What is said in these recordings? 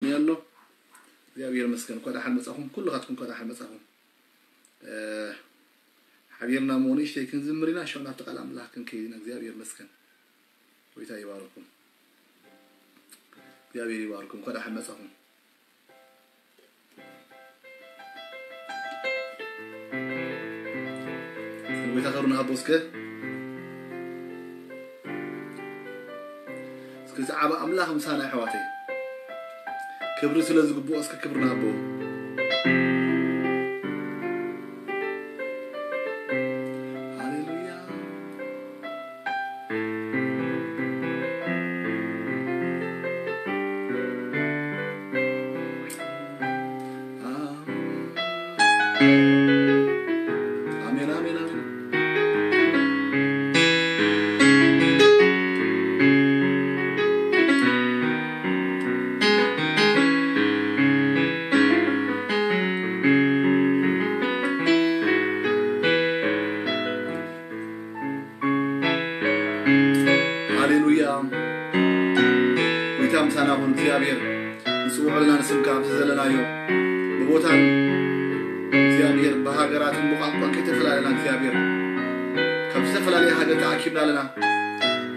ኣሎ። እግዚኣብሔር ይመስገን። እንኳዕ ደሓን መጻኹም፣ ኩልኻትኩም እንኳዕ ደሓን መጻኹም። እ፣ ሓቢርና እሞ ንእሽተይ ክንዝምር ኢና፣ ሽዑ ናብቲ ቃል ኣምላኽ ክንከይድ ኢና። እግዚኣብሔር ይመስገን። ጎይታ ይባርኩም። እግዚኣብሔር ይባርኩም። እንኳዕ ደሓን መጻኹም። ጎይታ ክብሪ ንሃቦ እስከ። እስኪ ዝዓበ ኣምላኽ ምሳና ኣሕዋተይ። ክብሪ ስለ ዝግብኦ እስኪ ክብሪ ንሃቦ። ሃሌሉያ። ኣሜን፣ ኣሜን፣ ኣሜን። ሃሌሉያ። ጎይታ ምሳና ይኹን። እግዚኣብሔር ንጽውዖ ኣለና ንስምካ ኣብዚ ዘለናዮ ብቦታን እግዚኣብሔር ብሃገራትን ብቋንቋን ከይተፈላለና እግዚኣብሔር ካብ ዝተፈላለየ ሃገር ተኣኪብና ኣለና፣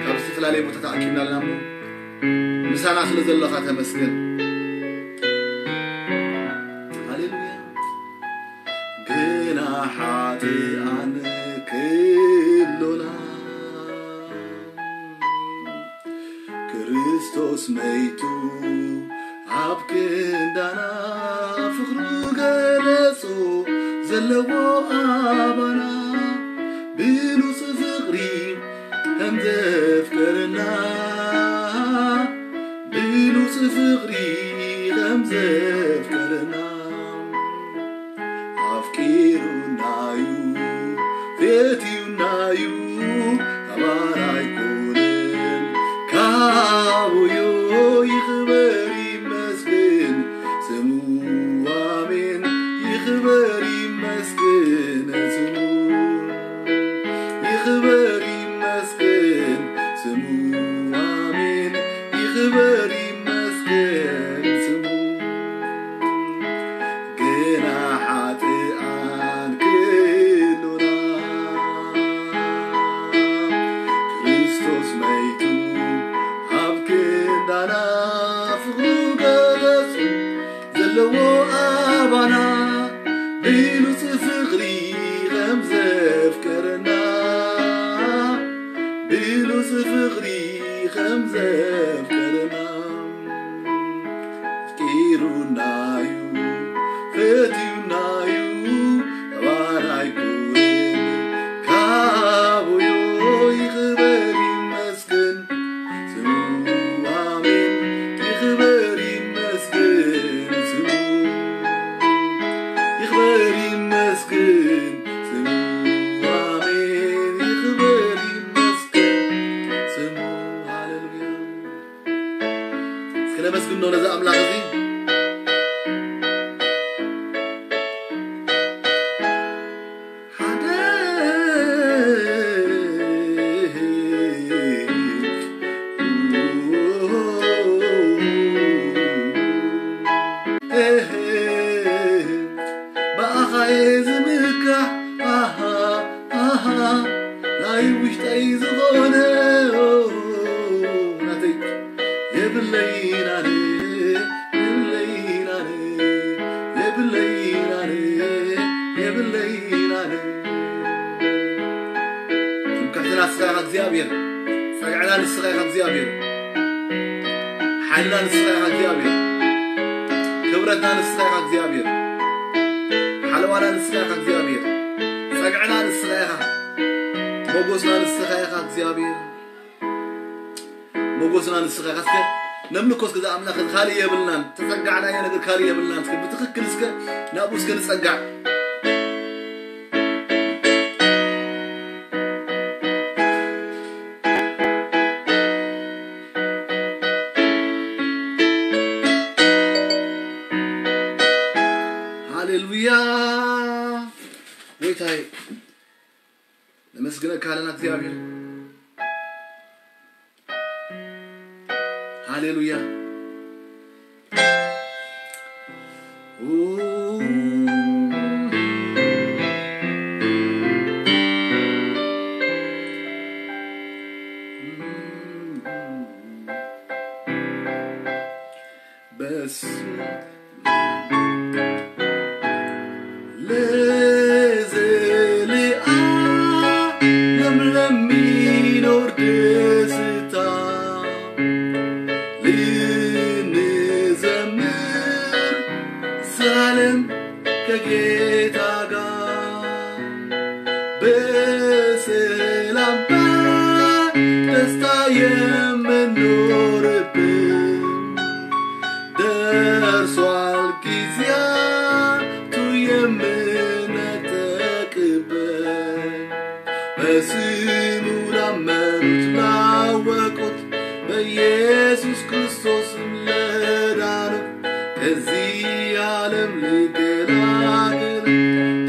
ካብ ዝተፈላለየ ቦታ ተኣኪብና ኣለና እሞ ምሳና ስለ ዘለኻ ተመስገን። ሃሌሉያ። ግና ሓጥኣን ክሎና ክርስቶስ መይቱ ኣብ ክንዳና ፍቕሩ ገለጹ ዘለዎ ኣባና ብሉጽ ፍቕሪ ከም ዘፍቀረና ብሉጽ ፍቕሪ ከም ዘፍቀረና ኣፍቂሩናዩ ፈትዩናዩ ኣባና ኣይኮነን ካቡዮ ይኽበር ይመስገን ስሙ ኣሜን ይኽበር ይመስገን ስሙ ይኽበር ይመስገን ስሙ ኣሜን ይኽበር ይመስገን ስሙ ግና ሓጥኣን ክሉና ክርስቶስ መይቱ ኣብ ክንዳና ፍቕሩ ገለጹ ዘለዎ ኣባና ብሉጽ ፍቕሪ ከም ዘፍቀረና ብሉጽ ፍቕሪ ከም ዘፍቀረና ኣፍቂሩናዩ ፈትዩናዩ ኣባና ኣይኮነን ካቡዮ ይኽበር ይመስገን ስሙ ኣሜን ይኽበር ይመስገን ስሙ ይኽበር ይመስገን ስሙ ኣሜን ይኽበር ይመስገን ስሙ ሃሌሉያ እስከ ነመስግኖ ነዚ ኣምላኽ እዚ ሓደ ብኣኻ እየ ዝምካሕ ኣሃ ኣሃ ናይ ውሽጠይ ዝኾነ ናተይ የብለይን ኣነ የብለይን ኣነ የብለይን ኣነ የብለይን ኣነ ትምክሕትና ንስኻ ኢኻ እግዚኣብሔር ጸግዕና ንስኻ ኢኻ እግዚኣብሔር ሓይልና ንስኻ ኢኻ እግዚኣብሔር ክብረትና ንስኻ ኢኻ እግዚኣብሔር ሓለዋና ንስኻ ኢኻ እግዚኣብሔር ጸግዕና ንስኻ ኢኻ ሞጎስና ንስኻ ኢኻ እግዚኣብሔር ሞጎስና ንስኻ ኢኻ እስከ ነምልኮ እስከ ዝኣምላኽ ካልእ የብልናን ተጸጋዕናዮ ነገር ካልእ የብልናን እስከ ብትኽክል እስከ ናብኡ እስከ ንጸጋዕ ሃሌሉያ ጎይታይ ነመስግነካ ኣለና እግዚኣብሔር ሃሌሉያ በስም ለዘለዓለም ለሚኖር ደስታ ልንዘምር ዘላለም ከጌታ ጋር በሰላም በደስታ የምንኖርበት ደርሷል ጊዜያቱ የምንነጠቅበት። በስሙ ላመኑት ላወቁት በኢየሱስ ክርስቶስም ለዳኑት ከዚህ ዓለም ሊገላግለን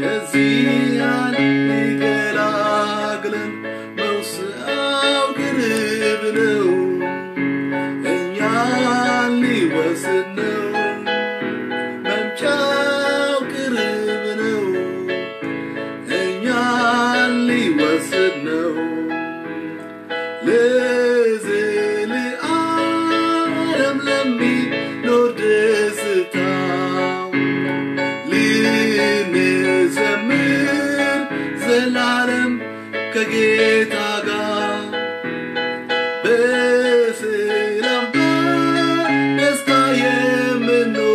ከዚህ ዓለም ሊገላግለን መውስያው ቅርብ ነው። እኛን ሊወስድ ነው። መምጫው ቅርብ ነው። እኛን ሊወስድ ነው። ለዘለዓለም ለሚኖር ደስታ ልንዘምር ዘላለም ከጌታ ጋር በሰላም በደስታ የምንኖርበት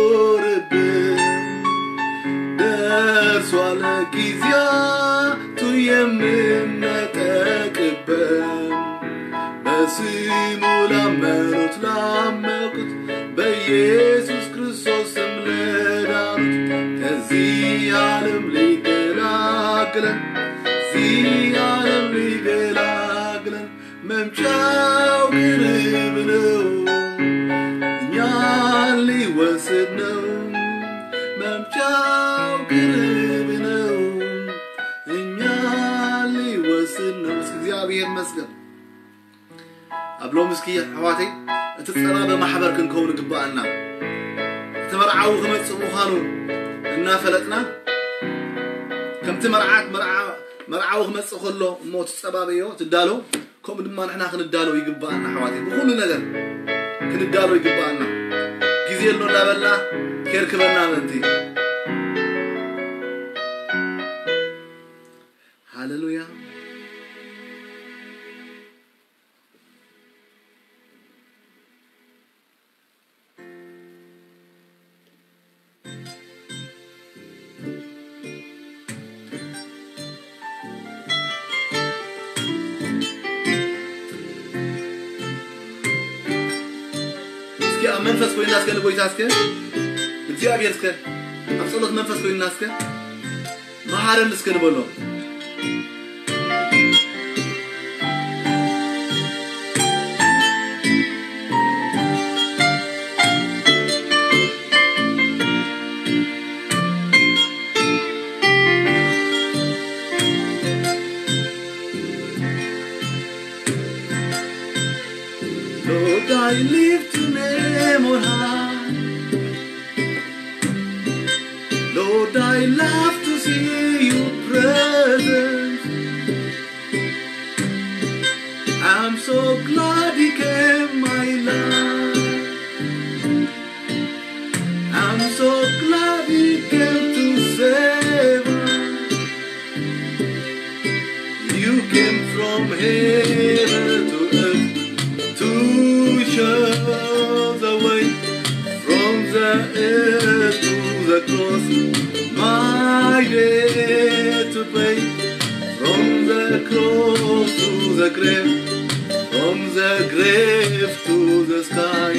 ደርሷል ጊዜያቱ የምንነጠቅበት። በስሙ ላመኑት ላመቁት በኢየሱስ ክርስቶስ ስም ለዳኑት ከዚህ ዓለም ሊገላግለን ከዚህ ዓለም ሊገላግለን መምጫው ቅርብ ነው። እኛን ሊወስድ ነው። መምጫው ቅርብ ነው። እኛን ሊወስድ ነው። እስኪ እግዚኣብሔር ይመስገን። ኣብ ሎም እስኪ ኣሕዋተይ እቲ ጸባ ብማሕበር ክንከውን ይግባኣና። እቲ መርዓዊ ክመጽእ ምዃኑ እናፈለጥና ከምቲ መርዓት መርዓ መርዓዊ ክመጽእ ከሎ እሞ ትጸባበዮ ትዳሎ ከምኡ ድማ ንሕና ክንዳሎ ይግባኣና ኣሕዋተይ። ብኹሉ ነገር ክንዳሎ ይግባኣና። ግዜ ኣሎ እንዳበልና ከርክበና ምእንቲ። ሃሌሉያ። እስኪ ኣብ መንፈስ ኮይና እስከ ንጎይታ እስከ እግዚኣብሔር እስከ ኣብ ጸሎት መንፈስ ኮይና እስከ መሃረኒ እስከ ንበሎ። Lord, I lift your name on high. Lord, I love to see your presence. I'm so glad you came, my Lord. I'm so glad you came to save us. You came from heaven to earth to show the way from the earth to the cross, my debt to pay. From the cross to the grave, from the grave to the sky,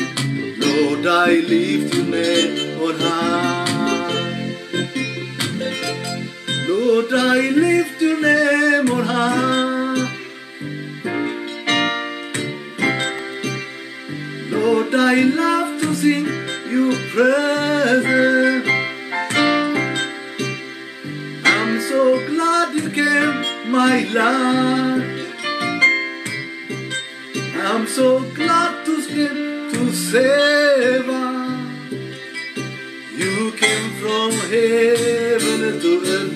Lord, I lift your name on high. Lord, I lift your name on high. Lord, I love to sing your presence. I'm so glad you came, my Lord. I'm so glad to save, to save us. You came from heaven to earth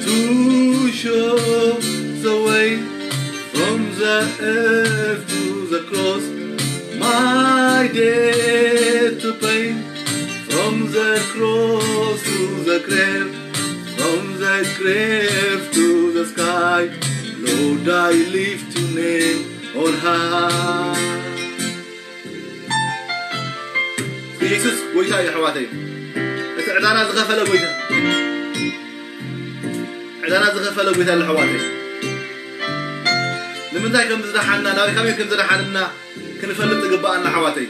to show the way from the earth to the cross. My debt to pay from the cross to the grave, from the grave to the sky. Lord, I lift your name on high. ኢየሱስ ጎይታ እዩ ኣሕዋተይ። እቲ ዕዳና ዝኸፈለ ጎይታ፣ ዕዳና ዝኸፈለ ጎይታ ኣሎ ኣሕዋተይ። ንምንታይ ከም ዝደሓንና፣ ናበይ ካበይ ከም ዝደሓንና ክንፈልጥ ይግባኣና ኣሕዋተይ።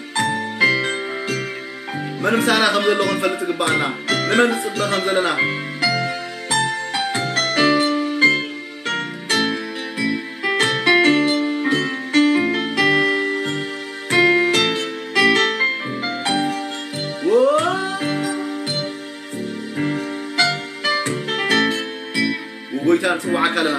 መን ምሳና ከም ዘሎ ክንፈልጥ ይግባኣና። ንመን ንጽበ ከም ዘለና። ጎይታ ንጽዋዓካ ኣለና።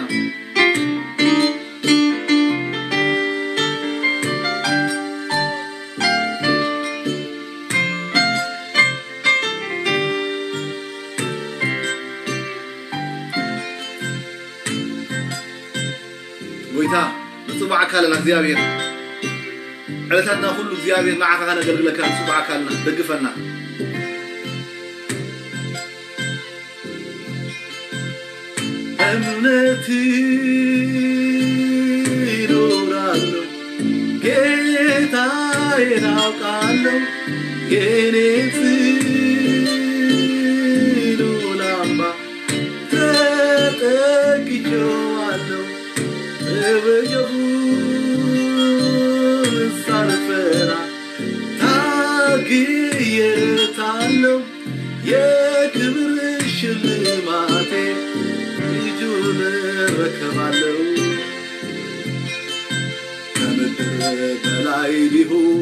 ጎይታ ንጽዋዓካ ኣለና እግዚኣብሔር። ዕለታትና ኩሉ እግዚኣብሔር ንዓኻ ከነገልግለካ ንጽዋዓካ ኣለና። ደግፈና። እምነት ይኖራሉ ጌታዬን አውቃለሁ የኔ ጽኑ ላምባ ተጠግቼዋለሁ በወጀቡ ሳልፈራ ታግዬታለሁ የክብር ሽልማቴ እጁን እረከባለሁ። ከምድር በላይ ቢሆን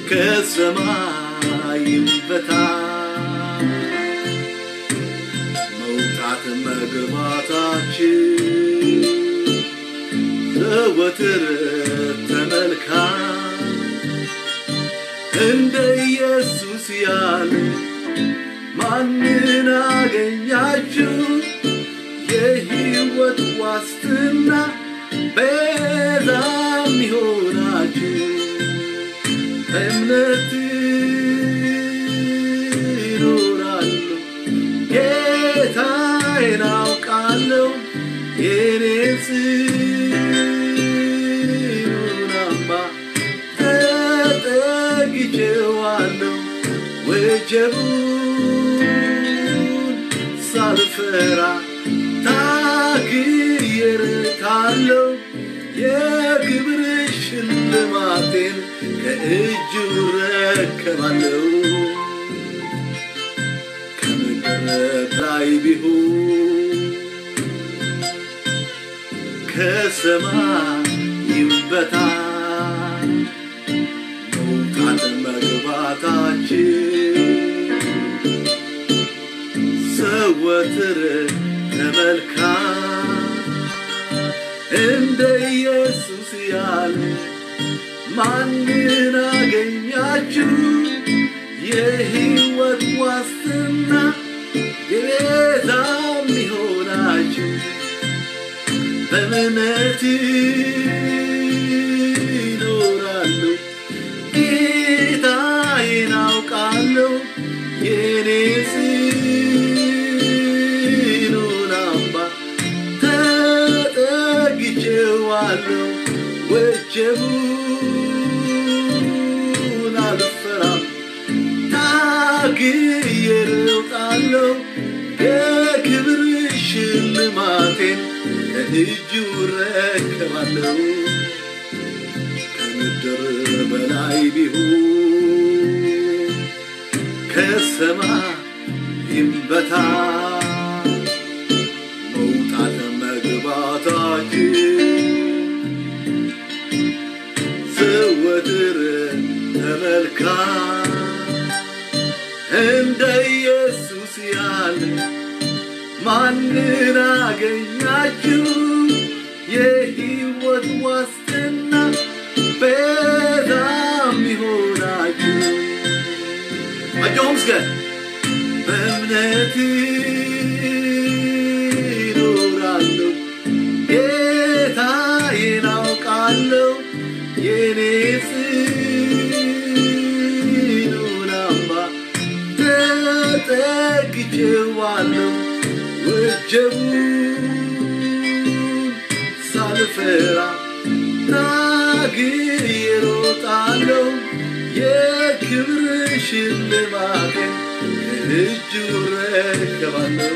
ከሰማይም በታች መውጣት መግባታችን ዘወትር ተመልካች እንደ ኢየሱስ ያለ ማንን አገኛችሁ? የህይወት ዋስትና ቤዛ የሚሆናችሁ እምነት ይኖራሉ። ጌታዬን አውቃለሁ የኔ ጽኑን አምባ ተጠግቼዋለሁ ወጀቡን ሳልፈራ ታግዬ እረካለሁ። የክብር ሽልማቴን ከእጁ እረከባለሁ። ከምድር በላይ ቢሆን ከሰማይም በታች መውጣት መግባታችን ዘወትር ተመልካች እንደ ኢየሱስ ያለ ማንን አገኛችሁ? የህይወት ዋስትና የቤዛ የሚሆናችሁ በእምነት ይኖራሉ። ጌታዬን አውቃለሁ የኔ ጽኑን አምባ ተጠግቼዋለሁ ወጀቡን አልፈራም። ታግዬ እሮጣለሁ የክብር ሽልማቴን ከእጁ እረከባለሁ። ከምድር በላይ ቢሆን ከሰማይም በታች መውጣት መግባታችን ዘወትር ተመልካች እንደ ኢየሱስ ያለ ማንን አገኛችሁ? የህይወት ዋስትና ቤዛ የሚሆናችሁ በእምነት እኖራለሁ፣ ጌታዬን አውቃለሁ፣ የኔ ጽኑን አምባ ተጠግቼዋለሁ። ወጀቡን ሳልፈራ ታግዬ እሮጣለሁ፣ የክብር ሽልማቴን ከእጁ እረከባለሁ።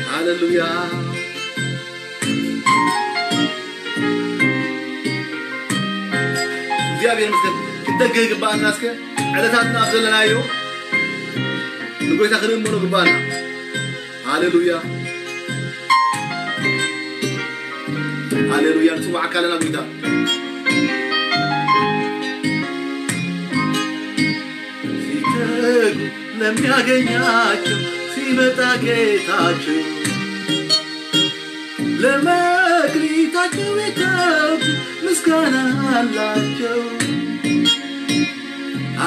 ሃሌሉያ። እግዚኣብሔር ይመስገን። ክንተግህ ግባኣና። እስከ ዕለታትና ኣብ ዘለናዮ ንጎይታ ክንእምኖ ግባኣና። ሃሌሉያ፣ ሃሌሉያ። ንጽዋዕ ካለና ጎይታ ሲተጉ ለሚያገኛቸው ሲመጣ ጌታቸው ለመክሊታቸው የተጉ ምስጋና አላቸው።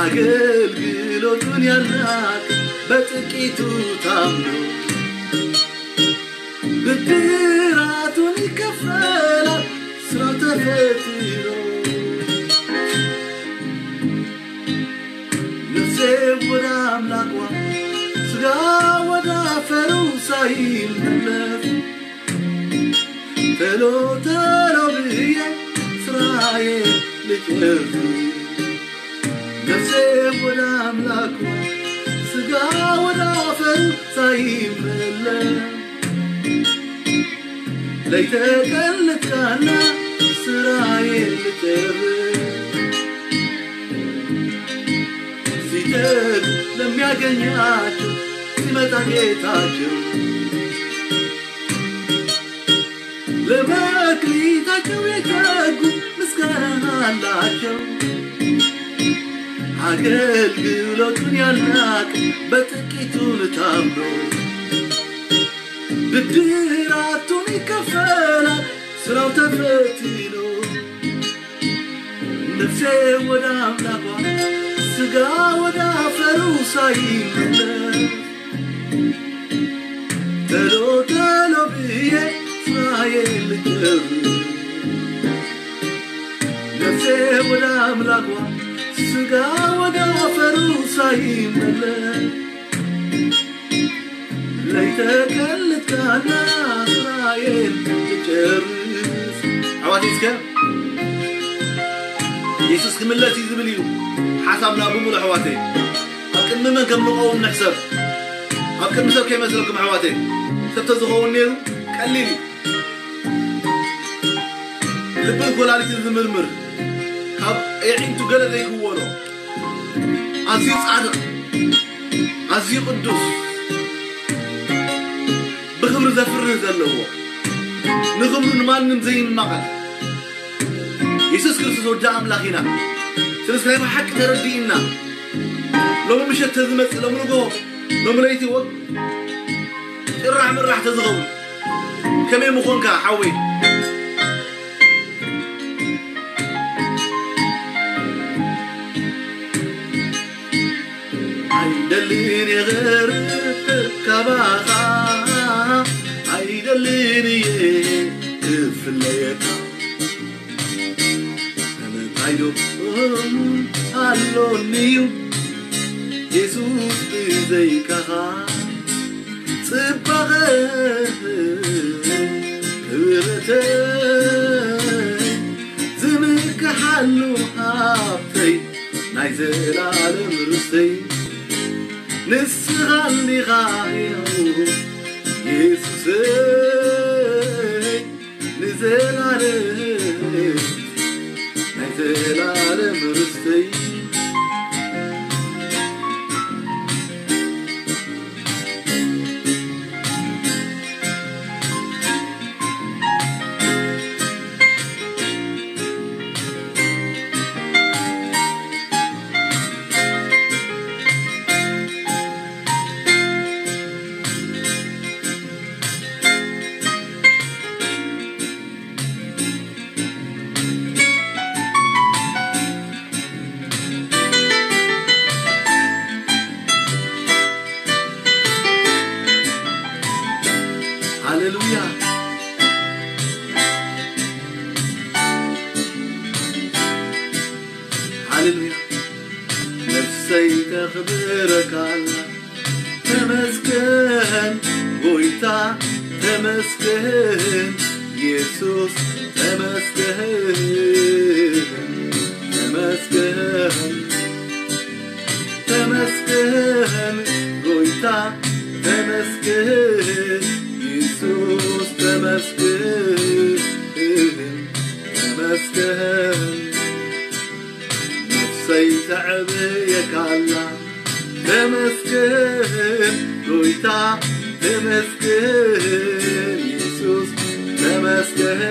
አገልግሎቱን ያልናቅ በጥቂቱ ታምኖ ብድራቱን ይከፈላል ስራው ተፈትኖ። ነፍሴ ወደ አምላኳ ስጋ ወደ አፈሩ ሳይመለስ ተሎ ተሎ ብዬ ስራዬ ልጨርስ። ነፍሴ ወደ አምላኳ ስጋ ወደ አፈሩ ሳይመለስ ለይተቀን ልትጋና ስራዬ ልጨርስ። ሲተጉ ለሚያገኛቸው ሲመጣ ጌታቸው ለመክሊታቸው የተጉ ምስጋና አላቸው። አገልግሎቱን ያልናቅ በጥቂቱን ታምኖ ብድራቱን ይከፈላል ስራው ተፈትኖ። ነፍሴ ወደ አምላኳ ስጋ ወደ አፈሩ ሳይመለስ ተሎ ተሎ ብዬ ስራዬ ልጨርስ። ነፍሴ ወደ አምላኳ ስጋ ወደ አፈሩ ሳይመለስ ለይተቀልጥካና ስራዬን ልጨርስ። ኣሕዋተይ እስከ የሱስ ክምለስ እዩ ዝብል እዩ ሓሳብና ብምሉእ ኣሕዋተይ። ኣብ ቅድሚ መን ከም ንቐውም ንሕሰብ። ኣብ ቅድሚ ሰብ ከይመስለኩም ኣሕዋተይ። ሰብ ተዝኸውን ነይሩ ቀሊል እዩ። ልብን ኮላሊትን ዝምርምር ካብ የዒንቱ ገለ ዘይክወሎ ኣዝዩ ጻድቕ ኣዝዩ ቅዱስ ብኽብሪ ዘፍርህ ዘለዎ ንኽብሩ ንማንም ዘይማቐል የሱስ ክርስቶስ ወዲ ኣምላኽ ኢና። ስለዚ ናይ ብሓቂ ተረዲእና ሎሚ ምሸት ተዝመጽእ ሎሚ ንጎ ሎሚ ለይቲ ወ ጭራሕ ምራሕ ተዝኸውን ከመይ ምኾንካ ሓወይ? ኣይደልን የገርብ ካባኻ ኣይደልን እየ ክፍለየካ ሰለታይዶ ኣሎኒ እዩ የሱስ ብዘይካኻ ጽባቐ ክብረተይ ዝምክሓሉ ሃብተይ ናይ ዘላለም ርስተይ ንስኻ እንዲኻ የሱሰይ ንዘላለም ናይ ዘላለም ርስተይ ሃሌሉያ፣ ሃሌሉያ። ነፍሰይ ተኽብረካ ኣላ። ተመስገን ጎይታ፣ ተመስገን የሱስ፣ ተመስገን፣ ተመስገን፣ ተመስገን ጎይታ፣ ተመስገን የሱስ፣ ተመስገን፣ ተመስገን። ነፍሰይ ተዕብየካ ኣላ። ተመስገን ጎይታ፣ ተመስገን የሱስ፣ ተመስገን፣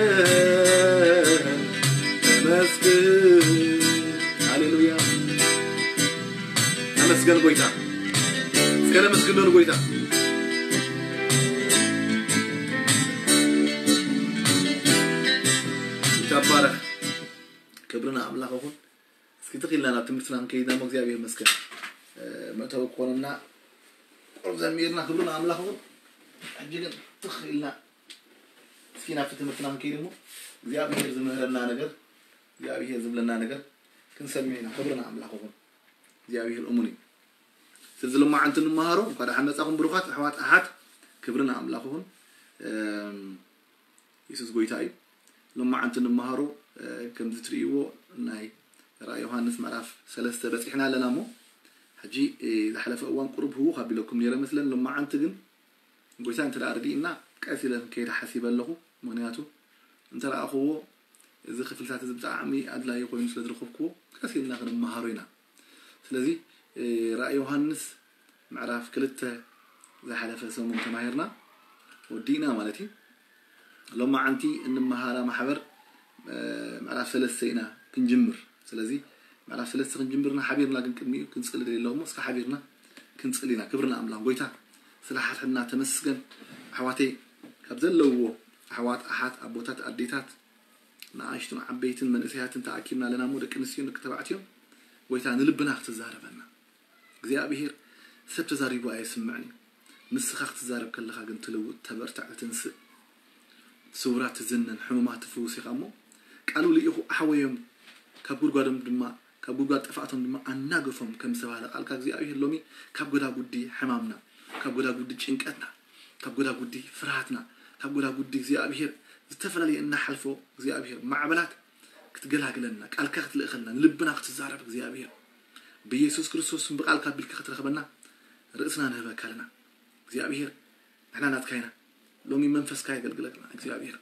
ተመስገን። ሃሌሉያ። ተመስገን ጎይታ። እስከ ነመስግኖ ንጎይታ። ይባረክ። ክብሪ ንኣምላኽ ይኹን። እስኪ ትኽ ኢልና ናብ ትምህርትና ክንከይድ እሞ እግዚኣብሔር ይመስገን። እ፣ መእተዊ ክኾነና ቁሩብ ዘሚርና ክብሪ ንኣምላኽ ይኹን። ሕጂ ግን ትኽ ኢልና እስኪ ናብቲ ትምህርትና ክንከይድ እሞ እግዚኣብሔር ዝምህረና ነገር፣ እግዚኣብሔር ዝብለና ነገር ክንሰምዕ ኢና። ክብሪ ንኣምላኽ ይኹን። እግዚኣብሔር እሙን እዩ። ስለዚ ሎማዓንቲ እንመሃሮ፣ እንኳ ደሓን መጻኹም ብሩኻት ኣሕዋት ኣሓት፣ ክብሪ ንኣምላኽ ይኹን። እም፣ የሱስ ጎይታ እዩ። ሎማዓንቲ እንመሃሮ፣ እ፣ ከምዚ ትርእይዎ ናይ ራእይ ዮሃንስ ምዕራፍ ሰለስተ በጺሕና ኣለና እሞ፣ ሕጂ፣ እ፣ ዝሓለፈ እዋን ቁሩብ ህውኽ ኣቢለኩም ነይረ መስለን። ሎማዓንቲ ግን ጎይታ እንተ ደኣ ረዲእና ቀስ ኢለ ከይደ ሓሲበ ኣለኹ። ምኽንያቱ እንተ ረኣኹዎ እዚ ክፍልታት እዚ ብጣዕሚ ኣድላዪ ኮይኑ ስለ ዝረኸብኩዎ ቀስ ኢልና ክንመሃሮ ኢና። ስለዚ፣ እ፣ ራእይ ዮሃንስ ምዕራፍ ክልተ ዝሓለፈ ሰሙን ተማሂርና ወዲእና ማለት እዩ። ሎማዓንቲ እንመሃራ ማሕበር፣ እ፣ ምዕራፍ ሰለስተ ኢና ክንጅምር። ስለዚ ምዕራፍ ሰለስተ ክንጅምርና ሓቢርና ግን ቅድሚኡ ክንጽሊ ደልየ ኣለኹ እሞ እስከ ሓቢርና ክንጽሊ ኢና። ክብሪ ንኣምላኽ። ጎይታ ስለ ሓድሕድና ተመስገን። ኣሕዋተይ ካብ ዘለውዎ ኣሕዋት ኣሓት ኣቦታት ኣዴታት ንኣሽቱን ዓበይትን መንእሰያትን ተኣኪብና ኣለና እሞ ደቂ ኣንስትዮን ደቂ ተባዕትዮን ጎይታ ንልብና ክትዛረበና። እግዚኣብሔር ሰብ ተዛሪቡ ኣየስምዕን እዩ። ንስኻ ክትዛረብ ከለኻ ግን ትልውጥ፣ ተበርትዕ፣ ትንስእ፣ ስውራት ትዝንን፣ ሕሙማት ትፍውስ ኢኻ እሞ ቃሉ ልኢኹ ኣሕወዮም፣ ካብ ጉድጓዶም ድማ ካብ ጉድጓድ ጥፍኣቶም ድማ ኣናገፎም ከም ዝተባህለ ቃልካ እግዚኣብሔር ሎሚ ካብ ጎዳጉዲ ሕማምና፣ ካብ ጎዳጉዲ ጭንቀትና፣ ካብ ጎዳጉዲ ፍርሃትና፣ ካብ ጎዳጉዲ እግዚኣብሔር ዝተፈላለየ እናሓልፎ እግዚኣብሔር ማዕበላት ክትገላግለና፣ ቃልካ ክትልእኸልና፣ ንልብና ክትዛረብ እግዚኣብሔር ብኢየሱስ ክርስቶስ ስም ብቃልካ ኣቢልካ ክትረኽበና ርእስና ንህበካ ኣለና። እግዚኣብሔር ንሕና ናትካ ኢና። ሎሚ መንፈስካ የገልግለና እግዚኣብሔር።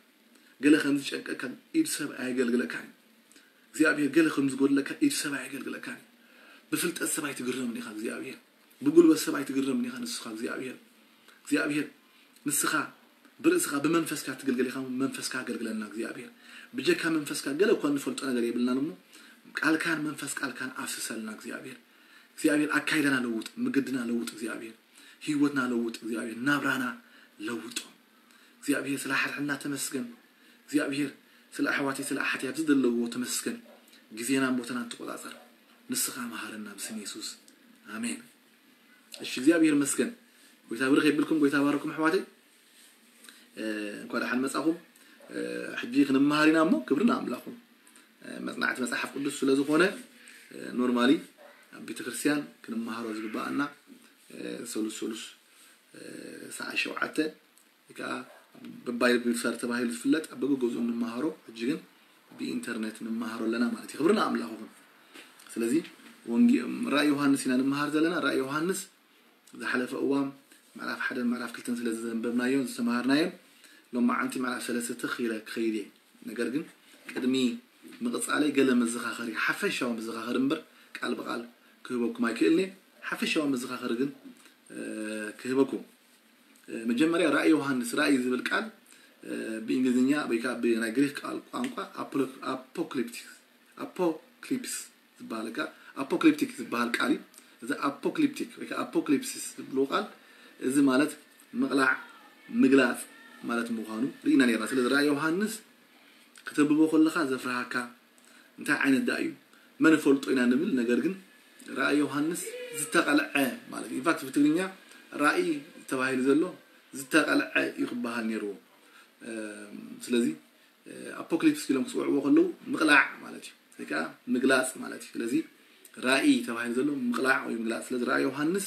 ገለ ከም ዝጨንቀካ ኢድ ሰብ ኣየገልግለካን እዩ። እግዚኣብሔር ገለ ከም ዝጎድለካ ኢድ ሰብ ኣየገልግለካን እዩ። ብፍልጠት ሰብ ኣይትግረምን ኢኻ እግዚኣብሔር። ብጉልበት ሰብ ኣይትግረምን ኢኻ ንስኻ እግዚኣብሔር። እግዚኣብሔር ንስኻ ብርእስኻ ብመንፈስካ ትግልገል ኢኻ፣ መንፈስካ ኣገልግለና እግዚኣብሔር። ብጀካ መንፈስካ ገለ እኳ እንፈልጦ ነገር የብልናን እሞ ቃልካን መንፈስ ቃልካን ኣፍስሰልና እግዚኣብሔር። እግዚኣብሔር ኣካይዳና ለውጥ፣ ምግድና ለውጥ እግዚኣብሔር። ህይወትና ለውጥ እግዚኣብሔር። ናብራና ለውጦ እግዚኣብሔር። ስለ ሓድሕድና ተመስገን እግዚኣብሔር። ስለ ኣሕዋተይ ስለ ኣሓተይ ኣብዚ ዘለውዎ ተመስገን። ግዜናን ቦታናን ትቆጻጸር። ንስኻ መሃረና ብስም የሱስ ኣሜን። እሺ እግዚኣብሔር ይመስገን። ጎይታ ብርኽ የብልኩም፣ ጎይታ ባርኩም ኣሕዋተይ። እ፣ እንኳ ደሓን መጻኹም። እ፣ ሕጂ ክንመሃር ኢና እሞ ክብሪ ንኣምላኹም። እ፣ መጽናዕቲ መጽሓፍ ቅዱስ ስለ ዝኾነ፣ እ፣ ኖርማሊ ኣብ ቤተ ክርስቲያን ክንመሃሮ ዝግባኣና፣ እ፣ ሰሉስ ሰሉስ፣ እ፣ ሰዓት ሸውዓተ ወይ ከዓ በባይብል ሪፈር ተባሂሉ ዝፍለጥ ኣብ በብገዝኡ እንመሃሮ፣ ሕጂ ግን ብኢንተርኔት ንመሃሮ ኣለና ማለት እዩ። ክብሪ ንኣምላኽ ይኹን። ስለዚ ወንጌ-፣ ራእይ ዮሃንስ ኢና ንመሃር ዘለና። ራእይ ዮሃንስ ዝሓለፈ እዋን ምዕራፍ ሓደን ምዕራፍ ክልተን ስለ ዘንበብናዮን ዝተምሃርናዮን ሎማዓንቲ ምዕራፍ ሰለስተ ትኽ ኢለ ክኸይድ እየ። ነገር ግን ቅድሚ ምቕጻለይ ገለ መዘኻኸሪ፣ ሓፈሻዊ መዘኻኸሪ እምበር ቃል ብቃል ክህበኩም ኣይክእልን እየ። ሓፈሻዊ መዘኻኸሪ ግን፣ እ፣ ክህበኩም። እ፣ መጀመርያ ራእይ ዮሃንስ፣ ራእይ ዝብል ቃል፣ እ፣ ብእንግሊዝኛ ወይ ከዓ ብናይ ግሪክ ቃል ቋንቋ ኣፖሎ-፣ ኣፖክሊፕቲክስ፣ ኣፖክሊፕስ ዝበሃል ከዓ ኣፖክሊፕቲክ ዝበሃል ቃል እዩ። እዚ ኣፖክሊፕቲክ ወይ ከዓ ኣፖክሊፕሲስ ዝብልዎ ቃል እዚ ማለት ምቕላዕ፣ ምግላጽ ማለት ምዃኑ ርኢና ነርና። ስለዚ ራእይ ዮሃንስ ከተንብቦ ከለኻ ዘፍርሃካ እንታይ ዓይነት ደኣ እዩ? መን ይፈልጦ ኢና ንብል፣ ነገር ግን ራእይ ዮሃንስ ዝተቐልዐ ማለት እዩ። ኢንፋክት ብትግርኛ ራእይ ተባሂሉ ዘሎ ዝተቐልዐ እዩ ክበሃል ነይርዎ። ስለዚ ኣፖክሊፕስ ኢሎም ክፅውዕዎ ከለዉ ምቕላዕ ማለት እዩ፣ ወይ ከዓ ምግላፅ ማለት እዩ። ስለዚ ራእይ ተባሂሉ ዘሎ ምቕላዕ ወይ ምግላፅ። ስለዚ ራእይ ዮሃንስ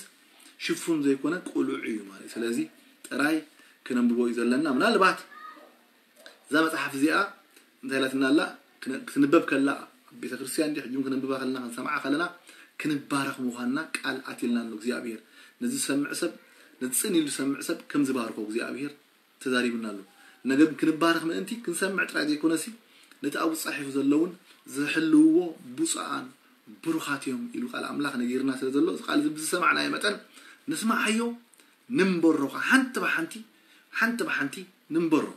ሽፉን ዘይኮነ ቅሉዕ እዩ ማለት እዩ። ስለዚ ጥራይ ክነንብቦ እዩ ዘለና። ምናልባት እዛ መፅሓፍ እዚኣ እንታይ ኢላትና ኣላ? ክትንበብ ከላ ቤተክርስትያን እንዲ ሕጂ ክነንብባ ከለና ክንሰምዓ ከለና ክንባረኽ ምዃንና ቃል ኣትልና ኣሎ እግዚኣብሔር። ነዚ ዝሰምዕ ሰብ፣ ነዚ ጽን ኢሉ ዝሰምዕ ሰብ ከም ዝባርኮ እግዚኣብሔር ተዛሪቡና ኣሎ። ነገር ግን ክንባረኽ ምእንቲ ክንሰምዕ ጥራይ ዘይኮነሲ ነቲ ኣብኡ ተጻሒፉ ዘለውን ዝሕልውዎ ብፁዓን ብሩኻት እዮም ኢሉ ቃል ኣምላኽ ነጊርና ስለ ዘሎ እዚ ቃል እዚ ብዝሰማዕናዮ መጠን ንስማዓዮ፣ ንንበሮ ኸዓ ሓንቲ ብሓንቲ ሓንቲ ብሓንቲ ንንበሮ።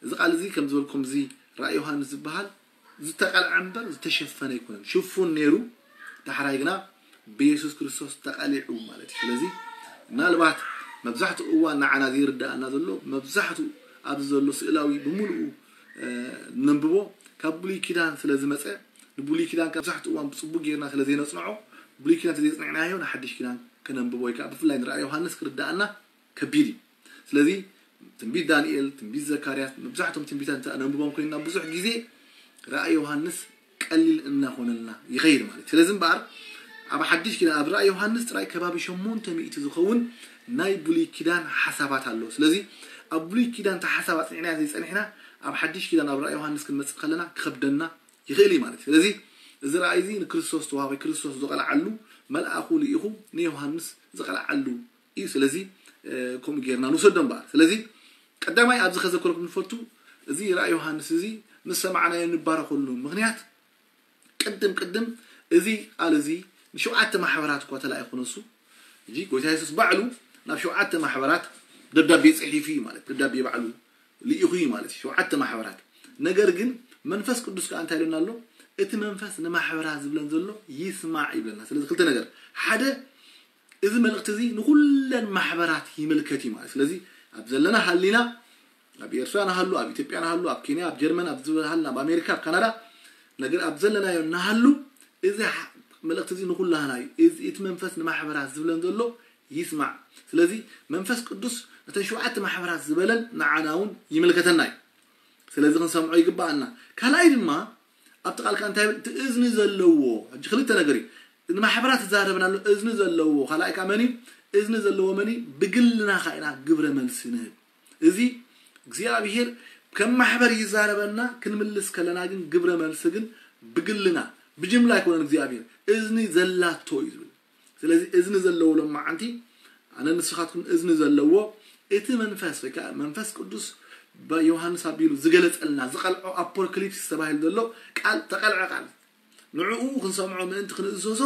እዚ ቃል እዚ ከም ዝበልኩም እዚ ራእይ ዮሃንስ ዝበሃል ዝተቐልዐ እምበር ዝተሸፈነ ኣይኮነን። ሽፉን ነይሩ፣ ዳሕራይ ግና ብየሱስ ክርስቶስ ተቐሊዑ ማለት እዩ። ስለዚ ምናልባት መብዛሕትኡ እዋን ንዓና ዘይርዳእና ዘሎ መብዛሕትኡ ኣብዚ ዘሎ ስእላዊ ብምሉኡ ነንብቦ ካብ ብሉይ ኪዳን ስለ ዝመፀ ንብሉይ ኪዳን ካብ መብዛሕትኡ እዋን ብፅቡቅ ጌርና ስለ ዘይነፅንዖ ብሉይ ኪዳን ተዘይፅንዕናዮ ንሓድሽ ኪዳን ከነንብቦ ወይ ከዓ ብፍላይ ንራእይ ዮሃንስ ክርዳእና ከቢድ እዩ። ስለዚ ትንቢት ዳንኤል፣ ትንቢት ዘካርያስ፣ መብዛሕቶም ትንቢታት እንተ ነንብቦም ኮይንና ብዙሕ ግዜ ራእይ ዮሃንስ ቀሊል እናኾነልና ይኸይድ ማለት እዩ። ስለዚ እምበኣር ኣብ ሓድሽ ኪዳን ኣብ ራእይ ዮሃንስ ጥራይ ከባቢ ሸሞንተ ሚእቲ ዝኸውን ናይ ብሉይ ኪዳን ሓሳባት ኣሎ። ስለዚ ኣብ ብሉይ ኪዳን ተሓሳብ ኣፅኒዕና ዘይፀኒሕና ኣብ ሓድሽ ኪዳን ኣብ ራእይ ዮሃንስ ክንመፅእ ከለና ክኸብደና ይኽእል እዩ ማለት እዩ። ስለዚ እዚ ራእይ እዚ ንክርስቶስ ተዋህበ ክርስቶስ ዝቐልዓሉ መልኣኹ ልኢኹ ንዮሃንስ ዝቐልዓሉ እዩ። ስለዚ ከምኡ ጌርና ንውሰዶ እምበኣር። ስለዚ ቀዳማይ ኣብዚ ከዘከርኩም ንፈቱ እዚ ራእይ ዮሃንስ እዚ ምስ ሰማዕናዮ ንባረኸሉ ምክንያት ቅድም ቅድም እዚ ቃል እዚ ንሸውዓተ ማሕበራት እኳ ተላኢኹ ነሱ እዚ ጎይታ የሱስ ባዕሉ ናብ ሸውዓተ ማሕበራት ደብዳቤ ፅሒፉ እዩ ማለት ደብዳቤ ባዕሉ ልኢኹ እዩ ማለት ሸውዓተ ማሕበራት። ነገር ግን መንፈስ ቅዱስ ከዓ እንታይ ኢሉና ኣሎ? እቲ መንፈስ ንማሕበራት ዝብለን ዘሎ ይስማዕ ይብለና። ስለዚ ክልተ ነገር፣ ሓደ እዚ መልእክቲ እዚ ንኩለን ማሕበራት ይምልከት እዩ ማለት። ስለዚ ኣብ ዘለና ሃሊና ኣብ ኤርትራ ንሃሉ፣ ኣብ ኢትዮጵያ ንሃሉ፣ ኣብ ኬንያ፣ ኣብ ጀርመን፣ ኣብ ዝበሃልና፣ ኣብ ኣሜሪካ፣ ኣብ ካናዳ ነገር ኣብ ዘለናዮ ንሃሉ እዚ መልእክቲ እዚ ንኩላህና እዩ። እዚ እቲ መንፈስ ንማሕበራት ዝብለን ዘሎ ይስማዕ። ስለዚ መንፈስ ቅዱስ ነተን ሸውዓተ ማሕበራት ዝበለን ንዓና እውን ይምልከተና እዩ። ስለዚ ክንሰምዖ ይግባኣና። ካልኣይ ድማ ኣብቲ ቃልካ እንታይ ብል እቲ እዝኒ ዘለዎ ሕጂ ክልተ ነገር እዩ። ንማሕበራት ዝዛረበና ኣሎ እዝኒ ዘለዎ ካልኣይ ከዓ መን እዩ? እዝኒ ዘለዎ መን እዩ? ብግልና ከዓ ኢና ግብረ መልሲ ንህብ። እዚ እግዚኣብሔር ከም ማሕበር ይዛረበና ክንምልስ ከለና ግን ግብረ መልሲ ግን ብግልና ብጅምላ ኣይኮነን እግዚኣብሔር እዝኒ ዘላቶ እዩ ዝብል። ስለዚ እዝኒ ዘለዎ ሎማዓንቲ ኣነ ንስኻትኩም እዝኒ ዘለዎ እቲ መንፈስ ወይ ከዓ መንፈስ ቅዱስ ዮሃንስ ኣቢሉ ዝገለፀልና ዝቐልዖ ኣፖክሊፕስ ተባሂሉ ዘሎ ቃል ተቐልዐ ቃል ንዕኡ ክንሰምዖ ምእንቲ ክንእዘዞ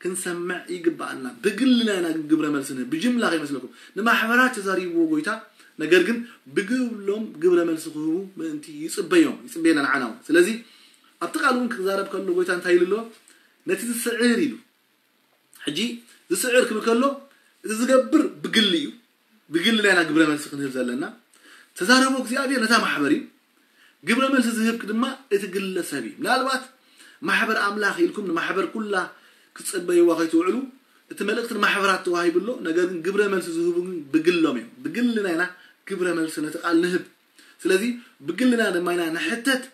ክንሰምዕ ይግባኣና። ብግልና ኢና ግን ግብረ መልሲ ንህብ። ብጅምላ ከይመስለኩም ንማሕበራት ተዛሪብዎ ጎይታ፣ ነገር ግን ብግሎም ግብረ መልሲ ክህቡ ምእንቲ ይፅበዮም ይፅበየና ንዓና እውን። ስለዚ ኣብቲ ቃል እውን ክዛረብ ከሎ ጎይታ እንታይ ኢሉ ኣሎ? ነቲ ዝስዕር ኢሉ ሕጂ ዝስዕር ክብል ከሎ እቲ ዝገብር ብግሊ እዩ። ብግልና ኢና ግብረ መልሲ ክንህብ ዘለና። ተዛረቦ እግዚኣብሔር ነታ ማሕበር እዩ። ግብረ መልሲ ዝህብ ድማ እቲ ግለሰብ እዩ። ምናልባት ማሕበር ኣምላኽ ኢልኩም ንማሕበር ኩላ ክትጸበይዋ ከይትውዕሉ እቲ መልእክቲ ንማሕበራት ተዋሂቡ ኣሎ። ነገር ግን ግብረ መልሲ ዝህቡ ግን ብግሎም እዮም። ብግልና ኢና ግብረ መልሲ ነቲ ቃል ንህብ። ስለዚ ብግልና ድማ ኢና ንሕተት፣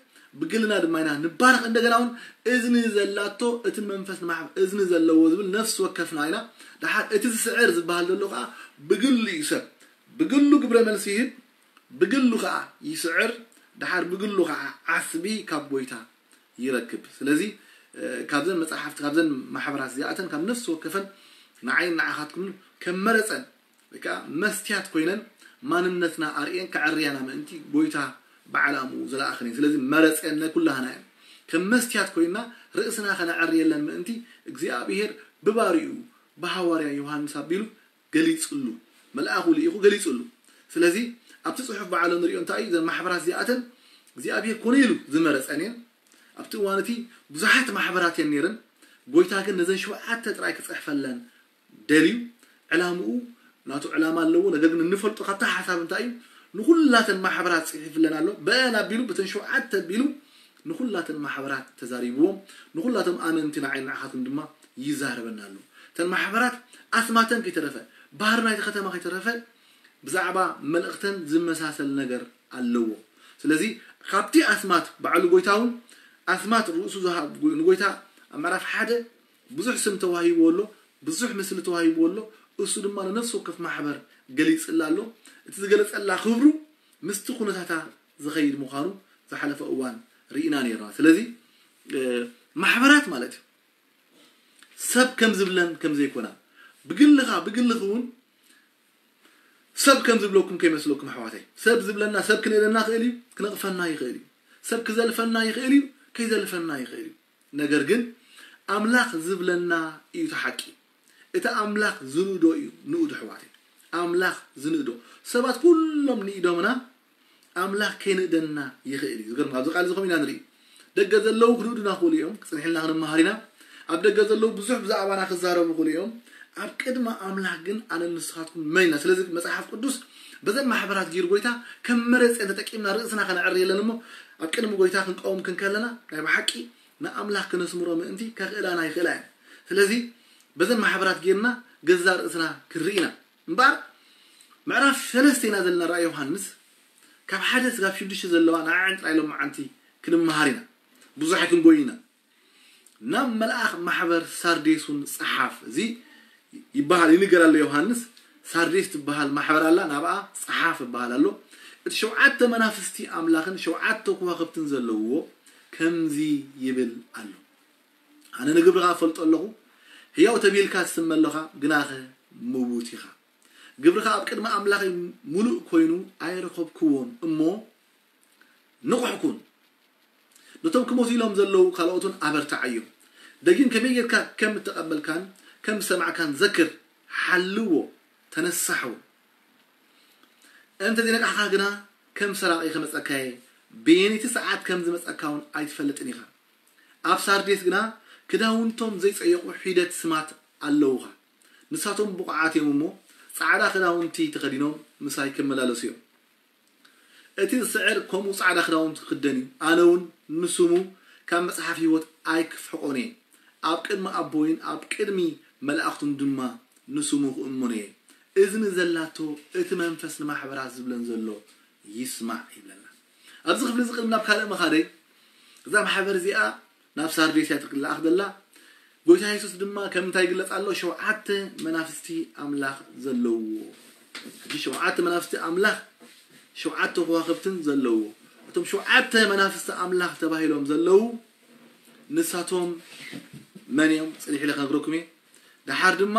ብግልና ድማ ኢና ንባረኽ። እንደገና እውን እዝኒ ዘላቶ እቲ መንፈስ ንማሕበር እዝኒ ዘለዎ ዝብል ነፍሲ ወከፍና ኢና። ደሓር እቲ ዝስዕር ዝበሃል ዘሎ ከዓ ብግሉ እዩ ሰብ ብግሉ ግብረ መልሲ ይህብ፣ ብግሉ ከዓ ይስዕር፣ ደሓር ብግሉ ከዓ ዓስቢ ካብ ጎይታ ይረክብ። ስለዚ ካብዘን መፅሓፍቲ ካብዘን ማሕበራት እዚኣተን ካብ ነፍሲ ወከፈን ንዓይን ንዓኻትኩምን ከም መረፀን ወይ ከዓ መስትያት ኮይነን ማንነትና ኣርእየን ከዐርያና ምእንቲ ጎይታ በዓል ኣምኡ ዝለኣኸን እዩ። ስለዚ መረፀን ናይ ኩላህና እየን። ከም መስትያት ኮይና ርእስና ከነዐርየለን ምእንቲ እግዚኣብሔር ብባሪኡ ብሃዋርያ ዮሃንስ ኣቢሉ ገሊፅሉ፣ መልኣኹ ልኢኹ ገሊፅሉ። ስለዚ ኣብቲ ፅሑፍ ባዕሎ ንሪኦ እንታይ እዩ? እዘን ማሕበራት እዚኣተን እግዚኣብሔር ኮነ ኢሉ ዝመረፀን እየን። ኣብቲ እዋን እቲ ብዙሓት ማሕበራት እየን ነይረን። ጎይታ ግን ነዘን ሸውዓተ ጥራይ ክፅሕፈለን ደልዩ ዕላምኡ ናቱ ዕላማ ኣለዎ። ነገር ግን እንፈልጦ ካብታ ሓሳብ እንታይ እዩ? ንኩላተን ማሕበራት ፅሒፍለን ኣሎ። በአን ኣቢሉ በተን ሸውዓተ ኣቢሉ ንኩላተን ማሕበራት ተዛሪብዎም። ንኩላቶም ኣመንቲ ንዓይ ንዓኻትኩም ድማ ይዛረበና ኣሎ። እተን ማሕበራት ኣስማተን ከይተረፈ ባህሪ ናይቲ ከተማ ከይተረፈ ብዛዕባ መልእኽተን ዝመሳሰል ነገር ኣለዎ። ስለዚ ካብቲ ኣስማት ባዕሉ ጎይታ እውን ኣስማት ርእሱ ዝሃብ ንጎይታ ኣብ ምዕራፍ ሓደ ብዙሕ ስም ተዋሂብዎ ኣሎ፣ ብዙሕ ምስሊ ተዋሂብዎ ኣሎ። እሱ ድማ ንነፍሲ ወከፍ ማሕበር ገሊፅላ ኣሎ። እቲ ዝገለፀላ ክብሩ ምስቲ ኩነታታ ዝኸይድ ምዃኑ ዝሓለፈ እዋን ርኢና ነርና። ስለዚ ማሕበራት ማለት እዩ ሰብ ከም ዝብለን ከም ዘይኮና ብግልኻ ብግልኽ እውን ሰብ ከም ዝብለኩም ከይመስለኩም ኣሕዋተይ። ሰብ ዝብለና ሰብ ክንእለና ይኽእል እዩ፣ ክነቕፈና ይኽእል እዩ፣ ሰብ ክዘልፈና ይኽእል እዩ፣ ከይዘልፈና ይኽእል እዩ። ነገር ግን ኣምላኽ ዝብለና እዩ እቲ ሓቂ። እቲ ኣምላኽ ዝንእዶ እዩ ንእዱ ኣሕዋተይ። ኣምላኽ ዝንእዶ ሰባት ኩሎም ንኢዶምና ኣምላኽ ከይንእደና ይኽእል እዩ። ዝገርም ኣብዚ ቃል እዚ ከምኡ ኢና ንርኢ። ደገ ዘለዉ ክንእዱና ክኽእሉ እዮም፣ ክጽንሕልና ክንመሃር ኢና። ኣብ ደገ ዘለዉ ብዙሕ ብዛዕባና ክዛረቡ ክኽእሉ እዮም። ኣብ ቅድሚ ኣምላኽ ግን ኣነ ንስኻትኩም መን ኢና? ስለዚ መጽሓፍ ቅዱስ በዘን ማሕበራት ገይሩ ጎይታ ከም መረጽ ተጠቂምና ርእስና ከነዕሪ የለን እሞ ኣብ ቅድሚ ጎይታ ክንቀውም ክንከለና ናይ ብሓቂ ንኣምላኽ ክነስምሮ ምእንቲ ከኽእላና ይኽእላ እየን። ስለዚ በዘን ማሕበራት ጌርና ገዛ ርእስና ክንርኢ ኢና እምበኣር ምዕራፍ ሰለስተ ኢና ዘለና ራእይ ዮሃንስ ካብ ሓደ ስጋብ ሽዱሽተ ዘለዋ ንዓዕን ጥራይ ሎም መዓንቲ ክንመሃር ኢና። ብዙሕ ክንጎይ ኢና። ናብ መልኣኽ ማሕበር ሳርዴስ እውን ጸሓፍ። እዚ ይበሃል ይንገር ኣሎ ዮሃንስ። ሳርዴስ ትበሃል ማሕበር ኣላ፣ ናብኣ ጸሓፍ ይበሃል ኣሎ። እቲ ሸውዓተ መናፍስቲ ኣምላኽን ሸውዓተ ከዋኽብትን ዘለውዎ ከምዚ ይብል ኣሎ። ኣነ ንግብርኻ እፈልጦ ኣለኹ። ህያው ተቢልካ ትስመ ኣለኻ፣ ግናኸ ምዉት ኢኻ። ግብርኻ ኣብ ቅድሚ ኣምላኸይ ምሉእ ኮይኑ ኣይረኸብክዎን እሞ ንቑሕ ኩን። ነቶም ክሞቱ ኢሎም ዘለዉ ካልኦትን ኣበርትዓዮም። ደጊም ከመይ ጌርካ ከም እተቐበልካን ከም ዝሰማዕካን ዘክር፣ ሓልዎ፣ ተነሳሕዎ። እንተ ዘይነቃሕካ ግና ከም ሰራቒ ከመጸካየ፣ በየነይቲ ሰዓት ከም ዝመጸካ እውን ኣይትፈልጥን ኢኻ። ኣብ ሳርዴስ ግና ክዳውንቶም ዘይጸየቑ ሒደት ስማት ኣለዉኻ። ንሳቶም ብቑዓት እዮም እሞ ጻዕዳ ክዳውንቲ ተኸዲኖም ምሳይ ክመላለሱ እዮም። እቲ ዝስዕር ከምኡ ጻዕዳ ክዳውንቲ ክኽደን እዩ። ኣነ እውን ንስሙ ካብ መጽሓፍ ህይወት ኣይክፍሕቆን እየ። ኣብ ቅድሚ ኣቦይን ኣብ ቅድሚ መላእኽቱን ድማ ንስሙ ክእምኖ እየ። እዝኒ ዘላቶ እቲ መንፈስ ንማሕበራት ዝብለን ዘሎ ይስማዕ ይብለና። ኣብዚ ክፍሊ እዚ ቅድሚ ናብ ካልእ ምኻደይ እዛ ማሕበር እዚኣ ናብ ሳርዴስ እያ ትልኣኽ ዘላ። ጎይታ የሱስ ድማ ከም እንታይ ይግለጽ ኣሎ? ሸውዓተ መናፍስቲ ኣምላኽ ዘለዎ። ሕጂ ሸውዓተ መናፍስቲ ኣምላኽ ሸውዓተ ከዋኽብትን ዘለዎ። እቶም ሸውዓተ መናፍስቲ ኣምላኽ ተባሂሎም ዘለዉ ንሳቶም መን እዮም? ጽኒሕ ኢለ ክነግረኩም እየ። ደሓር ድማ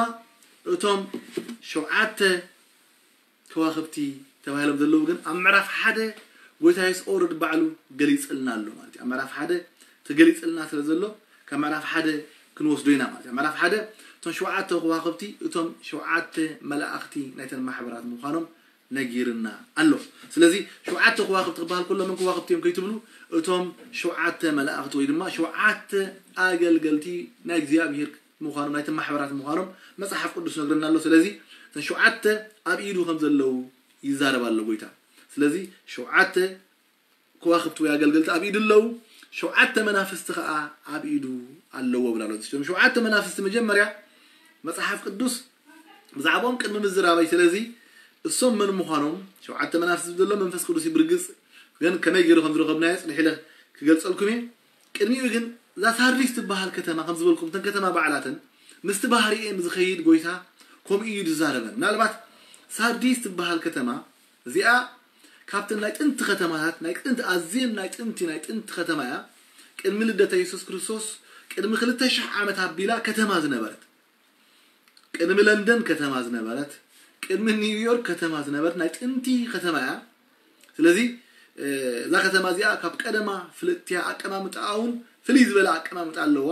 እቶም ሸውዓተ ከዋኽብቲ ተባሂሎም ዘለዉ ግን ኣብ ምዕራፍ ሓደ ጎይታ የሱስ ኦረድ ባዕሉ ገሊጽልና ኣሎ ማለት እዩ። ኣብ ምዕራፍ ሓደ ተገሊጽልና ስለ ዘሎ ካብ ምዕራፍ ሓደ ክንወስዶ ኢና ማለት እዩ። ምዕራፍ ሓደ እቶም ሸውዓተ ከዋኽብቲ እቶም ሸውዓተ መላእኽቲ ናይተን ማሕበራት ምዃኖም ነጊርና ኣሎ። ስለዚ ሸውዓተ ከዋኽብቲ ክበሃል ከሎ መን ከዋኽብቲ እዮም ከይትብሉ እቶም ሸውዓተ መላእኽቲ ወይ ድማ ሸውዓተ ኣገልገልቲ ናይ እግዚኣብሔር ምዃኖም ናይተን ማሕበራት ምዃኖም መጽሓፍ ቅዱስ ነግረና ኣሎ። ስለዚ እተን ሸውዓተ ኣብ ኢዱ ከም ዘለዉ ይዛረብ ኣሎ ጎይታ። ስለዚ ሸውዓተ ከዋኽብቲ ወይ ኣገልገልቲ ኣብ ኢዱ ኣለዉ፣ ሸውዓተ መናፍስቲ ኸዓ ኣብ ኢዱ ኣለዎ ብላ ኣሎ። እዞም ሸውዓተ መናፍስቲ መጀመርያ መጽሓፍ ቅዱስ ብዛዕባኦም ቅድሚ ምዝራበይ፣ ስለዚ እሶም መን ምዃኖም ሸውዓተ መናፍስቲ ዘሎ መንፈስ ቅዱስ ይብርግጽ ግን ከመይ ገይሩ ከም ዝረኸብናዮ ጽንሕ ኢለ ክገልጸልኩም እየ። ቅድሚኡ ግን እዛ ሳርዲስ ትበሃል ከተማ ከም ዝበልኩም እተን ከተማ ባዕላተን ምስቲ ባህሪኤን ዝኸይድ ጎይታ ከምኡ እዩ ዝዛረበን። ምናልባት ሳርዲስ ትበሃል ከተማ እዚኣ ካብተን ናይ ጥንቲ ከተማታት ናይ ጥንቲ ኣዝየን ናይ ጥንቲ ናይ ጥንቲ ከተማ እያ። ቅድሚ ልደተ የሱስ ክርስቶስ ቅድሚ ክልተ ሽሕ ዓመት ኣቢላ ከተማ ዝነበረት ቅድሚ ለንደን ከተማ ዝነበረት ቅድሚ ኒውዮርክ ከተማ ዝነበረት ናይ ጥንቲ ከተማ እያ። ስለዚ እዛ ከተማ እዚኣ ካብ ቀደማ ፍልጥቲ እያ። ኣቀማምጣኣ እውን ፍልይ ዝበለ ኣቀማምጣ ኣለዋ።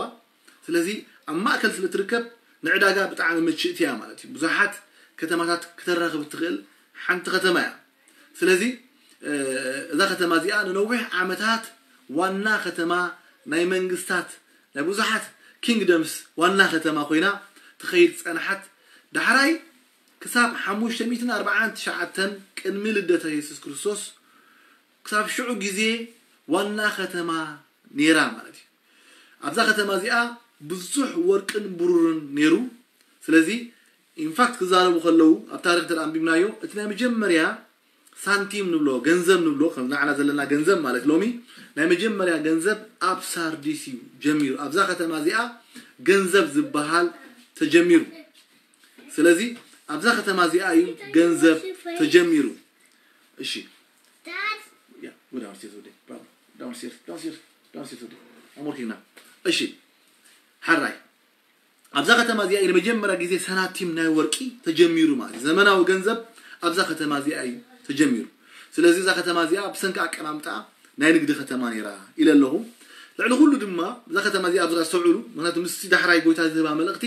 ስለዚ ኣብ ማእከል ስለ ትርከብ ንዕዳጋ ብጣዕሚ ምችእቲ እያ ማለት እዩ። ብዙሓት ከተማታት ክተራኽብ እትኽእል ሓንቲ ከተማ እያ። ስለዚ እዛ ከተማ እዚኣ ንነዊሕ ዓመታት ዋና ከተማ ናይ መንግስታት ናይ ብዙሓት ኪንግደምስ ዋና ከተማ ኮይና ትኸይድ ጸንሓት። ዳሕራይ ክሳብ ሓሙሽተ ሚእትን ኣርባዓን ትሽዓተን ቅድሚ ልደተ የሱስ ክርስቶስ ክሳብ ሽዑ ግዜ ዋና ከተማ ነይራ ማለት እዩ። ኣብዛ ከተማ እዚኣ ብዙሕ ወርቅን ብሩርን ነይሩ። ስለዚ ኢንፋክት ክዛረቡ ከለዉ ኣብ ታሪክ እንተ ኣንቢብናዮ እቲ ናይ መጀመርያ ሳንቲም ንብሎ ገንዘብ ንብሎ ከም ንዓና ዘለና ገንዘብ ማለት ሎሚ ናይ መጀመርያ ገንዘብ ኣብ ሳርዲስ እዩ ጀሚሩ። ኣብዛ ከተማ እዚኣ ገንዘብ ዝበሃል ተጀሚሩ። ስለዚ ኣብዛ ከተማ እዚኣ እዩ ገንዘብ ተጀሚሩ። እሺ ያ ወደ ኣርሴት ወደ ዳውንስቴርስ ዳውንስቴርስ ዳውንስቴርስ ወደ ኣሞርኪና እሺ ሓራይ ኣብዛ ከተማ እዚኣ ንመጀመርያ ግዜ ሰናቲም ናይ ወርቂ ተጀሚሩ ማለት እዩ። ዘመናዊ ገንዘብ ኣብዛ ከተማ እዚኣ እዩ ተጀሚሩ። ስለዚ እዛ ከተማ እዚኣ ብሰንኪ ኣቀማምጣ ናይ ንግዲ ከተማ ነይራ ኢለ ኣለኹ። ልዕሊ ኩሉ ድማ እዛ ከተማ እዚኣ ኣብዛ ዝተውዕሉ ምክንያቱ ምስቲ ዳሕራይ ጎይታ ዝህባ መልእኽቲ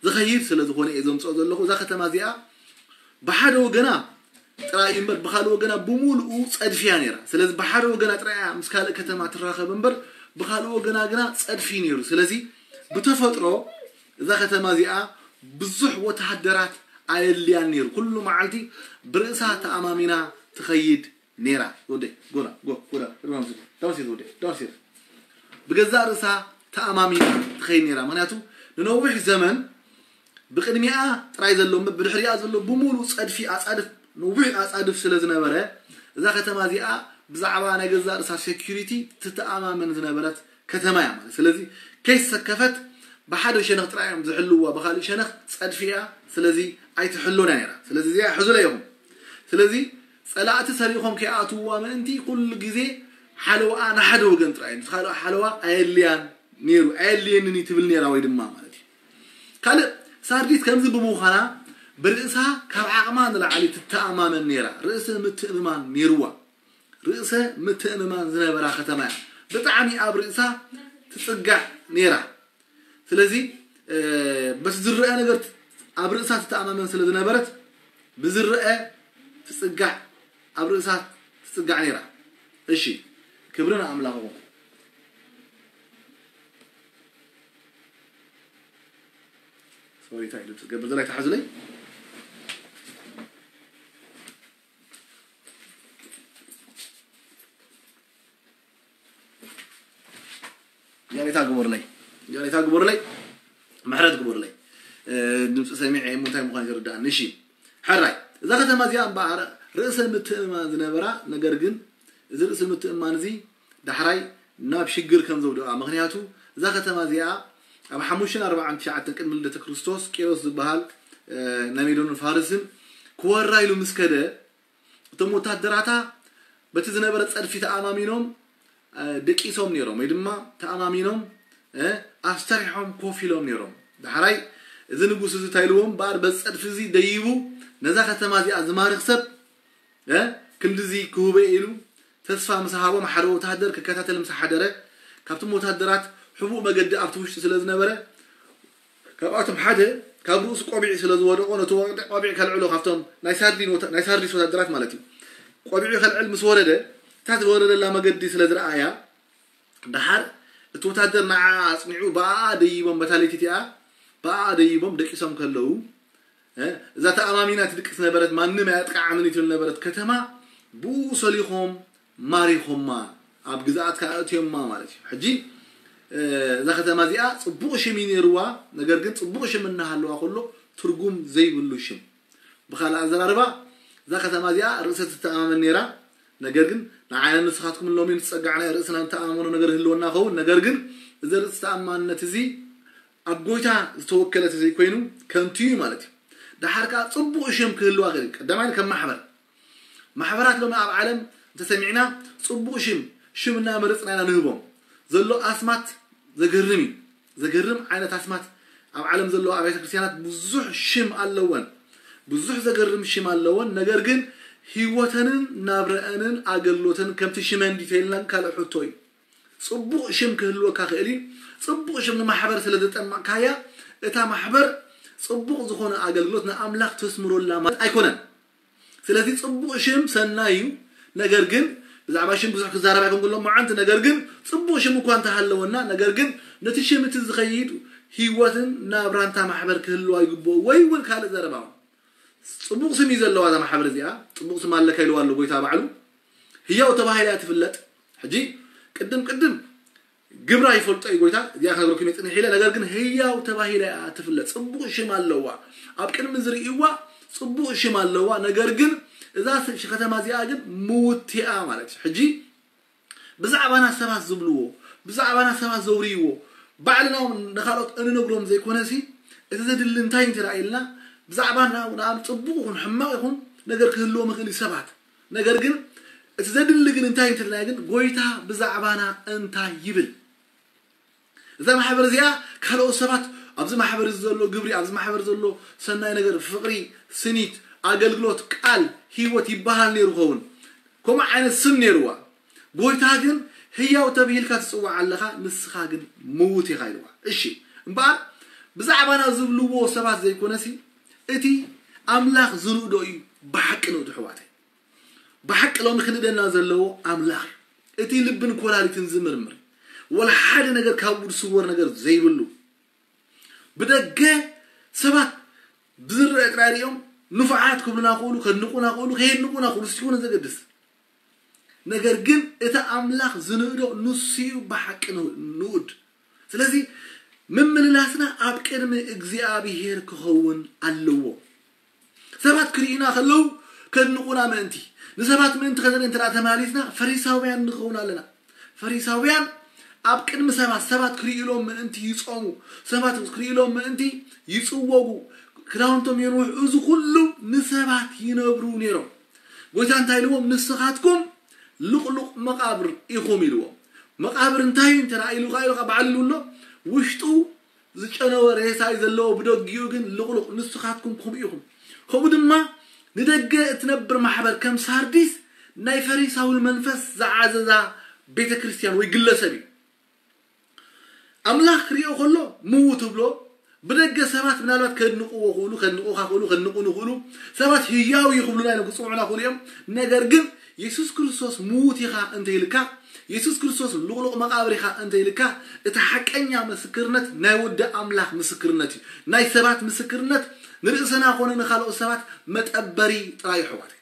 ዝኸይድ ስለ ዝኾነ እየ ዘምፅኦ ዘለኹ። እዛ ከተማ እዚኣ ብሓደ ወገና ጥራይ እምበር ብካልእ ወገና ብምሉኡ ጸድፊ እያ ነይራ። ስለዚ ብሓደ ወገና ጥራይ እያ ምስ ካልእ ከተማ ትራኸብ እምበር ብካልእ ወገና ግና ጸድፊ ነይሩ። ስለዚ ብተፈጥሮ እዛ ከተማ እዚኣ ብዙሕ ወተሃደራት ኣየድልያን ነይሩ። ኩሉ መዓልቲ ብርእሳ ተኣማሚና ትኸይድ ነይራ። ወደ ጎና ጎ ጎና ዳውንሲር ወደ ዳውንሲር ብገዛእ ርእሳ ተኣማሚና ትኸይድ ነይራ። ምክንያቱ ንነዊሕ ዘመን ብቅድሚኣ ጥራይ ዘሎ እምበር ብድሕሪኣ ዘሎ ብምሉእ ጸድፊ ኣጻድፍ ነዊሕ ኣጻድፍ ስለ ዝነበረ እዛ ከተማ እዚኣ ብዛዕባ ናይ ገዛእ ርእሳ ሴኩሪቲ ትተኣማመን ዝነበረት ከተማ እያ ማለት። ስለዚ ከይሰከፈት ብሓደ ሸነኽ ጥራይ እዮም ዝሕልውዋ፣ ብኻልእ ሸነኽ ጸድፊ እያ። ስለዚ ኣይትሕሎን እያ ነይራ። ስለዚ እዚኣ ሕዙለ ኢኹም። ስለዚ ጸላእቲ ሰሪኾም ከይኣትውዋ ምእንቲ ኩሉ ግዜ ሓለዋኣ ንሓደ ወገን ጥራይ እዩ። ምስ ካልኦ ሓለዋ ኣየድልያን ነይሩ። ኣየድልየንን እዩ ትብል ነይራ ወይ ድማ ማለት እዩ። ካልእ ሳርዲስ ከምዚ ብምዃና ብርእሳ ካብ ዓቕማ ንላዕሊ ትተኣማመን ነይራ። ርእሰ ምትእምማን ነይርዋ። ርእሰ ምትእምማን ዝነበራ ከተማ እያ። ብጣዕሚ ኣብ ርእሳ ትጽጋዕ ነይራ። ስለዚ እ፣ በቲ ዝረአ ነገር ኣብ ርእሳ ትተኣማመን ስለ ዝነበረት ብዝረአ ትጽጋዕ ኣብ ርእሳ ትጽጋዕ ነይራ። እሺ ክብሪ ንኣምላኽ ይኹን። ሶሪ እንታይ ኢሉ ትገብር ዘላይ ተሓዙለይ ያሬታ ግበርለይ ያሬታ ግበርለይ ምሕረት ግበርለይ እ፣ ድምፂ ሰሚዐ እሞ እንታይ ምዃን ይርዳእኒ። እሺ ሕራይ እዛ ከተማ እዚኣ እምበኣር ርእሰ ምትእምማን ዝነበራ ነገር ግን እዚ ርእሰ ምትእምማን እዚ ዳሕራይ ናብ ሽግር ከም ዘውደቓ ምክንያቱ እዛ ከተማ እዚኣ ኣብ ሓሙሽተን ኣርባዓን ትሽዓተን ቅድሚ ልደተ ክርስቶስ ቂሮስ ዝበሃል እ፣ ናይ ሜዶንን ፋርስን ክወራ ኢሉ ምስ ከደ እቶም ወታደራታ በቲ ዝነበረ ጸድፊ ተኣማሚኖም እ፣ ደቂሶም ነይሮም ወይ ድማ ተኣማሚኖም እ፣ ኣስተሪሖም ኮፍ ኢሎም ነይሮም። ዳሕራይ እዚ ንጉስ እዚ እንታይ ኢልዎም እምበኣር በዚ ጸድፊ እዚ ደይቡ ነዛ ከተማ እዚኣ ዝማርኽ ሰብ እ፣ ክንድዚ ክህቦ ኢሉ ተስፋ ምስ ሃቦም ሓደ ወታደር ክከታተል ምስ ሓደረ ካብቶም ወታደራት ሕቡእ መገዲ ኣብቲ ውሽጢ ስለ ዝነበረ ካብኣቶም ሓደ ካብ ርእሱ ቆቢዕ ስለ ዝወደቆ ነቲ ወቅጢ ቆቢዕ ከልዕሎ ካብቶም ናይ ሳርዲን ወተ- ናይ ሳርዲስ ወታደራት ማለት እዩ ቆቢዑ ከልዕል ምስ ወረደ እታ ዝወረደላ መገዲ ስለ ዝረኣያ ደሓር እቲ ወታደር ንዓ ኣጽኒዑ ብኣኣ ደይቦም በታ ለይቲ እቲኣ ብኣኣ ደይቦም ደቂሶም ከለዉ እ፣ እዛ ተኣማሚና ትድቅስ ነበረት ማንም ኣየጥቃዓንን ትብል ነበረት ከተማ ብኡ ሰሊኾም ማሪኾማ ኣብ ግዝኣትካ ኣእትዮማ ማለት እዩ። ሕጂ እ፣ እዛ ከተማ እዚኣ ጽቡቕ ሽም እዩ ነይርዋ፣ ነገር ግን ጽቡቕ ሽም እናሃለዋ ከሎ ትርጉም ዘይብሉ ሽም። ብኻልእ ኣዘራርባ እዛ ከተማ እዚኣ ርእሰ ትተኣማመን ነይራ፣ ነገር ግን ንዓይን ንስኻትኩም ሎሚ ንጸጋዕና ርእስና ንተኣማመኖ ነገር ህልወና ኸውን፣ ነገር ግን እዚ ርእሲ ተኣማንነት እዚ ኣብ ጎይታ ዝተወከለ ተዘይኮይኑ ከንቱ እዩ ማለት እዩ። ደሓር ከኣ ጽቡቕ ሽም ክህልዋ ክእል እዩ። ቀዳማይ ከም ማሕበር ማሕበራት ሎሚ ኣብ ዓለም እንተሰሚዕና ጽቡቕ ሽም ሽም እናመረጽና ኢና ንህቦም ዘሎ ኣስማት ዘገርም እዩ። ዘገርም ዓይነት ኣስማት ኣብ ዓለም ዘለዋ ኣብያተ ክርስቲያናት ብዙሕ ሽም ኣለወን። ብዙሕ ዘገርም ሽም ኣለወን። ነገር ግን ህይወተንን ናብረአንን ኣገልግሎተን ከምቲ ሽመን ዲተይልናን ካልእ ሕቶ እዩ። ጽቡቕ ሽም ክህልወካ ክእል እዩ። ጽቡቕ ሽም ንማሕበር ስለ ዘጠመቕካያ እታ ማሕበር ጽቡቕ ዝኾነ ኣገልግሎት ንኣምላኽ ተስምሮላ ማለት ኣይኮነን። ስለዚ ጽቡቕ ሽም ሰናይ እዩ። ነገር ግን ብዛዕባ ሽም ብዙሕ ክዛረብ ኣይኮንኩ ሎ መዓንቲ ነገር ግን ጽቡቕ ሽም እኳ እንተሃለወና ነገር ግን ነቲ ሽም እቲ ዝኸይድ ህይወትን ናብራንታ ማሕበር ክህልዋ ይግብኦ ወይ እውን ካልእ ዘረባ ጽቡቕ ስም እዩ ዘለዋ እዛ ማሕበር እዚኣ ጽቡቕ ስም ኣለካ ኢልዋ ኣሎ ጎይታ ባዕሉ ህያው ተባሂላ እያ ትፍለጥ ሕጂ ቅድም ቅድም ግብራ ይፈልጦ እዩ ጎይታ። እዚኣ ከነግረኩም እየ ጽንሕ ኢለ። ነገር ግን ህያው ተባሂላ እያ ትፍለጥ። ጽቡቕ ሽም ኣለዋ። ኣብ ቅድሚ ዝርእይዋ ጽቡቕ ሽም ኣለዋ። ነገር ግን እዛ ስ- ከተማ እዚኣ ግን ምውት እያ ማለት እዩ። ሕጂ ብዛዕባና ሰባት ዝብልዎ፣ ብዛዕባና ሰባት ዘውርይዎ፣ ባዕልና እውን ንኻልኦት እንነግሮም ዘይኮነሲ፣ እቲ ዘድሊ እንታይ እንተረኣየልና፣ ብዛዕባና ንኣም ጽቡቕ ይኹን ሕማቕ ይኹን ነገር ክህልዎም ይኽእል እዩ ሰባት። ነገር ግን እቲ ዘድሊ ግን እንታይ እንተልና ግን፣ ጎይታ ብዛዕባና እንታይ ይብል? እዛ ማሕበር እዚኣ ካልኦት ሰባት ኣብዚ ማሕበር እዚ ዘሎ ግብሪ፣ ኣብዚ ማሕበር ዘሎ ሰናይ ነገር፣ ፍቕሪ፣ ስኒት፣ ኣገልግሎት፣ ቃል፣ ህይወት ይበሃል ነይሩ ኸውን። ከምኡ ዓይነት ስም ነይርዋ። ጎይታ ግን ህያው ተብሂልካ ትጽዋዕ ኣለኻ፣ ንስኻ ግን ምውት ኢኻ ኢልዋ። እሺ እምበኣር ብዛዕባና ዝብልዎ ሰባት ዘይኮነሲ እቲ ኣምላኽ ዝንእዶ እዩ። ብሓቂ ንእዱ ኣሕዋተይ፣ ብሓቂ ሎሚ ክንእደና ዘለዎ ኣምላኽ፣ እቲ ልብን ኮላሊትን ዝምርምር፣ ወላ ሓደ ነገር ካብኡ ዝስወር ነገር ዘይብሉ፣ ብደገ ሰባት ብዝረአ ጥራይ ሪኦም ንፉዓት ክብሉና ክእሉ፣ ከድንቁና ክእሉ፣ ከየድንቁና ክእሉ፣ ስቲኮነ ዘገድስ። ነገር ግን እቲ ኣምላኽ ዝንእዶ ንሱ እዩ ብሓቂ ንኡ- ንኡድ። ስለዚ ምምልላስና ኣብ ቅድሚ እግዚኣብሔር ክኸውን ኣለዎ። ሰባት ክርእዩና ከለዉ ከድንቁና ምእንቲ፣ ንሰባት ምእንቲ ከዘን እንተ ተማሊስና ፈሪሳውያን ንኸውን ኣለና። ፈሪሳውያን ኣብ ቅድሚ ሰባት ሰባት ክርእዩሎም ምእንቲ ይጾሙ፣ ሰባት ክርእዩሎም ምእንቲ ይጽወጉ፣ ክዳውንቶም የንውሑ። እዚ ኩሉ ንሰባት ይነብሩ ነይሮም። ጎይታ እንታይ ኢልዎም? ንስኻትኩም ልቕሉቕ መቓብር ኢኹም ኢልዎም። መቓብር እንታይ እንተ ኢሉ ኸዓ ኢሉ ኸዓ ባዕሉ ኢሉ ኣሎ። ውሽጡ ዝጨነወ ሬሳ እዩ ዘለዎ፣ ብደጊኡ ግን ልቕሉቕ። ንስኻትኩም ከምኡ ኢኹም። ከምኡ ድማ ንደገ እትነብር ማሕበር ከም ሳርዲስ ናይ ፈሪሳዊ መንፈስ ዝዓዘዛ ቤተ ክርስቲያን ወይ ግለሰብ እዩ። ኣምላኽ ክሪኦ ከሎ ምውት ብሎ፣ ብደገ ሰባት ምናልባት ከድንቕዎ ክእሉ፣ ከድንቑኻ ክእሉ፣ ከድንቑ ንኽእሉ፣ ሰባት ህያው እዩ ክብሉና ኢሎም ክጽውዑና ክእሉ እዮም። ነገር ግን የሱስ ክርስቶስ ምውት ኢኻ እንተ ኢልካ፣ የሱስ ክርስቶስ ልቕሉቕ መቓብር ኢኻ እንተ ኢልካ፣ እቲ ሓቀኛ ምስክርነት ናይ ወዲ ኣምላኽ ምስክርነት እዩ። ናይ ሰባት ምስክርነት ንርእስና ኮነ ንኻልኦት ሰባት መጠበሪ ጥራይ እዩ ኣሕዋተይ።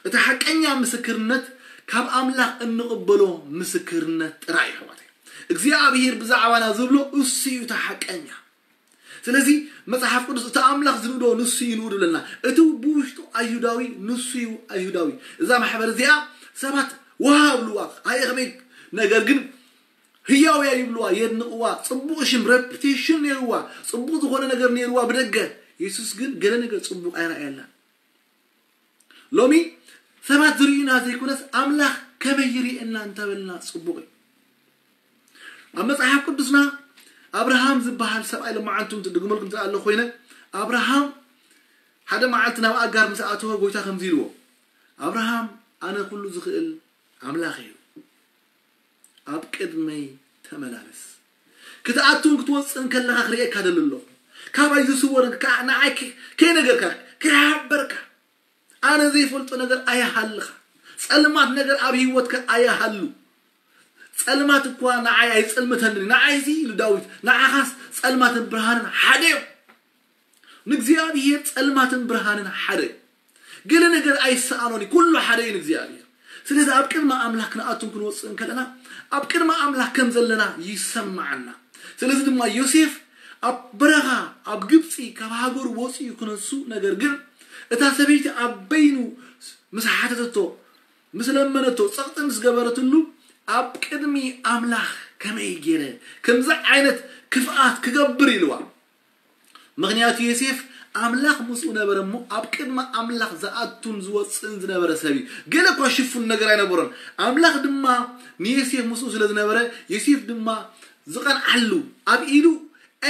እቲ ሓቀኛ ምስክርነት ካብ ኣምላኽ እንቕበሎ ምስክርነት ጥራይ እዩ ኣሕዋተይ። እግዚኣብሔር ብዛዕባና ዝብሎ እሱ እዩ እቲ ሓቀኛ። ስለዚ መጽሓፍ ቅዱስ እቲ ኣምላኽ ዝንእዶ ንሱ እዩ ንኡድ ይብለና። እቲ ብውሽጡ ኣይሁዳዊ ንሱ እዩ ኣይሁዳዊ። እዛ ማሕበር እዚኣ ሰባት ዋሃ ይብልዋ፣ ኣየ ከመይ፣ ነገር ግን ህያው እያ ይብልዋ፣ የድንቕዋ፣ ጽቡቕ ሽም፣ ሬፑቴሽን ነይርዋ፣ ጽቡቕ ዝኾነ ነገር ነይርዋ ብደገ። የሱስ ግን ገለ ነገር ጽቡቕ ኣይረኣየላን። ሎሚ ሰባት ዝርእዩና ዘይኮነስ ኣምላኽ ከመይ ይርእየና እንተበልና ጽቡቕ እዩ። ኣብ መጽሓፍ ቅዱስና ኣብርሃም ዝበሃል ሰብኣይ፣ ለማዓንቱ እንትድግመልኩም ዝኣለ ኮይነ፣ ኣብርሃም ሓደ መዓልቲ ናብ ኣጋር ምስ ኣተወ ጎይታ ከምዚ ኢልዎ፣ ኣብርሃም፣ ኣነ ኩሉ ዝኽእል ኣምላኽ እዩ፣ ኣብ ቅድመይ ተመላለስ። ክትኣቱን ክትወፅእን ከለኻ ክርእየካ ደሊ ኣለኹ። ካባይ ዝስወርን ከዓ ንዓይ ከ- ከይነገርካ ከይሓበርካ፣ ኣነ ዘይፈልጦ ነገር ኣይሃልኻ። ጸልማት ነገር ኣብ ህይወትካ ኣይሃሉ። ጸልማት እኳ ንዓይ ኣይጸልምተንን፣ ንዓይሲ ኢሉ ዳዊት፣ ንዓኻስ ጸልማትን ብርሃንን ሓደ እዮም። ንእግዚኣብሔር ጸልማትን ብርሃንን ሓደ እዩ። ገለ ነገር ኣይሰኣኖን እዩ፣ ኩሉ ሓደ እዩ ንእግዚኣብሔር። ስለዚ ኣብ ቅድሚ ኣምላኽ ክንኣቱን ክንወፅእን ከለና ኣብ ቅድሚ ኣምላኽ ከም ዘለና ይሰማዓና። ስለዚ ድማ ዮሴፍ ኣብ በረኻ ኣብ ግብፂ ካብ ሃገሩ ወፂኡ ክነሱ፣ ነገር ግን እታ ሰበይቲ ኣብ በይኑ ምስ ሓተተቶ፣ ምስ ለመነቶ፣ ፀቕጢ ምስ ገበረትሉ ኣብ ቅድሚ ኣምላኽ ከመይ ገይረ ከምዚ ዓይነት ክፍኣት ክገብር ኢልዋ። ምኽንያቱ ዮሴፍ ኣምላኽ ምስኡ ነበረ እሞ ኣብ ቅድሚ ኣምላኽ ዝኣቱን ዝወፅእን ዝነበረ ሰብ እዩ። ገለ እኳ ሽፉን ነገር ኣይነበሮን። ኣምላኽ ድማ ንዮሴፍ ምስኡ ስለ ዝነበረ ዮሴፍ ድማ ዝቐንዓሉ ኣብ ኢዱ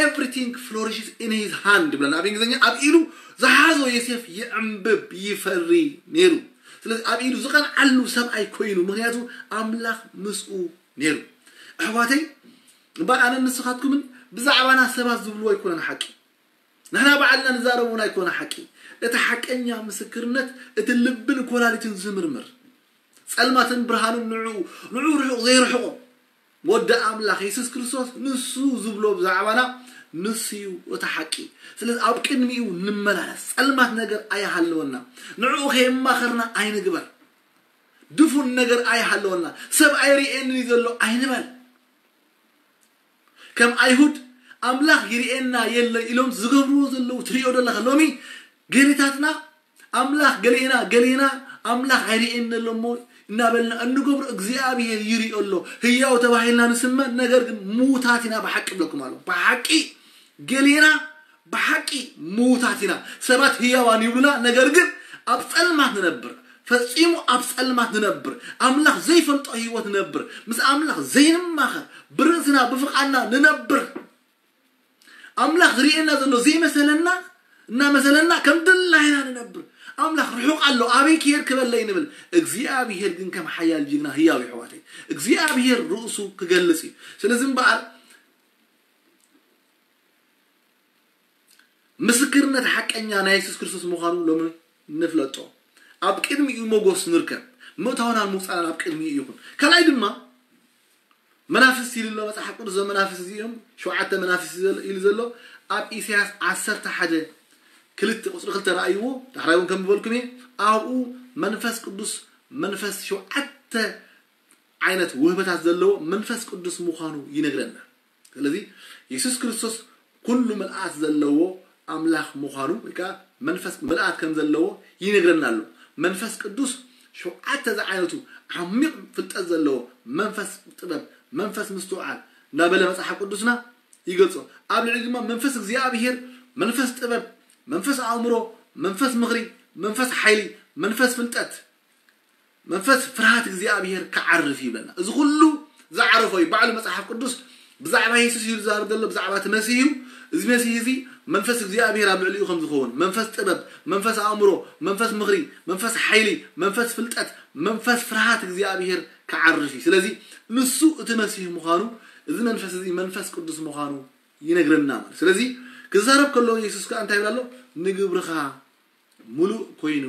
everything flourishes in his hand ይብለና ኣብ እንግሊዝኛ። ኣብ ኢዱ ዝሓዞ ዮሴፍ ይዕንብብ ይፈሪ ነይሩ። ስለዚ ኣብ ኢዱ ዝቐንዓሉ ሰብኣይ ኮይኑ፣ ምኽንያቱ ኣምላኽ ምስኡ ነይሩ። ኣሕዋተይ እምበኣር ኣነን ንስኻትኩምን ብዛዕባና ሰባት ዝብልዎ ኣይኮነን ሓቂ። ንሕና ባዕልና ንዛረቦ እውን ኣይኮነ ሓቂ። እቲ ሓቀኛ ምስክርነት እቲ ልብን ኮላሊትን ዝምርምር፣ ጸልማትን ብርሃንን ንዕኡ ንዕኡ ርሑቕ ዘይርሕቖ ወዲ ኣምላኽ የሱስ ክርስቶስ ንሱ ዝብሎ ብዛዕባና ንሱ እዩ እቲ ሓቂ። ስለዚ ኣብ ቅድሚኡ ንመላለስ። ጸልማት ነገር ኣይሃለወና። ንዕኡ ከየማኸርና ኣይንግበር። ድፉን ነገር ኣይሃለወና። ሰብ ኣይርእየንን እዩ ዘሎ ኣይንበል። ከም ኣይሁድ ኣምላኽ ይርእየና የለን ኢሎም ዝገብርዎ ዘለዉ ትርእዮ ዘለኻ። ሎሚ ገሌታትና ኣምላኽ ገሌና ገሌና ኣምላኽ ኣይርእየን ኣሎ እሞ እናበልና እንገብሮ እግዚኣብሔር ይርእዮ ኣሎ። ህያው ተባሂልና ንስመ፣ ነገር ግን ምዉታት ኢና ብሓቂ ብለኩም ኣሎ። ብሓቂ ገሌና ብሓቂ ምዉታት ኢና። ሰባት ህያዋን ይብሉና፣ ነገር ግን ኣብ ጸልማት ንነብር፣ ፈጺሙ ኣብ ጸልማት ንነብር፣ ኣምላኽ ዘይፈልጦ ህይወት ንነብር፣ ምስ ኣምላኽ ዘይንማኸር፣ ብርእስና ብፍቓድና ንነብር። ኣምላኽ ዝርእየና ዘሎ ዘይመሰለና እናመሰለና ከም ድላይና ንነብር። ኣምላኽ ርሑቕ ኣሎ፣ ኣበይ ክሄድ ክበለይ ንብል። እግዚኣብሔር ግን ከም ሓያል ጅግና ህያው እዩ፣ ኣሕዋተይ። እግዚኣብሔር ርእሱ ክገልጽ እዩ። ስለዚ እምበኣር ምስክርነት ሓቀኛ ናይ የሱስ ክርስቶስ ምዃኑ ሎሚ ንፍለጦ። ኣብ ቅድሚኡ ሞጎስ ንርከብ። ምእታውናን ምውጻእናን ኣብ ቅድሚኡ ይኹን። ካልኣይ ድማ መናፍስት ኢሉ ኣሎ መጽሓፍ ቅዱስ። እዞም መናፍስት እዚኦም ሸውዓተ መናፍስት ኢሉ ዘሎ ኣብ ኢሳያስ ዓሰርተ ሓደ ክልተ ቁጽሪ ክልተ ረኣይዎ። ዳሕራይ እውን ከም ዝበልኩም እየ፣ ኣብኡ መንፈስ ቅዱስ መንፈስ ሸውዓተ ዓይነት ውህበታት ዘለዎ መንፈስ ቅዱስ ምዃኑ ይነግረና። ስለዚ የሱስ ክርስቶስ ኩሉ ምልኣት ዘለዎ ኣምላኽ ምዃኑ ወይ ከዓ መንፈስ ምልኣት ከም ዘለዎ ይነግረና ኣሎ። መንፈስ ቅዱስ ሸውዓተ ዝዓይነቱ ዓሚቕ ፍልጠት ዘለዎ መንፈስ ጥበብ፣ መንፈስ ምስትውዓል እናበለ መጽሓፍ ቅዱስና ይገልጾ። ኣብ ልዕሊ ድማ መንፈስ እግዚኣብሔር፣ መንፈስ ጥበብ፣ መንፈስ ኣእምሮ፣ መንፈስ ምኽሪ፣ መንፈስ ሓይሊ፣ መንፈስ ፍልጠት፣ መንፈስ ፍርሃት እግዚኣብሔር ክዓርፍ ይብለና። እዚ ኩሉ ዝዓረፎ እዩ። ባዕሉ መጽሓፍ ቅዱስ ብዛዕባ የሱስ እዩ ዝዛረብ ዘሎ፣ ብዛዕባ እቲ መሲህ እዩ። እዚ መሲህ እዚ መንፈስ እግዚኣብሔር ኣብ ልዕሊኡ ከም ዝኸውን፣ መንፈስ ጥበብ፣ መንፈስ ኣእምሮ፣ መንፈስ ምኽሪ፣ መንፈስ ሓይሊ፣ መንፈስ ፍልጠት፣ መንፈስ ፍርሃት እግዚኣብሔር ክዓርፍ እዩ። ስለዚ ንሱ እቲ መሲህ ምዃኑ፣ እዚ መንፈስ እዚ መንፈስ ቅዱስ ምዃኑ ይነግረና ማለት። ስለዚ ክዛረብ ከሎ የሱስ ከኣ እንታይ ይብል ኣሎ? ንግብርኻ ምሉእ ኮይኑ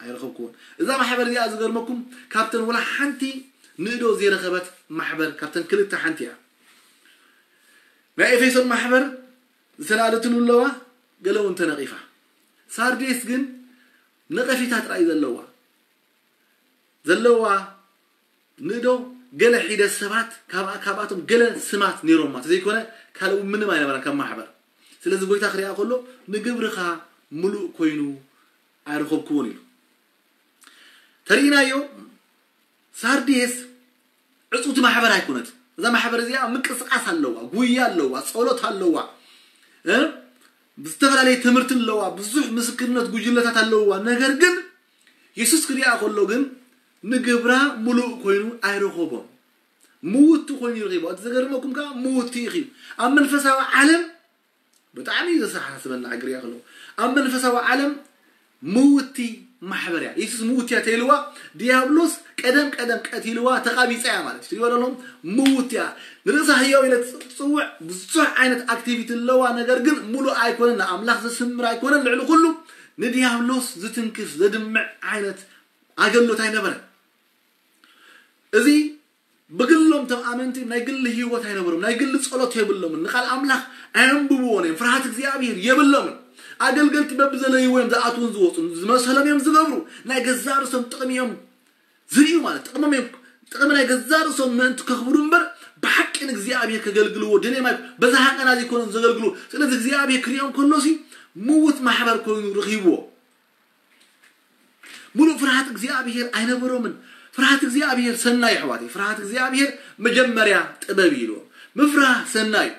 ኣይረኸብኩዎን። እዛ ማሕበር እዚኣ ዝገርመኩም ካብተን ወላ ሓንቲ ንእዶ ዘይረኸበት ማሕበር ካብተን ክልተ ሓንቲ እያ። ናይ ኤፌሶን ማሕበር ዝተናደትሉ ኣለዋ፣ ገለ እውን ተነቒፋ። ሳርዴስ ግን ነቐፊታ ጥራይ ዘለዋ ዘለዋ ንእዶ ገለ ሒደት ሰባት ካብ- ካብኣቶም ገለ ስማት ነይሮማ ተዘይኮነ ካልእ ምንም ኣይነበረን ካብ ማሕበር። ስለዚ ጎይታ ክሪኣ ከሎ ንግብርኻ ምሉእ ኮይኑ ኣይረኸብክዎን ኢሉ። ተሪኢናዮ። ሳርዴስ ዕፁቲ ማሕበር ኣይኮነት። እዛ ማሕበር እዚኣ ምንቅስቃስ ኣለዋ፣ ጉያ ኣለዋ፣ ጸሎት ኣለዋ፣ እ? ዝተፈላለየ ትምህርቲ ኣለዋ፣ ብዙሕ ምስክርነት ጉጅለታት ኣለዋ። ነገር ግን የሱስ ክሪኣ ከሎ ግን ንግብራ ምሉእ ኮይኑ ኣይረኸቦን። ምውቲ ኮይኑ ይረኺቦ። እቲ ዘገርመኩም ከዓ ምውቲ እዩ። ኣብ መንፈሳዊ ዓለም ብጣዕሚ እዩ ዘሰሓስበና። ክሪኣ ከለኹ ኣብ መንፈሳዊ ዓለም ምውቲ ማሕበር እያ። የሱስ ምውቲ እያ ተይልዋ፣ ዲያብሎስ ቀደም ቀደም ቀቲልዋ፣ ተቓቢጻ እያ ማለት እዩ። ትሪእዋ ዘለኹም ምውቲ እያ። ንርእሳ ህያው ኢለ ትጽውዕ ብዙሕ ዓይነት ኣክቲቪቲ ኣለዋ፣ ነገር ግን ሙሉእ ኣይኮነን፣ ንኣምላኽ ዘስምር ኣይኮነን። ልዕሊ ኩሉ ንዲያብሎስ ዝትንክፍ ዘድምዕ ዓይነት ኣገልግሎት ኣይነበረን። እዚ ብግሎም እቶም ኣመንቲ ናይ ግሊ ህይወት ኣይነበሮም፣ ናይ ግሊ ጸሎት የብሎምን፣ ንቃል ኣምላኽ ኣየንብብዎን እዮም፣ ፍርሃት እግዚኣብሔር የብሎምን። ኣገልገልቲ በብዘለይዎ እዮም ዝኣትዉን ዝወፁን፣ ዝመሰሎም እዮም ዝገብሩ፣ ናይ ገዛ ርእሶም ጥቕሚ እዮም ዝርእዩ ማለት ጥቕሞም እዮም ጥቕሚ ናይ ገዛ ርእሶም ምእንቲ ከኽብሩ እምበር ብሓቂ ንእግዚኣብሔር ከገልግልዎ ደልዮም ኣይ በዛ ሃቀና ዘይኮኑን ዘገልግሉ። ስለዚ እግዚኣብሔር ክሪኦም ከሎሲ ምውት ማሕበር ኮይኑ ረኺብዎ። ሙሉእ ፍርሃት እግዚኣብሔር ኣይነበሮምን። ፍርሃት እግዚኣብሔር ሰናይ ኣሕዋተይ፣ ፍርሃት እግዚኣብሔር መጀመርያ ጥበብ እዩ ኢልዎም። ምፍራህ ሰናይ እዩ።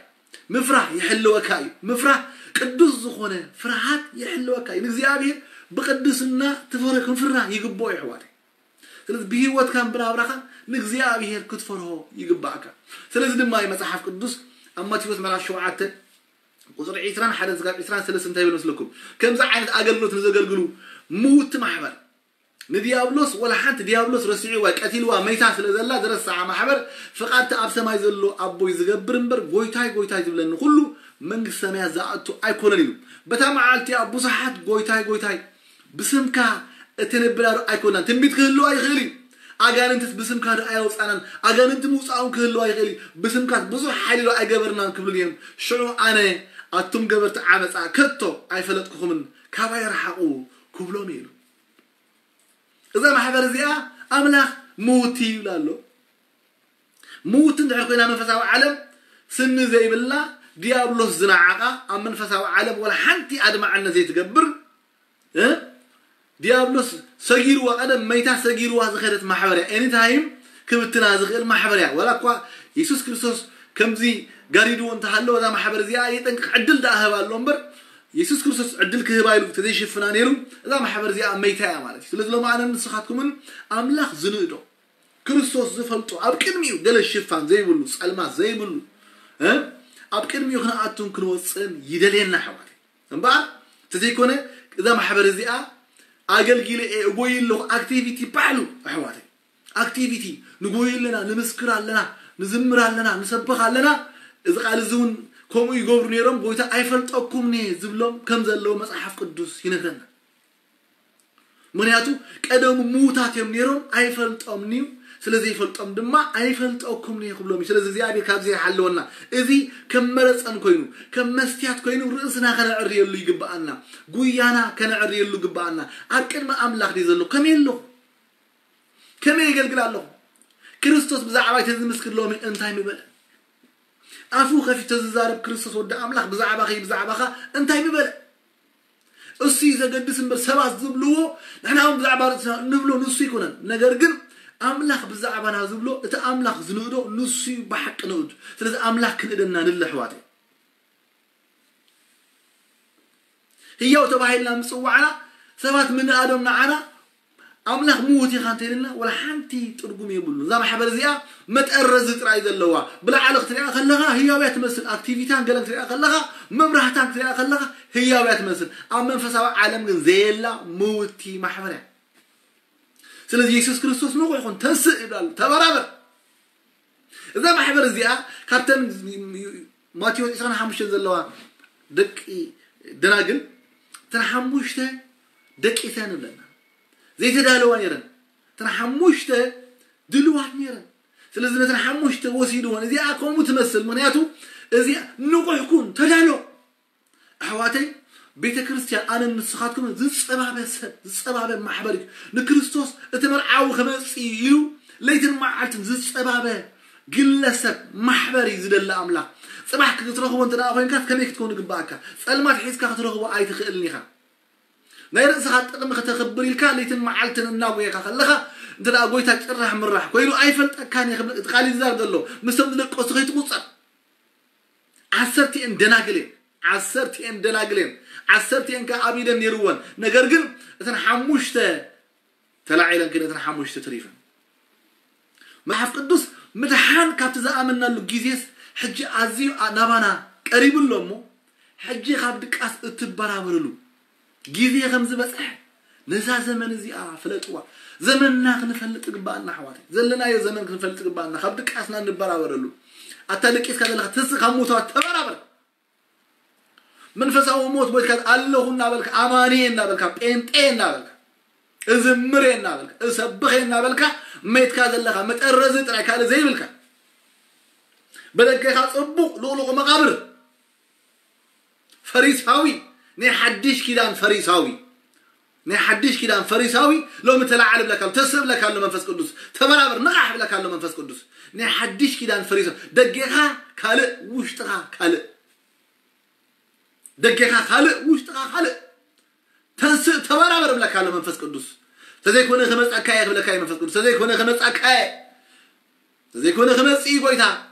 ምፍራህ ይሕልወካ እዩ። ምፍራህ ቅዱስ ዝኾነ ፍርሃት ይሕልወካ እዩ። ንእግዚኣብሔር ብቅድስና ትፈረ ክንፍራህ ይግብኦ ኣሕዋተይ። ስለዚ ብህይወትካን ብናብራኻን ንእግዚኣብሔር ክትፈርሆ ይግባእካ። ስለዚ ድማ እዩ መጽሓፍ ቅዱስ ኣብ ማቴዎስ ምዕራፍ ሸውዓተ ቁፅሪ ዒስራን ሓደን ስጋብ ዒስራን ሰለስተ እንታይ ይብል መስለኩም? ከምዚ ዓይነት ኣገልግሎት ንዘገልግሉ ምውቲ ማሕበር ንዲያብሎስ ወላ ሓንቲ ዲያብሎስ ረሲዕዋ ቀቲልዋ መይታ ስለ ዘላ ዝረስዓ ማሕበር ፍቓድቲ ኣብ ሰማይ ዘሎ ኣቦይ ዝገብር እምበር ጎይታይ ጎይታይ ዝብለኒ ኩሉ መንግስቲ ሰማያት ዝኣቱ ኣይኮነን ኢሉ። በታ መዓልቲ ኣብ ብዙሓት ጎይታይ ጎይታይ ብስምካ እተንብላ ዶ ኣይኮናን። ትንቢት ክህልዋ ይኽእል እዩ። ኣጋንንትስ ብስምካ ዶ ኣየውፃናን። ኣጋንንቲ ምውፃኦም ክህልዋ ይኽእል እዩ። ብስምካስ ብዙሕ ሓይሊ ዶ ኣይገበርናን ክብሉ እዮም። ሽዑ ኣነ ኣቱም ገበርቲ ዓመፃ ከቶ ኣይፈለጥኩኹምን፣ ካባይ ርሓቑ ክብሎም እዩ ኢሉ። እዛ ማሕበር እዚኣ ኣምላኽ ምውቲ ይብላ ኣሎ። ምውቲ እንድሕር ኮይና መንፈሳዊ ዓለም ስኒ ዘይብላ፣ ዲያብሎስ ዝነዓቓ፣ ኣብ መንፈሳዊ ዓለም ወላ ሓንቲ ኣድማዕነት ዘይትገብር፣ እ? ዲያብሎስ ሰጊርዋ፣ ቀደም መይታ ሰጊርዋ ዝኸደት ማሕበር እያ። ኤኒታይም ክብትና ዝኽእል ማሕበር እያ። ወላ እኳ የሱስ ክርስቶስ ከምዚ ጋሪድዎ እንተሃለወ፣ እዛ ማሕበር እዚኣ የጠንቅቕ፣ ዕድል ደኣ ህባ ኣሎ እምበር፣ የሱስ ክርስቶስ ዕድል ክህባ ኢሉ ተዘይሽፍና ነይሩ፣ እዛ ማሕበር እዚኣ መይታ እያ ማለት እዩ። ስለዚ ሎሚ ኣነ ንስኻትኩምን ኣምላኽ ዝንእዶ፣ ክርስቶስ ዝፈልጦ፣ ኣብ ቅድሚኡ ገለ ሽፋን ዘይብሉ፣ ጸልማት ዘይብሉ፣ እ? ኣብ ቅድሚኡ ክንኣቱን ክንወጽእን ይደልየና ኣሕዋት። እምበኣር እንተዘይኮነ እዛ ማሕበር እዚኣ ኣገልጊለ እየ እጎይ ኣለኹ፣ ኣክቲቪቲ ባዕሉ ኣሕዋተይ፣ ኣክቲቪቲ ንጎይ ኣለና፣ ንምስክር ኣለና፣ ንዝምር ኣለና፣ ንሰብኽ ኣለና። እዚ ቃል እዚ እውን ከምኡ ይገብሩ ነይሮም። ጎይታ ኣይፈልጠኩም እየ ዝብሎም ከም ዘለዉ መጽሓፍ ቅዱስ ይነግረና። ምክንያቱ ቀደሙ ምዉታት እዮም ነይሮም፣ ኣይፈልጦምን እዩ። ስለ ዘይፈልጦም ድማ ኣይፈልጠኩም እየ ክብሎም እዩ። ስለዚ እግዚኣብሔር ካብዚ ይሓለወና። እዚ ከም መረፀን ኮይኑ፣ ከም መስትያት ኮይኑ ርእስና ከነዕርየሉ ይግብኣና። ጉያና ከነዕርየሉ ይግብኣና። ኣብ ቅድሚ ኣምላኽ ድዩ ዘሎ? ከመይ ኣለኹ? ከመይ የገልግል ኣለኹ? ክርስቶስ ብዛዕባይ ተዝምስክር ሎሚ እንታይ ምበለ? ኣፉ ከፊቱ ተዝዛረብ ክርስቶስ ወዲ ኣምላኽ ብዛዕባኺ፣ ብዛዕባኻ እንታይ ምበለ? እሱ እዩ ዘገድስ እምበር ሰባት ዝብልዎ ንሕና እውን ብዛዕባ ርእስና እንብሎ ንሱ ይኮነን። ነገር ግን ኣምላኽ ብዛዕባና ዝብሎ እቲ ኣምላኽ ዝንእዶ ንሱ እዩ ብሓቂ ንኡድ። ስለዚ ኣምላኽ ክንእደና ንለ ኣሕዋተይ። ህያው ተባሂልና ምጽዋዕና ሰባት ምንኣዶም ንዓና ኣምላኽ ምዉት ኢኻ እንተኢልና ወላ ሓንቲ ትርጉም የብሉን። እዛ ማሕበር እዚኣ መጠረዚ ጥራይ ዘለዋ፣ ብላዕሊ ክትሪኣ ከለኻ ህያው እያ ትመስል፣ ኣክቲቪታን ገለን ክትሪኣ ከለኻ፣ መብራህታን ክትሪኣ ከለኻ ህያው እያ ትመስል። ኣብ መንፈሳዊ ዓለም ግን ዘየላ ምውቲ ማሕበር እያ። ስለዚ የሱስ ክርስቶስ ንቑሕ ኩን፣ ተንስእ ይብላሉ፣ ተበራበር። እዛ ማሕበር እዚኣ ካብተን ማቴዎስ ዕስራን ሓሙሽተን ዘለዋ ደቂ ደናግል እተን ሓሙሽተ ደቂሰን ይብለና። ዘይተዳለዋ ነይረን። እተን ሓሙሽተ ድልዋት ነይረን። ስለዚ ነተን ሓሙሽተ ወሲድወን። እዚኣ ከምኡ ትመስል። ምክንያቱ እዚኣ ንቑሕ ኩን፣ ተዳሎ። ኣሕዋተይ፣ ቤተ ክርስቲያን ኣነን ንስኻትኩም ዝጸባበ ሰብ፣ ዝጸባበ ማሕበር እዩ። ንክርስቶስ እቲ መርዓዊ ክመጽእ እዩ ኢሉ ለይትን መዓልትን ዝጸባበ ግለሰብ ማሕበር እዩ ዝደሊ ኣምላኽ። ጽባሕ ክትረኽቦ እንተ ደኣ ኮይንካስ ከመይ ክትከውን ይግብኣካ? ጸልማት ሒዝካ ክትረኽቦ ኣይትኽእልን ኢኻ። ናይ ርእስኻ ጥቕሚ ከተኽብር ኢልካ ለይትን መዓልትን እናጎየኻ ከለኻ፣ እንተ ደኣ ጎይታ ጭራሕ ምራሕ ኮይኑ ኣይፈልጠካን እየ ክብል እቲ ቃል ይዛረብ ዘሎ፣ ምስቶም ዝደቀሱ ከይትቁጸር። ዓሰርቲኤን ደናግል እየን። ዓሰርቲኤን ደናግል እየን። ዓሰርቲኤን ከኣ ኣብ ኢደን ነይርወን። ነገር ግን እተን ሓሙሽተ ተላዒለን ክደ፣ እተን ሓሙሽተ ተሪፈን። መጽሓፍ ቅዱስ ምድሓን ካብቲ ዝኣመናሉ ግዜስ ሕጂ ኣዝዩ ኣ-፣ ናባና ቀሪቡ ኣሎ እሞ፣ ሕጂ ካብ ድቃስ እትበራበርሉ ግዜ ከም ዝበጽሐ ነዛ ዘመን እዚኣ ፍለጥዋ። ዘመንና ክንፈልጥ ግባኣና ኣሕዋተይ። ዘለናዮ ዘመን ክንፈልጥ ግባኣና። ካብ ድቃስና እንበራበረሉ። ኣታ ደቂስካ ዘለኻ ተንስእ ካብ ምውታት ተበራበር። መንፈሳዊ ሞት ቦትካ ኣለኹ እናበልካ፣ ኣማኒ እየ እናበልካ፣ ጴንጤ እየ እናበልካ፣ እዝምር እየ እናበልካ፣ እሰብኽ እየ እናበልካ፣ ሜትካ ዘለኻ መጠረዚ ጥራይ ካልእ ዘይብልካ። በደገኻ ጽቡቕ ልቕሉቕ መቓብር። ፈሪሳዊ፣ ናይ ሓድሽ ኪዳን ፈሪሳዊ። ናይ ሓድሽ ኪዳን ፈሪሳዊ ሎሚ ተላዓል ብለካ ኣሎ፣ ተስእ ብለካ ኣሎ መንፈስ ቅዱስ። ተበራበር፣ ንቓሕ ብለካ ኣሎ መንፈስ ቅዱስ። ናይ ሓድሽ ኪዳን ፈሪሳዊ። ደጌኻ ካልእ፣ ውሽጥኻ ካልእ። ደጌኻ ካልእ፣ ውሽጥኻ ካልእ። ተንስእ፣ ተበራበር ብለካ ኣሎ መንፈስ ቅዱስ። ተዘይኮነ ክመጻካ እየ ክብለካ እዩ መንፈስ ቅዱስ። ተዘይኮነ ክመጻካ እየ። ተዘይኮነ ክመጽእ እዩ ጎይታ።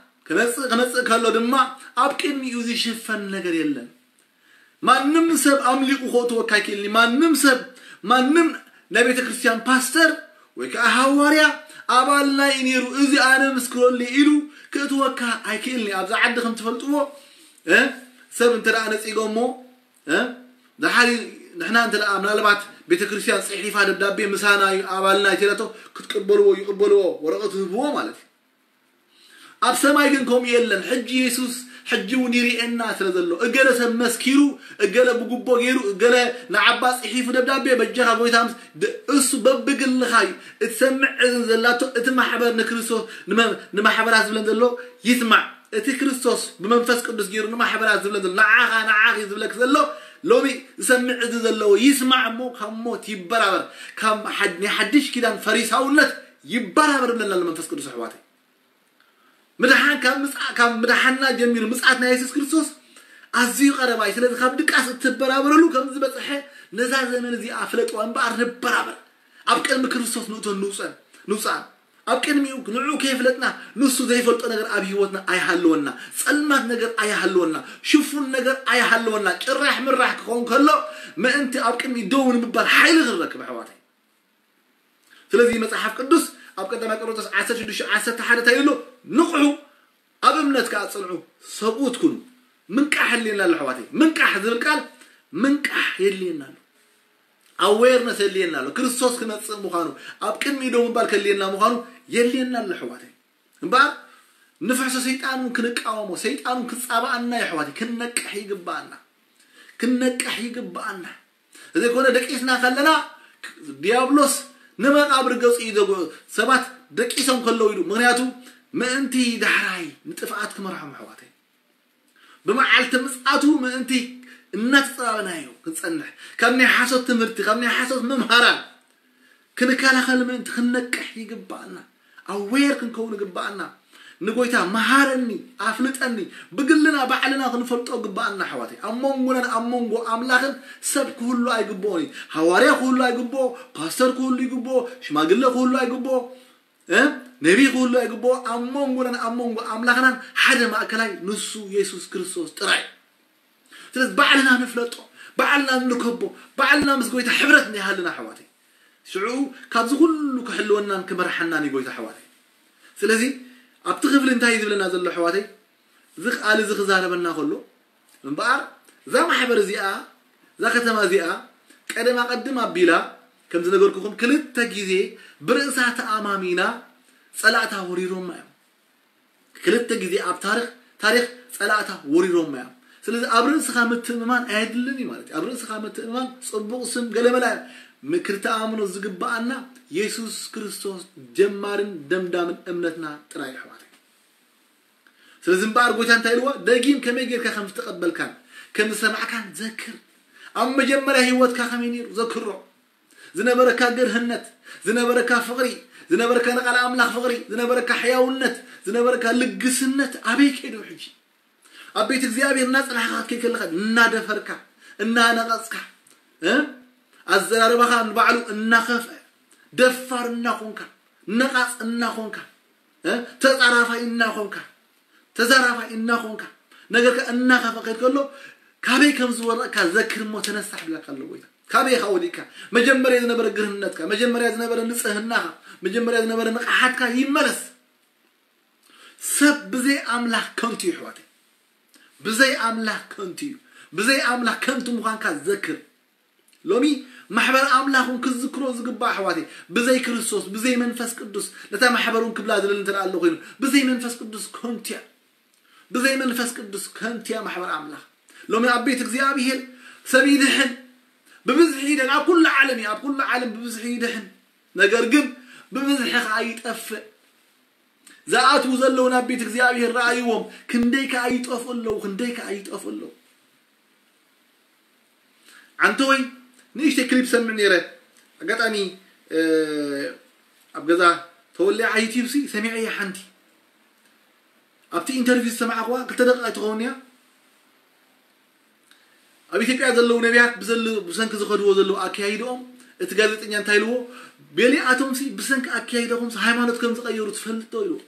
ክመጽእ፣ ክመጽእ ከሎ ድማ ኣብ ቅድሚኡ ዝሽፈን ነገር የለን። ማንም ሰብ ኣምሊቑ ከእትወካ ኣይክእልን እዩ። ማንም ሰብ፣ ማንም ናይ ቤተ ክርስቲያን ፓስተር ወይ ከዓ ሃዋርያ ኣባልና እዩ ነይሩ፣ እዚ ኣነ ምስክረሉ ኢሉ ክእትወካ ኣይክእልን እዩ። ኣብዚ ዓዲ ከም ትፈልጥዎ፣ እ፣ ሰብ እንተ ደኣ ነጺጎሞ፣ እ፣ ድሓር ንሕና እንተ ደኣ ምናልባት ቤተ ክርስቲያን ጽሒፋ ደብዳቤ ምሳና እዩ ኣባልና እዩ ተለቶ ክትቅበልዎ ይቕበልዎ፣ ወረቐት ይህብዎ ማለት እዩ። ኣብ ሰማይ ግን ከምኡ የለን። ሕጂ የሱስ ሕጂ እውን ይርእየና ስለ ዘሎ፣ እገለ ሰብ መስኪሩ፣ እገለ ብጉቦ ገይሩ፣ እገለ ንዓባ ጽሒፉ ደብዳቤ፣ በጃኻ ጎይታ ምስ ድ-፣ እሱ በብግልኻ እዩ። እቲ ሰምዕ እዝን ዘላቶ፣ እቲ ማሕበር ንክርስቶስ፣ ንመ-፣ ንማሕበራት ዝብለን ዘሎ ይስማዕ። እቲ ክርስቶስ ብመንፈስ ቅዱስ ገይሩ ንማሕበራት ዝብለን ዘሎ፣ ንዓኻ፣ ንዓኺ ዝብለክ ዘሎ፣ ሎሚ ዝሰምዕ እዚ ዘለዎ ይስማዕ እሞ፣ ካብ ሞት ይበራበር። ካብ ሓድ-፣ ናይ ሓድሽ ኪዳን ፈሪሳውነት ይበራበር ብለና ኣሎ መንፈስ ቅዱስ ኣሕዋተይ። ምድሓን ካብ ምጽኣ ካብ ምድሓንና ጀሚሩ ምጽኣት ናይ የሱስ ክርስቶስ ኣዝዩ ቀረባ እዩ። ስለዚ ካብ ድቃስ እትበራበረሉ ከም ዝበጽሐ ነዛ ዘመን እዚኣ ፍለጥዋ እምበኣር ንበራበር። ኣብ ቅድሚ ክርስቶስ ንእቶን ንውጸን ንውጻን ኣብ ቅድሚኡ ንዑ ከይፍለጥና ንሱ ዘይፈልጦ ነገር ኣብ ህይወትና ኣይሃለወና። ጸልማት ነገር ኣይሃለወና። ሽፉን ነገር ኣይሃለወና። ጭራሕ ምራሕ ክኸውን ከሎ ምእንቲ ኣብ ቅድሚ ደው ንምባል ሓይሊ ክንረክብ ኣሕዋተይ። ስለዚ መጽሓፍ ቅዱስ ኣብ ቀዳማይ ቆሮንቶስ ዓሰርተ ሽዱሽተ ዓሰርተ ሓደ እንታይ ይብሎ? ንቕሑ፣ ኣብ እምነት ከኣ ጽንዑ፣ ሰብኡት ኩኑ። ምንቃሕ የድልየና ኣሎ ኣሕዋተይ። ምንቃሕ ዝብል ቃል ምንቃሕ የድልየና ኣሎ። ኣዌርነስ የድልየና ኣሎ። ክርስቶስ ክመጽእ ምዃኑ ኣብ ቅድሚ ደው ምባል ከድልየና ምዃኑ የድልየና ኣሎ ኣሕዋተይ። እምበኣር ንፍሕሶ ሰይጣን እውን ክንቃወሞ፣ ሰይጣን እውን ክጻባኣና እዩ ኣሕዋተይ። ክንነቅሕ ይግባኣና። ክንነቅሕ ይግባኣና። እዚ ኮነ ደቂስና ከለና ዲያብሎስ ንመቃብር ገጹ እዩ ዘጉ ሰባት ደቂሶም ከለዉ ኢሉ። ምክንያቱ ምእንቲ ዳሕራይ ንጥፍኣት ክመርሖም ኣሕዋተይ። ብመዓልቲ ምጽኣቱ ምእንቲ እናተጸባበናዮ ክንጸንሕ ካብ ናይ ሓሶት ትምህርቲ ካብ ናይ ሓሶት መምሃራን ክንከላኸል ምእንቲ ክንነቅሕ ይግባኣና። ኣዌር ክንከውን ይግባኣና። ንጎይታ መሃረኒ ኣፍልጠኒ ብግልና ባዕልና ክንፈልጦ ግባኣና ኣሕዋተይ። ኣብ መንጎናን ኣብ መንጎ ኣምላኽን ሰብ ክህሉ ኣይግብኦን እዩ። ሃዋርያ ክህሉ ኣይግብኦ፣ ፓስተር ክህሉ ይግብኦ፣ ሽማግለ ክህሉ ኣይግብኦ፣ እ? ነቢ ክህሉ ኣይግብኦ። ኣብ መንጎናን ኣብ መንጎ ኣምላኽናን ሓደ ማእከላይ ንሱ የሱስ ክርስቶስ ጥራይ። ስለዚ ባዕልና ንፍለጦ፣ ባዕልና ንከቦ፣ ባዕልና ምስ ጎይታ ሕብረት እንዲሃልና ኣሕዋተይ። ሽዑ ካብዚ ኩሉ ክሕልወናን ክመርሓናን እዩ ጎይታ ኣሕዋተይ። ስለዚ ኣብቲ ክፍሊ እንታይ እዩ ዝብለና ዘሎ ኣሕዋተይ? እዚ ቃል እዚ ክዛረበና ከሎ እምበኣር እዛ ማሕበር እዚኣ እዛ ከተማ እዚኣ ቀደማ ቀድም ኣቢላ ከም ዝነገርኩኹም ክልተ ግዜ ብርእሳ ተኣማሚና ጸላእታ ወሪሮማ እዮም። ክልተ ግዜ ኣብ ታሪኽ ታሪኽ ጸላእታ ወሪሮማ እዮም። ስለዚ ኣብ ርእስኻ ምትእምማን ኣየድልን እዩ ማለት እዩ። ኣብ ርእስኻ ምትእምማን ጽቡቕ ስም ገለመላ እዩ። ምክር ተኣምኖ ዝግባኣና የሱስ ክርስቶስ ጀማርን ደምዳምን እምነትና ጥራይ ኣሕዋተይ። ስለዚ እምበኣር ጎይታ እንታይ ኢልዎ? ደጊም ከመይ ጌርካ ከም ዝተቐበልካን ከም ዝሰማዕካን ዘክር። ኣብ መጀመርያ ህይወትካ ከመይ ነይሩ? ዘክሮ። ዝነበረካ ገርህነት፣ ዝነበረካ ፍቕሪ፣ ዝነበረካ ንቓል ኣምላኽ ፍቕሪ፣ ዝነበረካ ሕያውነት፣ ዝነበረካ ልግስነት ኣበይ ከይዱ ሕጂ? ኣብ ቤት እግዚኣብሔር እናጽናሕካ ክትከይድ ከለኻ እናደፈርካ፣ እናነቐጽካ፣ እ? ኣዘራርባኻ ንባዕሉ እናኸፍአ፣ ደፋር እናኾንካ፣ ነቓጽ እናኾንካ፣ እ? ተጻራፋይ እናኾንካ፣ ተዛራፋይ እናኾንካ፣ ነገርካ እናኸፍአ ከይድ ከሎ ካበይ ከም ዝወረቕካ ዘክር እሞ ተነሳሕ ብላካ ኣሎ ጎይታ። ካበይ ኢኻ ወዲቕካ? መጀመርያ ዝነበረ ግርህነትካ፣ መጀመርያ ዝነበረ ንጽህናኻ፣ መጀመርያ ዝነበረ ንቕሓትካ ይመለስ። ሰብ ብዘይ ኣምላኽ ከንቱ እዩ ኣሕዋተይ። ብዘይ ኣምላኽ ከንቱ እዩ። ብዘይ ኣምላኽ ከንቱ ምዃንካ ዘክር። ሎሚ ማሕበር ኣምላኽ እውን ክዝክሮ ዝግባእ ኣሕዋተይ፣ ብዘይ ክርስቶስ ብዘይ መንፈስ ቅዱስ ነታ ማሕበር እውን ክብላ ዝደሊ እንተ ኣሎ ኮይኑ ብዘይ መንፈስ ቅዱስ ከንቱ እያ። ብዘይ መንፈስ ቅዱስ ከንቱ እያ ማሕበር ኣምላኽ። ሎሚ ኣብ ቤት እግዚኣብሔር ሰብ ይድሕን፣ ብብዝሒ ይድሕን። ኣብ ኩሉ ዓለም እዩ፣ ኣብ ኩሉ ዓለም ብብዝሒ ይድሕን። ነገር ግን ብብዝሒ ከዓ ይጠፍእ። ዝኣትዉ ዘለዉ ናብ ቤት እግዚኣብሔር ረኣይዎም፣ ክንደይ ከዓ ይጠፍኡ ኣለዉ፣ ክንደይ ከዓ ይጠፍኡ ኣለዉ። ዓንተወይ ንእሽተይ ክሊፕ ሰምዕ ነይረ። ኣጋጣሚ ኣብ ገዛ ተወሊዓ ዩቲዩብ ሲ ሰሚዐያ ሓንቲ ኣብቲ ኢንተርቪው ዝሰማዕክዋ ክልተ ደቂቃ ኣይትኸውን እያ። ኣብ ኢትዮጵያ ዘለዉ ነቢያት ብሰንኪ ዝኸድዎ ዘለዉ ኣካያይድኦም እቲ ጋዜጠኛ እንታይ ኢልዎ? ገሊኣቶም ሲ ብሰንኪ ኣካያይዳኹም ሃይማኖት ከም ዝቀየሩ ትፈልጥ ዶ ኢልዎ።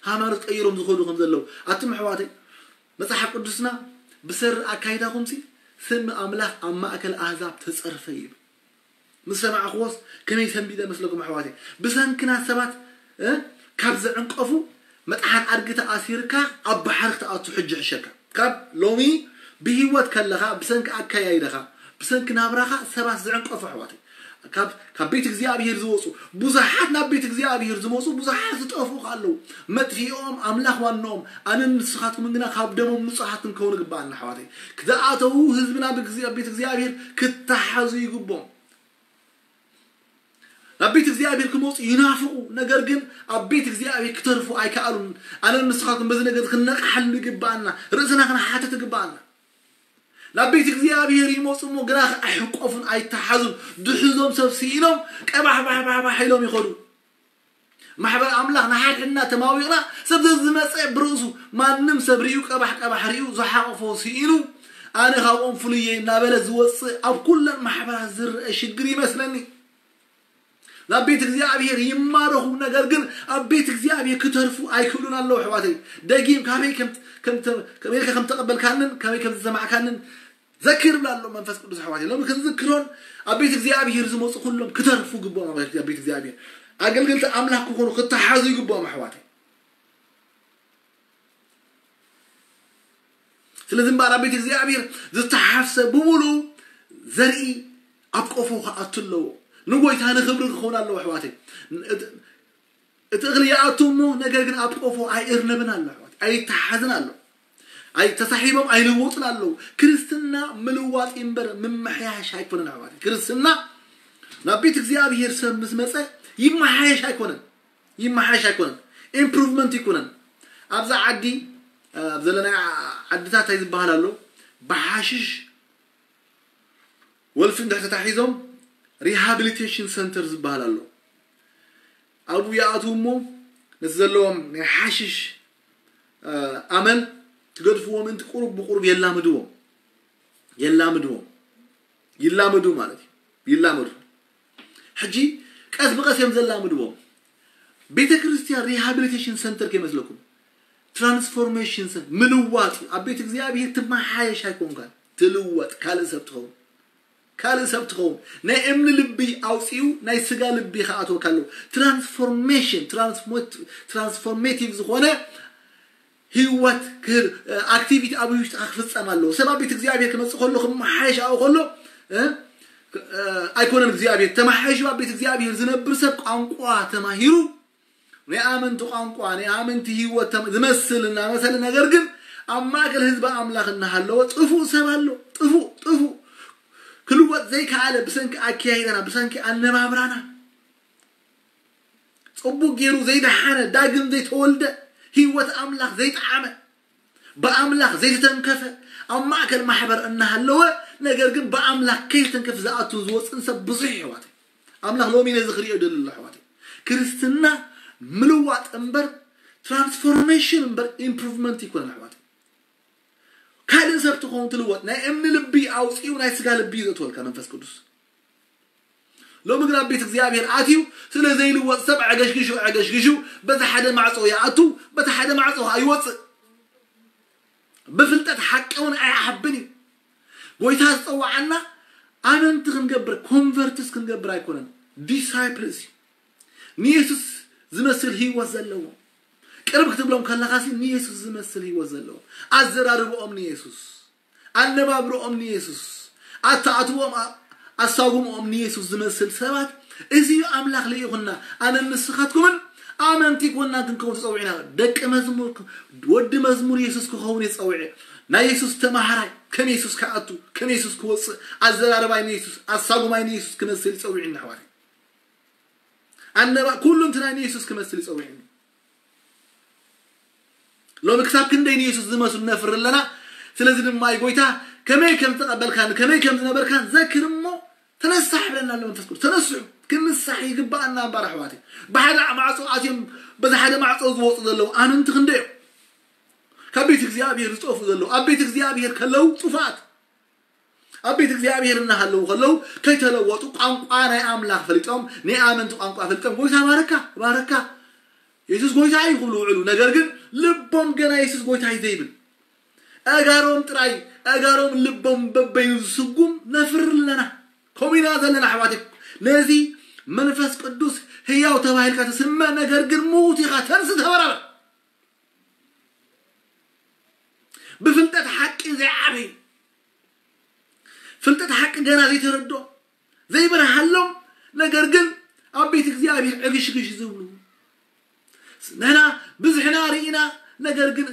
ሃይማኖት ቀይሮም ዝኸዱ ከም ዘለዉ ኣቱም ኣሕዋተይ፣ መጽሓፍ ቅዱስና ብሰሪ ኣካይዳኹምሲ ስም ኣምላኽ ኣብ ማእከል ኣህዛብ ተጸርፈ ይብል። ምስ ሰማዕኽዎስ ከመይ ሰንቢደ መስለኩም ኣሕዋተይ? ብሰንክና ሰባት እ ካብ ዘዕንቀፉ መጥሓን ኣድጊ ተኣሲርካ ኣብ ባሕሪ ክትኣቱ ሕጂ ሕሸካ። ካብ ሎሚ ብህይወት ከለኻ ብሰንኪ ኣካያይዳኻ ብሰንኪ ናብራኻ ሰባት ዝዕንቀፉ ኣሕዋተይ ካብ ካብ ቤት እግዚኣብሔር ዝወፁ ብዙሓት ናብ ቤት እግዚኣብሔር ዝመፁ ብዙሓት ዝጠፍኡ ኣለዉ። መጥፊኦም ኣምላኽ ዋንኦም ኣነን ንስኻትኩምን ግና ካብ ደሞም ንፁሃት ክንከውን ይግበኣና ኣሕዋተይ። ዝኣተዉ ህዝብና ብግዜ ኣብ ቤት እግዚኣብሔር ክተሓዙ ይግቦም። ናብ ቤት እግዚኣብሔር ክመፁ ይናፍቁ፣ ነገር ግን ኣብ ቤት እግዚኣብሔር ክተርፉ ኣይከኣሉን። ኣነን ንስኻትኩም በዚ ነገር ክንነቕሓሉ ይግበኣና። ርእስና ክንሓተት ይግበኣና። ናብ ቤት እግዚኣብሔር ይመፁ እሞ ግና ኣይሕቆፉን ኣይተሓዙን። ድሕዞም ሰብ ስኢኖም ቀባሕ ባሕ ባሕ ባሕ ኢሎም ይኸዱ። ማሕበር ኣምላኽ ንሓድሕድና ተማዊቕና፣ ሰብ ዘዝመጸ ብርእሱ፣ ማንም ሰብ ርእዩ ቀባሕ ቀባሕ ርእዩ ዝሓቕፎ ስኢኑ፣ ኣነ ካብኦም ፍሉየ እናበለ ዝወጽእ ኣብ ኩለን ማሕበራት ዝረአ ሽግር ይመስለኒ። ናብ ቤት እግዚኣብሔር ይማረኹ፣ ነገር ግን ኣብ ቤት እግዚኣብሔር ክተርፉ ኣይክእሉን ኣለዉ። ኣሕዋተይ፣ ደጊም ካበይ ከም ከም ከመይ ከም ተቐበልካንን ከመይ ከም ዝሰማዕካንን ዘክር ብላ ኣሎ መንፈስ ቅዱስ። ኣሕዋተይ፣ ሎሚ ክንዝክሮን ኣብ ቤት እግዚኣብሔር ዝመፁ ኩሎም ክተርፉ ግቦም። ኣብ ቤት እግዚኣብሔር ኣገልገልቲ ኣምላኽ ክኾኑ ክተሓዙ ይግቦም። ኣሕዋተይ፣ ስለዚ እምበኣር ኣብ ቤት እግዚኣብሔር ዝተሓፍሰ ብምሉኡ ዘርኢ ኣብ ቆፎ ክኣቱ ኣለዎ። ንጎይታ ንኽብሪ ክኸውን ኣለዎ። ኣሕዋተይ፣ እቲ እኽሊ ይኣቱ እሞ፣ ነገር ግን ኣብ ቆፎ ኣይእርነብን ኣሎ። ኣሕዋተይ፣ ኣይተሓዝን ኣሎ። ኣይ ተሳሒቦም ኣይልወጡን ኣለዉ። ክርስትና ምልዋጥ እምበር ምምሕያሽ ኣይኮነን። ኣሕዋተይ፣ ክርስትና ናብ ቤት እግዚኣብሔር ሰብ ምስ መጸ ይመሓየሽ ኣይኮነን። ይመሓየሽ ኣይኮነን። ኢምፕሩቭመንት ይኮነን። ኣብዛ ዓዲ፣ ኣብ ዘለና ዓድታት እንታይ ዝበሃል ኣሎ? ብሓሽሽ ወልፊ እንድሕር ተታሒዞም ሪሃቢሊቴሽን ሰንተር ዝበሃል ኣሎ። ኣብኡ ይኣትዉ እሞ ነቲ ዘለዎም ናይ ሓሽሽ ኣመል ክገድፍዎ ምእንቲ ቁሩብ ብቁሩብ የላምድዎም። የላምድዎም። ይላመዱ ማለት እዩ። ይላመዱ። ሕጂ ቀስ ብቀስ እዮም ዘላምድዎም። ቤተ ክርስቲያን ሪሃቢሊቴሽን ሰንተር ከይመስለኩም፣ ትራንስፎርሜሽን ሰንተር፣ ምልዋጥ እዩ። ኣብ ቤት እግዚኣብሔር ትመሓየሽ ኣይኮንካን፣ ትልወጥ፣ ካልእ ሰብ ትኸውን። ካልእ ሰብ ትኸውን። ናይ እምኒ ልቢ ኣውፂኡ ናይ ስጋ ልቢ ከኣትወካ ኣለዎ። ትራንስፎርሜሽን፣ ትራንስፎርሜቲቭ ዝኾነ ህይወት ክህል ኣክቲቪቲ ኣብ ውሽጥኻ ክፍጸም ኣለዎ። ሰብ ኣብ ቤት እግዚኣብሔር ክመጽእ ከሎ ክመሓየሽ ኣብኡ ከሎ እ፣ እ፣ ኣይኮነን እግዚኣብሔር ተመሓይሹ። ኣብ ቤት እግዚኣብሔር ዝነብር ሰብ ቋንቋ ተማሂሩ ናይ ኣመንቲ ቋንቋ ናይ ኣመንቲ ህይወት ተም- ዝመስል እናመሰለ፣ ነገር ግን ኣብ ማእከል ህዝቢ ኣምላኽ እናሃለወ ጥፉእ ሰብ ኣሎ። ጥፉእ ጥፉእ ክልወጥ ዘይከኣለ ብሰንኪ ኣካያይዳና ብሰንኪ ኣነባብራና ጽቡቅ ገይሩ ዘይደሓነ ዳግም ዘይተወልደ ህይወት ኣምላኽ ዘይጠዓመ ብኣምላኽ ዘይተተንከፈ ኣብ ማእከል ማሕበር እናሃለወ ነገር ግን ብኣምላኽ ከይተንከፍ ዝኣቱን ዝወፅን ሰብ ብዙሕ ይሕዋት ኣምላኽ ሎሚ ነዚ ክሪኦ ይደሊ ኣሎ ኣሕዋተይ። ክርስትና ምልዋጥ እምበር ትራንስፎርሜሽን እምበር ኢምፕሩቭመንት ይኮነን ኣሕዋተይ። ካልእ ሰብ ትኸውን ትልወጥ ናይ እምኒ ልቢ ኣውፂኡ ናይ ስጋ ልቢ እዩ ዘእትወልካ መንፈስ ቅዱስ። ሎሚ ግን ኣብ ቤት እግዚኣብሔር ኣትዩ ስለ ዘይልወጥ ሰብ ዕገሽግሹ ዕገሽግሹ በቲ ሓደ ማዕፆ ይኣቱ በቲ ሓደ ማዕፆ ከዓ ይወፅእ። ብፍልጠት ሓቂ እውን ኣይዓብን እዩ። ጎይታ ዝፀዋዓና ኣመንቲ ክንገብር ኮንቨርትስ ክንገብር ኣይኮነን፣ ዲሳይፕልስ እዩ። ንየሱስ ዝመስል ህይወት ዘለዎ ቅርብ ክትብሎም ከለኻሲ ንየሱስ ዝመስል ህይወት ዘለዎ ኣዘራርብኦም ንየሱስ ኣነባብርኦም ንየሱስ ኣተኣትዎም ኣሳጉምኦም ንየሱስ ዝመስል ሰባት እዚ እዩ ኣምላኽ ልኢኹና። ኣነ ንስኻትኩምን ኣመንቲ ኮና ክንከውን ተፀዊዕና። ደቂ መዝሙር ወዲ መዝሙር የሱስ ክኸውን ይፀውዐ። ናይ የሱስ ተማሃራይ ከም የሱስ ክኣቱ ከም የሱስ ክወፅእ ኣዘራረባይ ንየሱስ ኣሳጉማይ ንየሱስ ክመስል ይፀውዕና ኣሕዋት። ኣነባ ኩሉ እንትና ንየሱስ ክመስል ይፀውዕኒ። ሎሚ ክሳብ ክንደይ ንየሱስ ዝመስሉ ነፍሪ ኣለና። ስለዚ ድማ እዩ ጎይታ ከመይ ከም ዝተቐበልካን ከመይ ከም ዝነበርካን ዘክር እሞ ተነሳሕ ይብለና ኣሎ መንፈስ ቅዱስ። ተነስሑ ክንሳሕ ይግባኣና እምበር ኣሕዋት። ብሓደ ማዕፆ ኣትዮም በዚ ሓደ ማዕፆ ዝወፁ ዘለዉ ኣመንቲ ክንደይ እዮም? ካብ ቤት እግዚኣብሔር ዝጠፉ ዘለዉ ኣብ ቤት እግዚኣብሔር ከለዉ ጥፋት ኣብ ቤት እግዚኣብሔር እናሃለዉ ከለዉ ከይተለወጡ ቋንቋ ናይ ኣምላኽ ፈሊጦም ናይ ኣመንቲ ቋንቋ ፈሊጦም ጎይታ ባረካ ባረካ የሱስ ጎይታ እዩ ክብሉ ውዕሉ። ነገር ግን ልቦም ገና የሱስ ጎይታ እዩ ዘይብል ኣእጋሮም ጥራይ ኣእጋሮም ልቦም በበይኑ ዝስጉም ነፍሪ ኣለና። ከምኡ ኢና ዘለና ኣሕዋት። ነዚ መንፈስ ቅዱስ ህያው ተባሂልካ ትስመ ነገር ግን ምዉት ኢኻ። ተንስ ተበራበር። ብፍልጠት ሓቂ ዘይዓበዩ ፍልጠት ሓቂ ገና ዘይተረድኦ ዘይበርሃሎም ነገር ግን ኣብ ቤት እግዚኣብሔር ዕግሽግሽ ዝብሉ ንሕና ብዝሕና ርኢና። ነገር ግን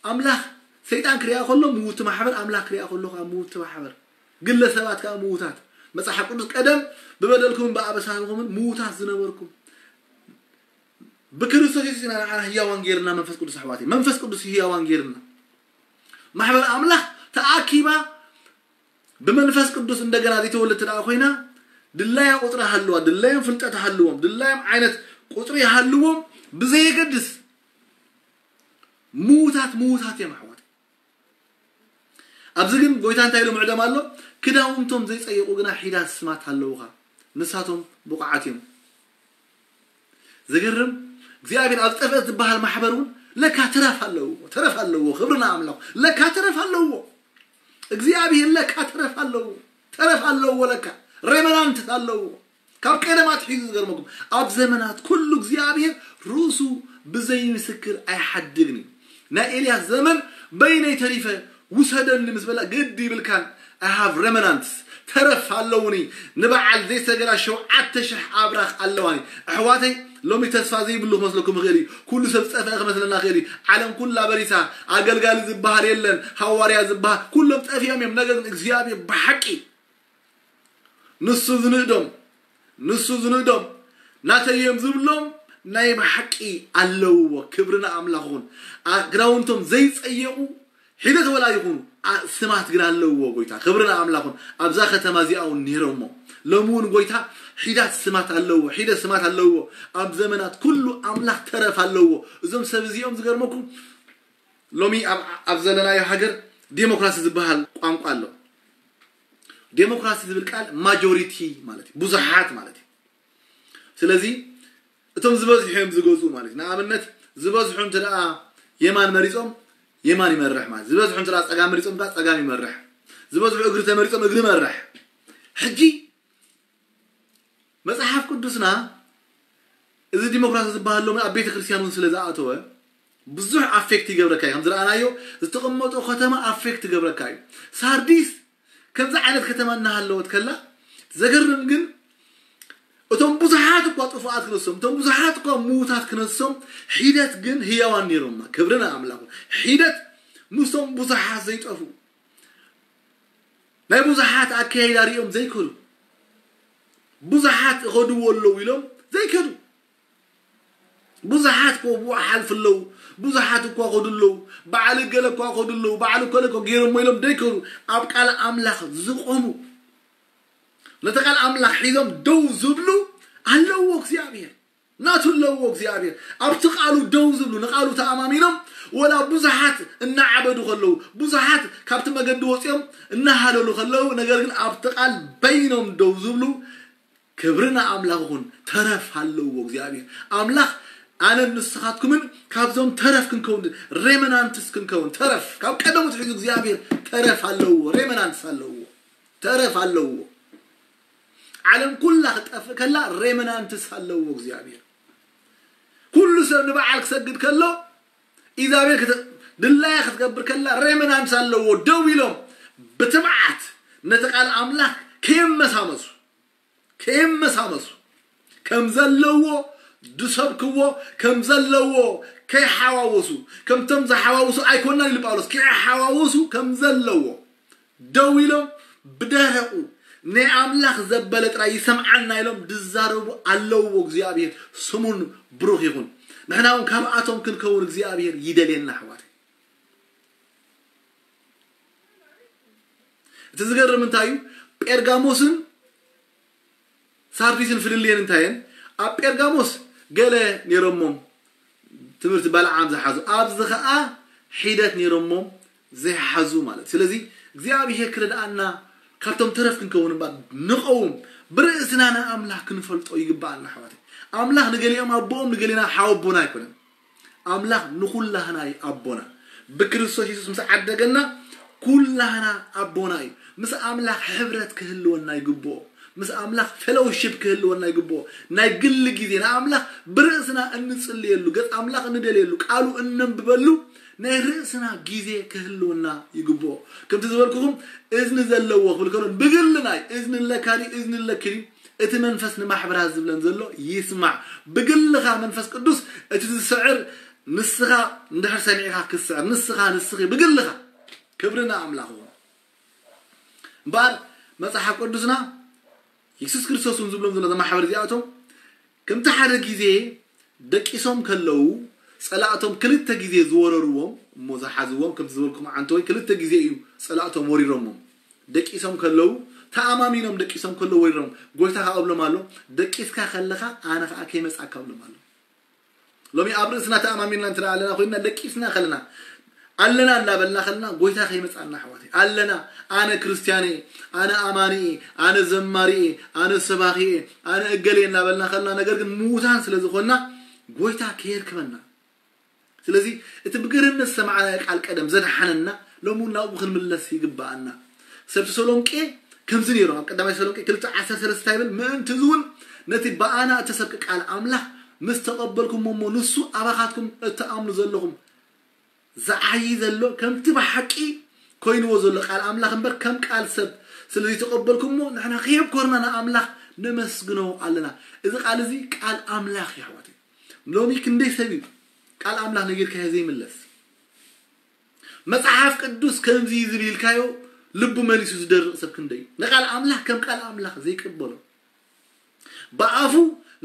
ኣምላኽ ሰይጣን ክሪኣ ከሎ ምውቲ ማሕበር ኣምላኽ ክሪኣ ከሎ ከዓ ምውቲ ማሕበር ግለሰባት ከዓ ምውታት። መፅሓፍ ቅዱስ ቀደም ብበደልኩምን ብኣበሳኹምን ምውታት ዝነበርኩም ብክርስቶስ የሱስ ኢና ንዓና ህያዋን ገይርና መንፈስ ቅዱስ ኣሕዋት መንፈስ ቅዱስ ህያዋን ገይርና። ማሕበር ኣምላኽ ተኣኪባ ብመንፈስ ቅዱስ እንደገና ዘይተወለድቲ ደኣ ኮይና ድላያ ቁፅሪ ሃልዋ ድላዮም ፍልጠት ሃልዎም ድላዮም ዓይነት ቁፅሪ ይሃልዎም ብዘየገድስ፣ ምዉታት ምዉታት እዮም ኣሕዋት። ኣብዚ ግን ጎይታ እንታይ ኢሉ ምዕዶም ኣሎ? ክዳውንቶም ዘይፀየቑ ግና ሒዳት ስማት ኣለውኻ፣ ንሳቶም ብቑዓት እዮም። ዘገርም፣ እግዚኣብሔር ኣብ ጠፍአት ዝበሃል ማሕበር እውን ለካ ተረፍ ኣለዎ፣ ተረፍ ኣለዎ። ክብርና ኣምላኽ፣ ለካ ተረፍ ኣለዎ። እግዚኣብሔር ለካ ተረፍ ኣለዎ፣ ተረፍ ኣለዎ። ለካ ሬመናንት ኣለዎ። ካብ ቀደማት ሒዙ ዝገርመኩም፣ ኣብ ዘመናት ኩሉ እግዚኣብሔር ርእሱ ብዘይምስክር ኣይሓድግን እዩ። ናይ ኤልያስ ዘመን በይነይ ተሪፈ ውሰደኒ ምስ በላ ግድ ይብልካን፣ I have remnants፣ ተረፍ ኣለውኒ። ንበዓል ዘይሰገዳ ሸውዓተ ሽሕ ኣብራኽ ኣለዋኒ። ኣሕዋተይ፣ ሎሚ ተስፋ ዘይብሉ ክመስለኩም ይኽእል እዩ። ኩሉ ሰብ ዝጠፍአ ክመስለና ይኽእል እዩ። ዓለም ኩላ በሪሳ፣ ኣገልጋሊ ዝበሃል የለን፣ ሃዋርያ ዝበሃል፣ ኩሎም ጠፊኦም እዮም። ነገር ግን እግዚኣብሔር ብሓቂ ንሱ ዝንእዶም፣ ንሱ ዝንእዶም፣ ናተይ እዮም ዝብሎም ናይ ብሓቂ ኣለውዎ። ክብሪ ንኣምላኽ ይኹን። ኣ-፣ ክዳውንቶም ዘይጸየቑ ሒደት ወላ ይኹኑ፣ ኣ-፣ ስማት ግን ኣለውዎ ጎይታ። ክብሪ ንኣምላኽ ይኹን። ኣብዛ ከተማ እዚኣ እውን ነይሮሞ። ሎሚ እውን ጎይታ ሒዳት ስማት ኣለውዎ፣ ሒደት ስማት ኣለውዎ። ኣብ ዘመናት ኩሉ ኣምላኽ ተረፍ ኣለውዎ። እዞም ሰብ እዚኦም ዝገርመኩም፣ ሎሚ ኣብ፣ ኣብ ዘለናዮ ሃገር ዴሞክራሲ ዝበሃል ቋንቋ ኣሎ። ዴሞክራሲ ዝብል ቃል ማጆሪቲ ማለት እዩ፣ ብዙሓት ማለት እዩ። ስለዚ እቶም ዝበዝሑ እዮም ዝገዝኡ ማለት እዩ። ንኣብነት ዝበዝሑ እንተ ደኣ የማን መሪጾም የማን ይመርሕ ማለት፣ ዝበዝሑ እንተ ደኣ ጸጋም መሪጾም ከኣ ጸጋም ይመርሕ፣ ዝበዝሑ እግሪ ተመሪጾም እግሪ ይመርሕ። ሕጂ መጽሓፍ ቅዱስና እዚ ዲሞክራሲ ዝበሃል ሎሚ ኣብ ቤተ ክርስቲያን እውን ስለ ዝኣተወ ብዙሕ ኣፌክት ይገብረካ እዩ። ከም ዝረኣናዮ ዝተቐመጦ ከተማ ኣፌክት ይገብረካ እዩ። ሳርዲስ ከምዚ ዓይነት ከተማ እናሃለወት ከላ፣ ዘገርም ግን እቶም ብዙሓት እኳ ጥፉኣት ክነሶም፣ እቶም ብዙሓት እኳ ምዉታት ክነሶም፣ ሒደት ግን ህያዋን ነይሮማ። ክብሪ ንኣምላኽ። ሒደት ምስቶም ብዙሓት ዘይጠፍኡ፣ ናይ ብዙሓት ኣካይዳ ሪኦም ዘይከዱ፣ ብዙሓት እኸድዎ ኣለዉ ኢሎም ዘይከዱ፣ ብዙሓት እኮ ብኡ ሓልፉ ኣለዉ፣ ብዙሓት እኳ ኸዱ ኣለዉ፣ በዓል እገለ እኳ ኸዱ ኣለዉ፣ በዓል እኮ እኮ ገይሮሞ ኢሎም ዘይከዱ፣ ኣብ ቃል ኣምላኽ ዝቖሙ፣ ነቲ ቃል ኣምላኽ ሒዞም ደው ዝብሉ ኣለዎ። እግዚኣብሔር ናቱ ኣለዎ። እግዚኣብሔር ኣብቲ ቃሉ ደው ዝብሉ፣ ንቃሉ ተኣማሚኖም፣ ወላ ብዙሓት እናዓበዱ ከለዉ፣ ብዙሓት ካብቲ መገዲ ወፂኦም እናሃለሉ ከለዉ፣ ነገር ግን ኣብቲ ቃል በይኖም ደው ዝብሉ፣ ክብሪ ንኣምላኽ ይኹን። ተረፍ ኣለዎ እግዚኣብሔር ኣምላኽ። ኣነን ንስኻትኩምን ካብዞም ተረፍ ክንከውን፣ ሬመናንትስ ክንከውን። ተረፍ ካብ ቀደሙ ትሒዙ እግዚኣብሔር ተረፍ ኣለዎ፣ ሬመናንትስ ኣለዎ፣ ተረፍ ኣለዎ። ዓለም ኩላ ክጠፍእ ከላ ሬመናንትስ ኣለዎ እግዚኣብሔር። ኩሉ ሰብ ንበዓል ክሰግድ ከሎ፣ ኢዛቤል ክተ-፣ ድላያ ክትገብር ከላ ሬመናንትስ ኣለዎ፣ ደው ኢሎም ብትብዓት ነቲ ቃል ኣምላኽ ከየመሳመሱ፣ ከየመሳመሱ፣ ከም ዘለዎ ዝሰብክዎ፣ ከም ዘለዎ ከይሓዋወሱ፣ ከምቶም ዝሓዋወሱ ኣይኮናን ኢሉ ጳውሎስ፣ ከይሓዋወሱ ከም ዘለዎ ደው ኢሎም ብደረቑ ናይ ኣምላኽ ዘበለ ጥራይ ይሰምዓና ኢሎም ዝዛረቡ ኣለዎ። እግዚኣብሔር ስሙን ብሩኽ ይኹን። ንሕና እውን ካብኣቶም ክንከውን እግዚኣብሔር ይደልየና ኣሕዋተይ። እቲ ዝገርም እንታይ እዩ? ጴርጋሞስን ሳርዲስን ፍልልየን እንታይ እየን? ኣብ ጴርጋሞስ ገለ ነይሮሞም ትምህርቲ በለዓም ዝሓዙ፣ ኣብዚ ኸዓ ሒደት ነይሮሞም ዘይሓዙ ማለት። ስለዚ እግዚኣብሔር ክረድኣና ካብቶም ተረፍ ክንከውን እምበር ንቐውም፣ ብርእስና ንኣምላኽ ክንፈልጦ ይግብኣና ኣሕዋተይ። ኣምላኽ ንገሊኦም ኣቦኦም ንገሊና ሓወቦና ኣይኮነን። ኣምላኽ ንኹላህና እዩ ኣቦና። ብክርስቶስ የሱስ ምስ ዓደገና ኩላህና ኣቦና እዩ። ምስ ኣምላኽ ሕብረት ክህልወና ይግብኦ። ምስ ኣምላኽ ፌሎውሺፕ ክህልወና ይግብኦ። ናይ ግሊ ግዜ ንኣምላኽ ብርእስና እንጽልየሉ፣ ገጽ ኣምላኽ እንደልየሉ፣ ቃሉ እነንብበሉ ናይ ርእስና ግዜ ክህልወና ይግብኦ። ከምቲ ዝበልኩኹም እዝኒ ዘለዎ ክብል ከሎ ብግሊ ናይ እዝኒ ኣለካ ድዩ፣ እዝኒ ኣለኪ ድዩ፣ እቲ መንፈስ ንማሕበራት ዝብለን ዘሎ ይስማዕ። ብግልኻ መንፈስ ቅዱስ እቲ ዝስዕር ንስኻ እንድሕር ሰሚዕካ ክትስዕር፣ ንስኻ ንስኺ ብግልኻ። ክብሪ ንኣምላኽ ይኹን። እምበኣር መጽሓፍ ቅዱስና የሱስ ክርስቶስ እውን ዝብሎም ዘሎ እዞም ማሕበር እዚኣቶም ከምቲ ሓደ ግዜ ደቂሶም ከለዉ ጸላእቶም ክልተ ግዜ ዝወረርዎም እሞ ዝሓዝዎም፣ ከምቲ ዝበልኩም ዓንተወይ ክልተ ግዜ እዩ ጸላእቶም ወሪሮሞም። ደቂሶም ከለዉ ተኣማሚኖም ደቂሶም ከለዉ ወሪዶም፣ ጎይታ ከኣ እብሎም ኣሎ፣ ደቂስካ ከለኻ ኣነ ከኣ ከይመጽኣካ እብሎም ኣሎ። ሎሚ ኣብ ርእስና ተኣማሚንና እንተ ኣለና ኮይንና፣ ደቂስና ከለና፣ ኣለና እናበልና ከለና፣ ጎይታ ከይመጽኣና ኣሕዋተይ። ኣለና፣ ኣነ ክርስትያን እየ፣ ኣነ ኣማኒ እየ፣ ኣነ ዘማሪ እየ፣ ኣነ ሰባኺ እየ፣ ኣነ እገሌ እናበልና ከለና፣ ነገር ግን ምዉታን ስለ ዝኾንና፣ ጎይታ ከየርክበና። ስለዚ እቲ ብግርህነት ዝሰማዕናዮ ቃል ቀደም ዘድሓነና፣ ሎሚ እውን ናብኡ ክንምለስ ይግብኣና። ሰብ ተሰሎንቄ ከምዚ ነይሮም። ኣብ ቀዳማይ ተሰሎንቄ ክልተ ዓሰርተ ሰለስተ እንታይ ይብል? ምእንቲ እዚ እውን ነቲ ብኣና እተሰብከ ቃል ኣምላኽ ምስ ተቐበልኩሞ እሞ ንሱ ኣባኻትኩም እትኣምኑ ዘለኹም ዝዓዪ ዘሎ ከምቲ ብሓቂ ኮይንዎ ዘሎ ቃል ኣምላኽ እምበር ከም ቃል ሰብ ስለ ዘይተቐበልኩሞ ንሕና ከየብኮርና ንኣምላኽ ነመስግኖ ኣለና። እዚ ቃል እዚ ቃል ኣምላኽ እዩ ኣሕዋተይ። ሎሚ ክንደይ ሰብ እዩ ቃል ኣምላኽ ነጊርካዮ ዘይምለስ? መጽሓፍ ቅዱስ ከምዚ እዩ ዝብል ኢልካዮ ልቡ መሊሱ ዝደርቕ ሰብ ክንደይ እዩ? ንቃል ኣምላኽ ከም ቃል ኣምላኽ ዘይቅበሎ። ብኣፉ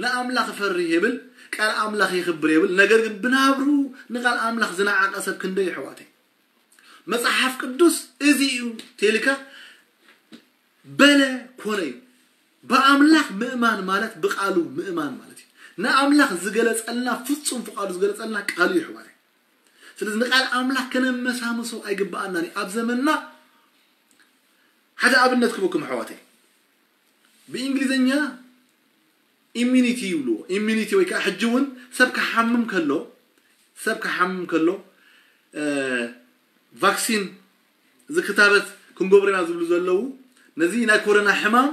ንኣምላኽ ይፈርህ የብል፣ ቃል ኣምላኽ የኽብር የብል፣ ነገር ግን ብናብርኡ ንቃል ኣምላኽ ዝነዓቐ ሰብ ክንደይ እዩ ኣሕዋተይ? መጽሓፍ ቅዱስ እዚ እዩ ተልካ በለ ኮነ እዩ። ብኣምላኽ ምእማን ማለት ብቃሉ ምእማን ማለት እዩ። ንኣምላኽ ዝገለጸልና ፍጹም ፍቓዱ ዝገለጸልና ቃሉ እዩ ኣሕዋተይ። ስለዚ ንቃል ኣምላኽ ከነመሳምሶ ኣይግብኣናን እዩ። ኣብ ዘመንና ሓደ ኣብነት ክህበኩም ኣሕዋተይ። ብእንግሊዝኛ ኢሚኒቲ ይብልዎ። ኢሚኒቲ ወይ ከዓ ሕጂ እውን ሰብ ክሓምም ከሎ፣ ሰብ ክሓምም ከሎ፣ እ፣ ቫክሲን፣ እዚ ክታበት ክንገብሮ ኢና ዝብሉ ዘለዉ፣ ነዚ ናይ ኮሮና ሕማም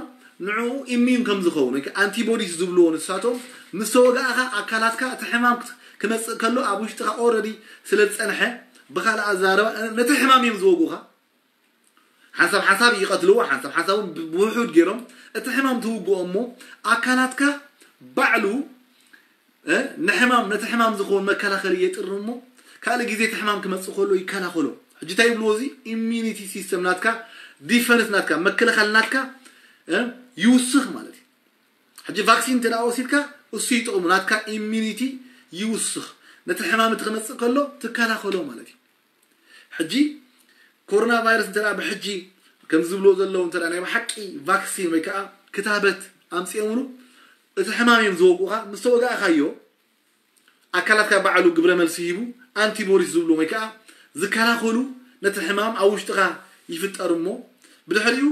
ንዕኡ ኢሚዩን ከም ዝኸውን ወይ ከዓ ኣንቲቦዲስ ዝብልዎ ንሳቶም፣ ምስ ተወጋእኻ ኣካላትካ እቲ ሕማም ክመጽእ ከሎ ኣብ ውሽጥኻ ኦረዲ ስለ ዝጸንሐ፣ ብኻልእ ኣዘራርባ ነቲ ሕማም እዮም ዝወግኡኻ። ሓንሳብ ሓንሳብ ይቐትልዎ፣ ሓንሳብ ሓንሳብ እውን ብ-፣ ብውሑድ ገይሮም እቲ ሕማም ትውግኦ እሞ ኣካላትካ ባዕሉ፣ እ፣ ንሕማም፣ ነቲ ሕማም ዝኸውን መከላኸሊ የጥሪ እሞ ካልእ ግዜ እቲ ሕማም ክመጽእ ከሎ ይከላኸሎ። ሕጂ እንታይ ይብልዎ እዚ? ኢሚኒቲ ሲስተም ናትካ፣ ዲፈንስ ናትካ፣ መከላኸሊ ናትካ፣ እ፣ ይውስኽ ማለት እዩ። ሕጂ ቫክሲን እንተ ደኣ ወሲድካ እሱ ይጥቕሙ፣ ናትካ ኢሚኒቲ ይውስኽ፣ ነቲ ሕማም እቲ ክመጽእ ከሎ ትከላኸሎ ማለት እዩ። ሕጂ ኮሮና ቫይረስ እንተ ደኣ ብሕጂ ከም ዝብልዎ ዘለዉ እንተ ደኣ ናይ ብሓቂ ቫክሲን ወይ ከዓ ክታበት ኣምጺኦምሉ እቲ ሕማም እዮም ዝወግኡኻ። ምስ ተወጋእኻዮ ኣካላትካ ባዕሉ ግብረ መልሲ ሂቡ ኣንቲቦዲስ ዝብሉ ወይ ከዓ ዝከላኸሉ ነቲ ሕማም ኣብ ውሽጥኻ ይፍጠር እሞ ብድሕሪኡ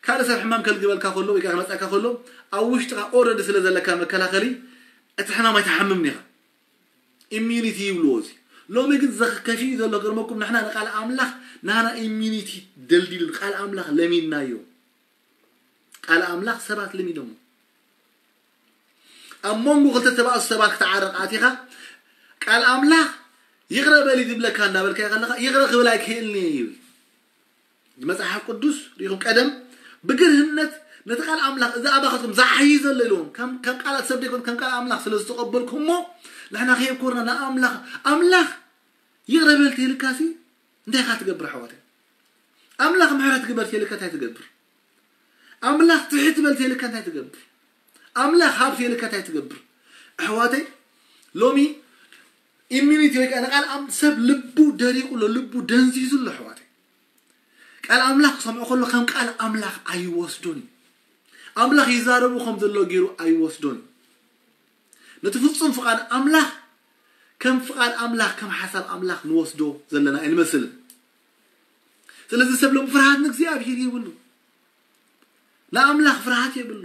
ካልእ ሰብ ሕማም ከልግበልካ ከሎ ወይ ከዓ ክመፀካ ከሎ ኣብ ውሽጥኻ ኦረዲ ስለ ዘለካ መከላኸሊ እቲ ሕማም ኣይትሓምምን ኢኻ። ኢሚዩኒቲ ይብልዎ እዚ። ሎሚ ግን ዘኸፊኡ ዘሎ ገርመኩም ንሕና ንቃል ኣምላኽ ናና ኢሚዩኒቲ ደልዲሉ ቃል ኣምላኽ ለሚናዮ። ቃል ኣምላኽ ሰባት ለሚዶሞ። ኣብ መንጎ ክልተ ተባእሱ ሰባት ክትዓረቕ ኣቲኻ ቃል ኣምላኽ ይቕረ በሊ ዝብለካ እናበልካዮ ከለኻ ይቕረ ክብል ኣይክእልን እየ ይብል። መጽሓፍ ቅዱስ ሪኢኹም ቀደም ብግርህነት ነቲ ቃል ኣምላኽ እዚ ኣባኻትኩም ዝዓዪ ዘሎ ኢልዎም ከም ከም ቃላት ሰብ ደይኮን ከም ቃል ኣምላኽ ስለ ዝተቐበልኩሞ ንሕና ከየብኮርና ንኣምላኽ ኣምላኽ ይቕረ በል ተይልካሲ እንታይ ኢኻ ትገብር ኣሕዋተይ? ኣምላኽ ምሕረት ግበር ተይልካ እንታይ ትገብር? ኣምላኽ ትሕት በል ተይልካ እንታይ ትገብር? ኣምላኽ ሃብ ተይልካ እንታይ ትገብር? ኣሕዋተይ ሎሚ ኢሚኒቲ ወይ ከዓ ንቃል ኣም ሰብ ልቡ ደሪቑ ኣሎ ልቡ ደንዚዙ ኣሎ ኣሕዋተይ። ቃል ኣምላኽ ክሰምዖ ከሎ ከም ቃል ኣምላኽ ኣይወስዶን እዩ። ኣምላኽ ይዛረቡ ከም ዘሎ ገይሩ ኣይወስዶን እዩ። ነቲ ፍጹም ፍቓድ ኣምላኽ ከም ፍቓድ ኣምላኽ ከም ሓሳብ ኣምላኽ ንወስዶ ዘለና ኣይንመስልን። ስለዚ ሰብ ሎም ፍርሃት ንእግዚኣብሔር የብሉ። ንኣምላኽ ፍርሃት የብሉ።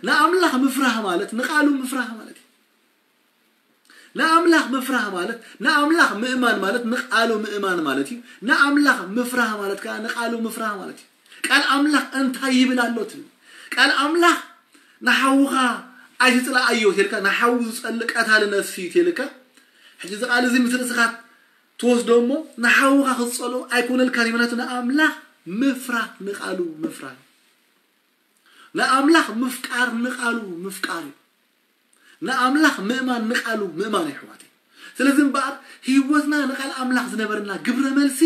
ንኣምላኽ ምፍራህ ማለት ንቃሉ ምፍራህ ማለት እዩ። ንኣምላኽ ምፍራህ ማለት ንኣምላኽ ምእማን ማለት ንቃሉ ምእማን ማለት እዩ። ንኣምላኽ ምፍራህ ማለት ከዓ ንቃሉ ምፍራህ ማለት እዩ። ቃል ኣምላኽ እንታይ ይብል ኣሎ ትብል? ቃል ኣምላኽ ንሓውኻ ኣይትጽላኣዮ ተልካ ንሓው ዝጸልእ ቀታሊ ነፍሲ እዩ ተልካ። ሕጂ እዚ ቃል እዚ ምስ ርእስኻ ትወስዶ እሞ ንሓውኻ ክትጸልኦ ኣይኮነልካን እዩ። ምክንያቱ ንኣምላኽ ምፍራህ ንቃሉ ምፍራህ ንኣምላኽ ምፍቃር ንቃሉ ምፍቃር እዩ። ንኣምላኽ ምእማን ንቃሉ ምእማን እዩ ኣሕዋተይ። ስለዚ እምበኣር ህይወትና ንቃል ኣምላኽ ዝነበረና ግብረ መልሲ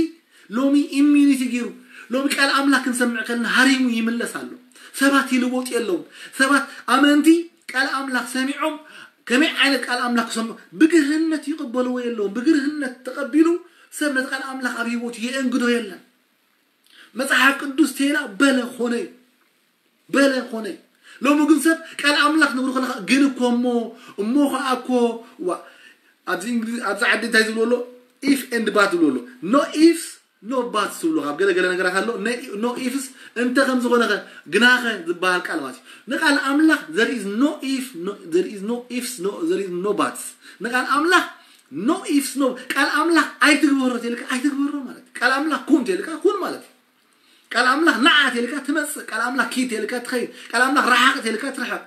ሎሚ ኢሚኒቲ ገይሩ ሎሚ ቃል ኣምላኽ ክንሰምዕ ከለና ሃሪሙ ይምለስ ኣሎ። ሰባት ይልወጡ የለውን። ሰባት ኣመንቲ ቃል ኣምላኽ ሰሚዖም ከመይ ዓይነት ቃል ኣምላኽ ክሰምዑ ብግርህነት ይቕበልዎ የለውን። ብግርህነት ተቐቢሉ ሰብ ነቲ ቃል ኣምላኽ ኣብ ህይወቱ የእንግዶ የለን። መጽሓፍ ቅዱስ ቴላ በለ ኾነ እዩ። በለ ኾነ። ሎሚ ግን ሰብ ቃል ኣምላኽ ንብሩ ከለኻ ግን እኮ እሞ እሞ ኸዓ እኮ ዋ ኣብዚ እንግሊዝ ኣብዚ ዓዲ እንታይ ዝብሉ ኣሎ? If and but ዝብሉ ኣሎ። No ifs no buts ዝብሉ ካብ ገለ ገለ ነገራት ኣሎ። No ifs እንተ ከም ዝኾነኸ ግናኸ ዝበሃል ቃል ማለት እዩ። ንቃል ኣምላኽ there is no if no there is no ifs no there is no buts ንቃል ኣምላኽ no ifs no ቃል ኣምላኽ ኣይትግበሮ ተልካ ኣይትግበሮ ማለት እዩ። ቃል ኣምላኽ ኩን ተልካ ኩን ማለት እዩ። ቃል ኣምላኽ ንዓ ተልካ ትመጽእ ቃል ኣምላኽ ኪድ ተልካ ትኸይድ ቃል ኣምላኽ ረሓቕ ተልካ ትርሕቕ።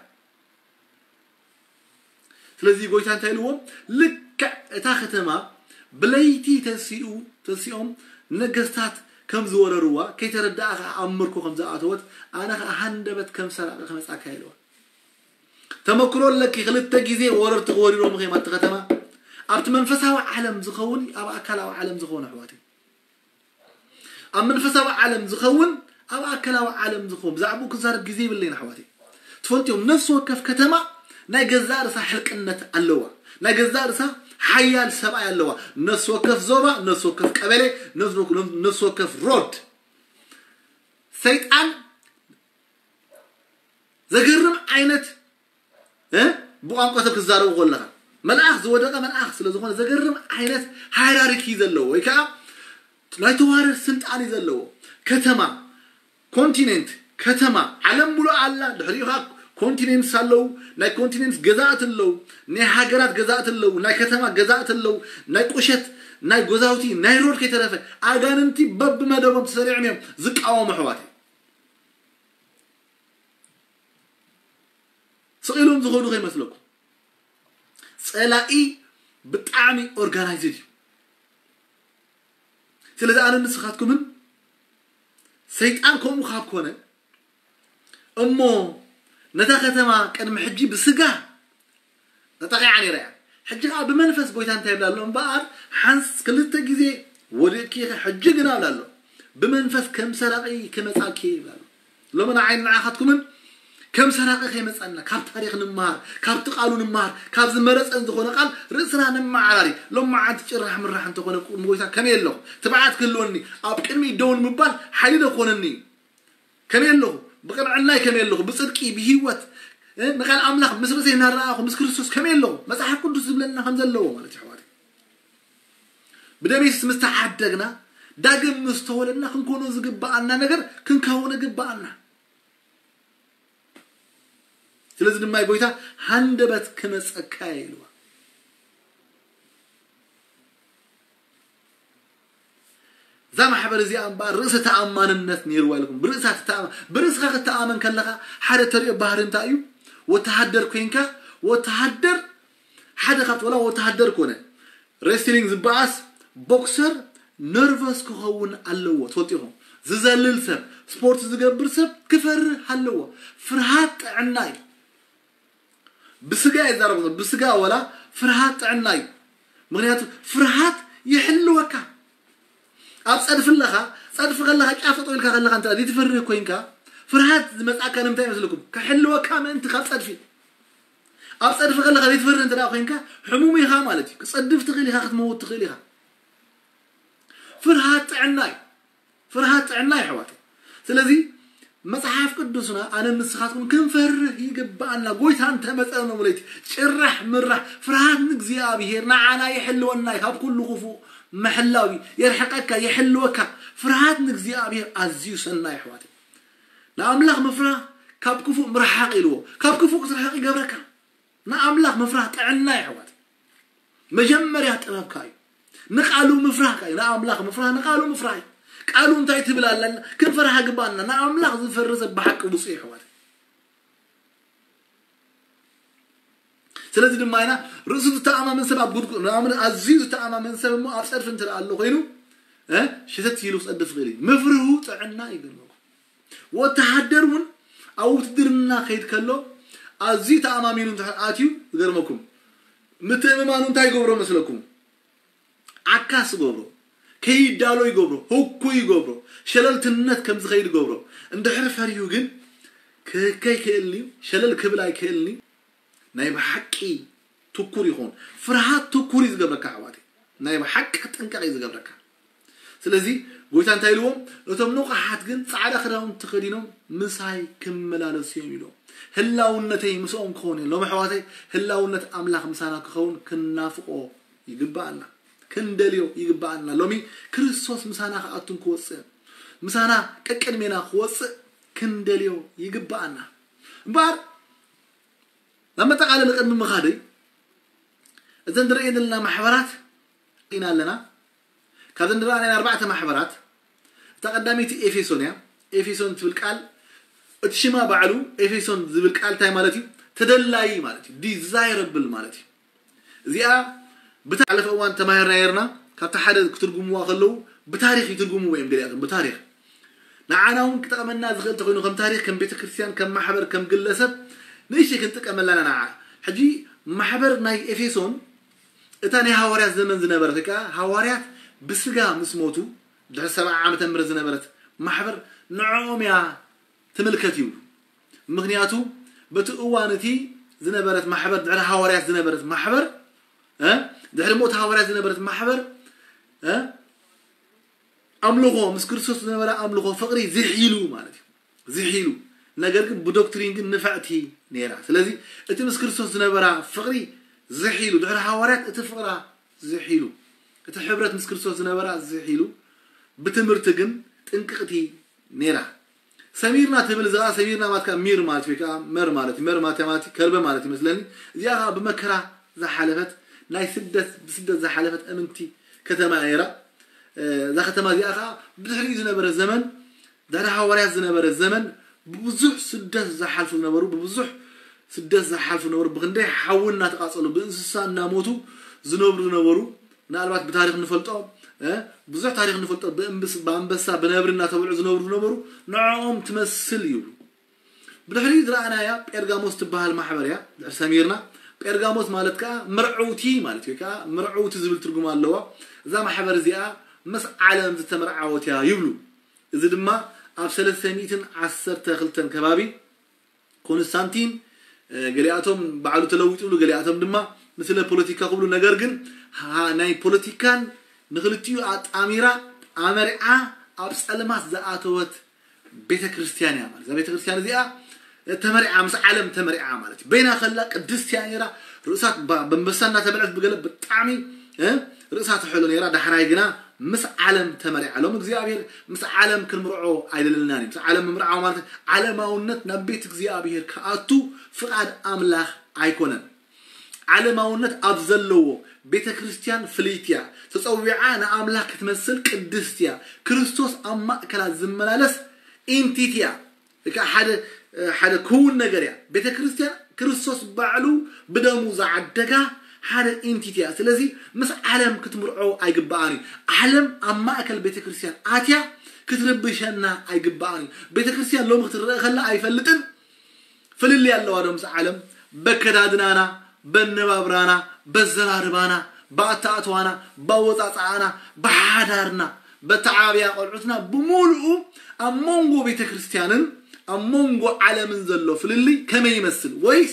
ስለዚ ጎይታ እንታይ ኢልዎም? ልክዕ እታ ከተማ ብለይቲ ተሲኡ ተሲኦም ነገስታት ከም ዝወረርዋ ከይተረዳኣ ከዓ ኣብ ምርኮ ከም ዝኣተወት ኣነ ከዓ ሃንደበት ከም ሰራቂ ከመፃካ ኢልዋ። ተመክሮ ኣለኪ ክልተ ግዜ ወረርቲ ክወሪሮም ኸም ኣብቲ ከተማ ኣብቲ መንፈሳዊ ዓለም ዝኸውን ኣብ ኣካላዊ ዓለም ዝኸውን ኣሕዋት ኣብ መንፈሳዊ ዓለም ዝኸውን ኣብ ኣካላዊ ዓለም ዝኸውን ብዛዕባኡ ክዛረብ ግዜ ይብለይን ኣሕዋተይ። ትፈልጥዮም ነፍሲ ወከፍ ከተማ ናይ ገዛእ ርሳ ሕልቅነት ኣለዋ። ናይ ገዛእ ርሳ ሓያል ሰብኣይ ኣለዋ። ነፍሲ ወከፍ ዞባ፣ ነፍሲ ወከፍ ቀበሌ፣ ነፍሲ ወከፍ ሮድ ሰይጣን ዘገርም ዓይነት ብቋንቋ ሰብ ክዛረቡ ከለኻ መልኣኽ ዝወደቀ መልኣኽ ስለ ዝኾነ ዘገርም ዓይነት ሃይራርኪ ዘለዎ ወይ ከዓ ናይ ተዋረድ ስልጣን እዩ ዘለዎ። ከተማ ኮንቲኔንት ከተማ ዓለም ሙሉእ ኣላ። ድሕሪኡ ከዓ ኮንቲኔንትስ ኣለዉ። ናይ ኮንቲኔንትስ ገዛእቲ ኣለዉ። ናይ ሃገራት ገዛእቲ ኣለዉ። ናይ ከተማ ገዛእቲ ኣለዉ። ናይ ቁሸት ናይ ጎዛውቲ ናይ ሮድ ከይተረፈ ኣጋንንቲ በብመደቦም ተሰሪዖም እዮም ዝቃወሙ ኣሕዋት ስቕ ኢሎም ዝኸዱ ከይመስለኩም። ፀላኢ ብጣዕሚ ኦርጋናይዝድ እዩ። ስለዚ ኣነ ንስኻትኩምን ሰይጣን ከምኡ ካብ ኮነ እሞ ነታ ከተማ ቅድሚ ሕጂ ብስጋ ተጠቂዓ ነይራ እያ። ሕጂ ከዓ ብመንፈስ ጎይታ እንታይ ይብላ ኣሎ እምበኣር ሓንስ ክልተ ግዜ ወዲእኪ ኢኺ ሕጂ ግና ብላ ኣሎ ብመንፈስ ከም ሰራቂ ክመፃኪ ይብላ ኣሎ። ሎሚ ንዓይ ንዓኻትኩምን ከም ሰራቂ ከይመፀና ካብ ታሪክ ንምሃር ካብቲ ቃሉ ንምሃር ካብ ዝመረፀን ዝኾነ ቃል ርእስና ነመዓራሪ። ሎም መዓልቲ ጭራሕ ምራሕ እንተኾነ ቅድሚ ጎይታ ከመይ ኣለኹ ትብዓት ክህልወኒ ኣብ ቅድሚ ደውን ምባል ሓይሊ ዶ ክኾነኒ እዩ? ከመይ ኣለኹ ብቅንዕናይ ከመይ ኣለኹ ብፅድቂ ብሂወት ንቃል ኣምላኽ ምስ ርእሰይ እናረኣኹ ምስ ክርስቶስ ከመይ ኣለኹ? መፅሓፍ ቅዱስ ዝብለና ከም ዘለዎ ማለት እዩ ኣሕዋት። ብደም የሱስ ምስ ተዓደግና ዳግም ምስ ተወለድና ክንኮኖ ዝግበኣና ነገር ክንከውን ይግበኣና። ስለዚ ድማ ጎይታ ሃንደበት ክመፀካ እየ ኢልዋ። እዛ ማሕበር እዚኣ እምበኣር ርእሰ ተኣማንነት ነይርዋ ኢልኩም ብርእሳ ትተኣማ ብርእስኻ ክትተኣመን ከለኻ ሓደ ተሪኦ ባህሪ እንታይ እዩ? ወተሃደር ኮይንካ ወተሃደር ሓደ ካብቲ ወላ ወተሃደር ኮነ ሬስሊንግ ዝበኣስ ቦክሰር ነርቨስ ክኸውን ኣለዎ። ትፈልጡ ኢኹም ዝዘልል ሰብ ስፖርት ዝገብር ሰብ ክፈርህ ኣለዎ። ፍርሃት ጥዕና እዩ። ብስጋ የዛረቡ ብስጋ ወላ ፍርሃት ጥዕና እዩ። ምክንያቱ ፍርሃት ይሕልወካ። ኣብ ፀድፊ ኣለኻ ፀድፊ ከለኻ ጫፍ ጠጠው ኢልካ ከለኻ እንተ ዘይትፈርህ ኮይንካ ፍርሃት ዝመፃካ ንምንታይ ይመስለኩም? ክሕልወካ ምእንቲ ካብ ፀድፊ። ኣብ ፀድፊ ከለኻ ዘይትፈርህ እንተ ኮይንካ ሕሙም ኢኻ ማለት እዩ። ክፀድፍ ትኽእል ኢኻ፣ ክትመውት ትኽእል ኢኻ። ፍርሃት ጥዕና እዩ። ፍርሃት ጥዕና እዩ ኣሕዋት። ስለዚ መጽሓፍ ቅዱስና ኣነ ንስኻትኩም ክንፈርህ ይግብኣና። ጎይታ እንተመጸ ኖምለይቲ ጭራሕ ምራሕ ፍርሃት ንእግዚኣብሔር ንዓና ይሕልወና እዩ። ካብ ኩሉ ክፉእ ምሕላው እዩ። የርሕቀካ፣ ይሕልወካ። ፍርሃት ንእግዚኣብሔር ኣዝዩ ሰናይ ኣሕዋት። ንኣምላኽ ምፍራህ ካብ ክፉእ ምርሓቕ ኢልዎ። ካብ ክፉእ ክትርሕቕ ይገብረካ። ንኣምላኽ ምፍራህ ጥዕና እዩ ኣሕዋት። መጀመርያ ጥበብካ እዩ። ንቃሉ ምፍራህካ እዩ። ንኣምላኽ ምፍራህ ንቃሉ ምፍራህ እዩ። ቃሉ እንታይ ትብል ኣለና ክንፈርሃ ግባና። ንኣምላኽ ዝፈርህ ሰብ ብሓቂ ብፁዕ እዩ ኣሕዋት። ስለዚ ድማ ኢና ርእሱ ዝተኣማመን ሰብ ኣብ ጉድጉ ንኣብነት ኣዝዩ ዝተኣማመን ሰብ እሞ ኣብ ጸድፊ እንተ ኣሎ ኮይኑ እ ሸተት ኢሉ ክጸድፍ ይኽእል እዩ። ምፍርሁ ጥዕና ይገርመኩም። ወተሃደር እውን ኣብ ውትድርና ከይድ ከሎ ኣዝዩ ተኣማሚኑ እንድሕር ኣትዩ ይገርመኩም። ምትእምማኑ እንታይ ይገብሮ መስለኩም? ዓካስ ይገብሮ፣ ከይዳሎ ይገብሮ፣ ህኩይ ይገብሮ፣ ሸለልትነት ከም ዝኸይድ ይገብሮ። እንድሕር ፈሪሁ ግን ክህከ ይክእልኒ፣ ሸለል ክብል ኣይክእልኒ። ናይ ብሓቂ ትኩር ይኾን። ፍርሃት ትኩር እዩ ዝገብረካ ኣሕዋተይ። ናይ ብሓቂ ጥንቃቕ እዩ ዝገብረካ። ስለዚ ጎይታ እንታይ ኢልዎም? እቶም ንቑሓት ግን ጻዕዳ ክዳውንቲ ተኸዲኖም ምሳይ ክመላለሱ እዮም ኢልዎም። ህላውነተይ ምስኦም ክኸውን እዩ። ሎም ኣሕዋተይ፣ ህላውነት ኣምላኽ ምሳና ክኸውን ክንናፍቆ ይግባኣና፣ ክንደልዮ ይግባኣና። ሎሚ ክርስቶስ ምሳና ክኣቱን ክወፅእን፣ ምሳና ቀቅድሜና ክወፅእ ክንደልዮ ይግባኣና። እምበኣር ናብ መጠቓለሊ ቅድሚ ምኻደይ፣ እዘን ንርእየን ዘለና ማሕበራት ኢና ኣለና። ካብዘን ንረኣናየን ኣርባዕተ ማሕበራት፣ እታ ቀዳመይቲ ኤፌሶን እያ። ኤፌሶን ትብል ቃል፣ እቲ ሽማ ባዕሉ ኤፌሶን ዝብል ቃል እንታይ ማለት እዩ? ተደላዪ ማለት እዩ፣ ዲዛይረብል ማለት እዩ። እዚኣ ብታሕለፈ እዋን ተማሂርና ነርና። ካብቲ ሓደ ክትርጉምዋ ከለዉ ብታሪኽ ይትርጉምዎ እዮም ገሊኣቶም፣ ብታሪኽ። ንዓና እውን ክጠቕመና ዝኽእል ተኾይኑ ከም ታሪኽ፣ ከም ቤተክርስትያን፣ ከም ማሕበር፣ ከም ግለሰብ ንእሽተይ ክንጥቀመላ ኢና ንዓ። ሕጂ ማሕበር ናይ ኤፌሶን እታ ናይ ሃዋርያት ዘመን ዝነበረት፣ ወይ ከዓ ሃዋርያት ብስጋ ምስ ሞቱ ድሕሪ ሰብዓ ዓመተ ምህረት ዝነበረት ማሕበር ንዕኦም እያ ትምልከት ይብሉ። ምክንያቱ በቲ እዋን እቲ ዝነበረት ማሕበር፣ ድሕሪ ሃዋርያት ዝነበረት ማሕበር፣ እ፣ ድሕሪ ሞት ሃዋርያት ዝነበረት ማሕበር፣ እ፣ ኣምልኾ፣ ምስ ክርስቶስ ዝነበረ ኣምልኾ ፍቕሪ ዝሒሉ ማለት እዩ። ዝሒሉ፣ ነገር ግን ብዶክትሪን ግን ንፍዕቲ ነይራ። ስለዚ እቲ ምስ ክርስቶስ ዝነበራ ፍቕሪ ዝሒሉ፣ ድሕሪ ሃዋርያት እቲ ፍቕራ ዝሒሉ፣ እቲ ሕብረት ምስ ክርስቶስ ዝነበራ ዝሒሉ፣ ብትምህርቲ ግን ጥንቅቕቲ ነይራ። ሰሚርና ትብል፣ እዚኣ ሰሚርና ማለት ከዓ ሚር ማለት ወይ ከዓ መር ማለት፣ መር ማለት ማለት ከርበ ማለት ይመስለኒ። እዚኣ ከዓ ብመከራ ዝሓለፈት፣ ናይ ስደት፣ ብስደት ዝሓለፈት እምንቲ ከተማ ነይራ። እ፣ እዛ ከተማ እዚኣ ከዓ ብድሕሪኡ ዝነበረ ዘመን፣ ድሕሪ ሃዋርያት ዝነበረ ዘመን ብብዙሕ ስደት ዝሓልፉ ዝነበሩ፣ ብብዙሕ ስደት ዝሓልፉ ነበሩ። ብክንደይ ሓዊ እናተቃጸሉ፣ ብእንስሳ እናሞቱ ዝነብሩ ዝነበሩ፣ ምናልባት ብታሪኽ ንፈልጦ፣ እ፣ ብዙሕ ታሪኽ ንፈልጦ፣ ብእንብስ-፣ ብኣንበሳ፣ ብነብሪ እናተበልዑ ዝነብሩ ዝነበሩ፣ ንዕኦም ትመስል ይብሉ። ብድሕሪኡ ዝረኣናያ ጴርጋሞስ ትበሃል ማሕበር እያ። ድሕሪ ሰሚርና፣ ጴርጋሞስ ማለት ከዓ መርዐውቲ ማለት እዩ፣ ወይ ከዓ መርዐውቲ ዝብል ትርጉም ኣለዋ። እዛ ማሕበር እዚኣ ምስ ዓለም ዝተመርዓወት እያ ይብሉ። እዚ ድማ ኣብ ሰለስተ ሚእትን ዓሰርተ ክልተን ከባቢ ኮንስታንቲን፣ እ፣ ገሊኣቶም ባዕሉ ተለዊጡ ይብሉ፣ ገሊኣቶም ድማ ንስለ ፖለቲካ ክብሉ፣ ነገር ግን ሃ-፣ ናይ ፖለቲካን ንክልቲኡ ኣጣሚራ ኣመሪዓ ኣብ ጸልማት ዝኣተወት ቤተ ክርስቲያን እያ ማለት። እዛ ቤተ ክርስቲያን እዚኣ ተመሪዓ፣ ምስ ዓለም ተመሪዓ ማለት እዩ። በይና ከላ ቅድስት እያ ነይራ። ርእሳ ባ-፣ በንበሳ እናተበልዐት ብገለ ብጣዕሚ፣ እ፣ ርእሳ ትሕሎ ነይራ። ዳሕራይ ግና ምስ ዓለም ተመሪዓ። ሎም እግዚኣብሔር ምስ ዓለም ክንምርዖ ኣይደለናን እዩ። ምስ ዓለም ምምርዓው ማለት ዓለማውነት ናብ ቤት እግዚኣብሔር ክኣቱ ፍቓድ ኣምላኽ ኣይኮነን። ዓለማውነት ኣብ ዘለዎ ቤተ ክርስቲያን ፍልይቲ እያ። ተጸዊዓ ንኣምላኽ ክትመስል ቅድስት እያ። ክርስቶስ ኣብ ማእከላ ዝመላለስ ኢንቲቲ እያ። ወይ ከዓ ሓደ፣ ሓደ ክውን ነገር እያ። ቤተ ክርስቲያን ክርስቶስ ባዕሉ ብደሙ ዝዓደጋ ሓደ ኢንቲቲ እያ። ስለዚ ምስ ዓለም ክትምርዖ ኣይግባኣን እዩ። ዓለም ኣብ ማእከል ቤተ ክርስቲያን ኣትያ ክትርብሸና ኣይግባኣን እዩ። ቤተ ክርስቲያን ሎሚ ክትረአ ከላ ኣይፈልጥን። ፍልልይ ኣለዋ ዶ ምስ ዓለም? በከዳድናና፣ በነባብራና፣ በዘራርባና፣ በኣተኣትዋና፣ ባወፃፅኣና፣ ብሓዳርና፣ በተዓብያ ቆልዑትና፣ ብምሉኡ ኣብ መንጎ ቤተ ክርስቲያንን ኣብ መንጎ ዓለምን ዘሎ ፍልልይ ከመይ ይመስል? ወይስ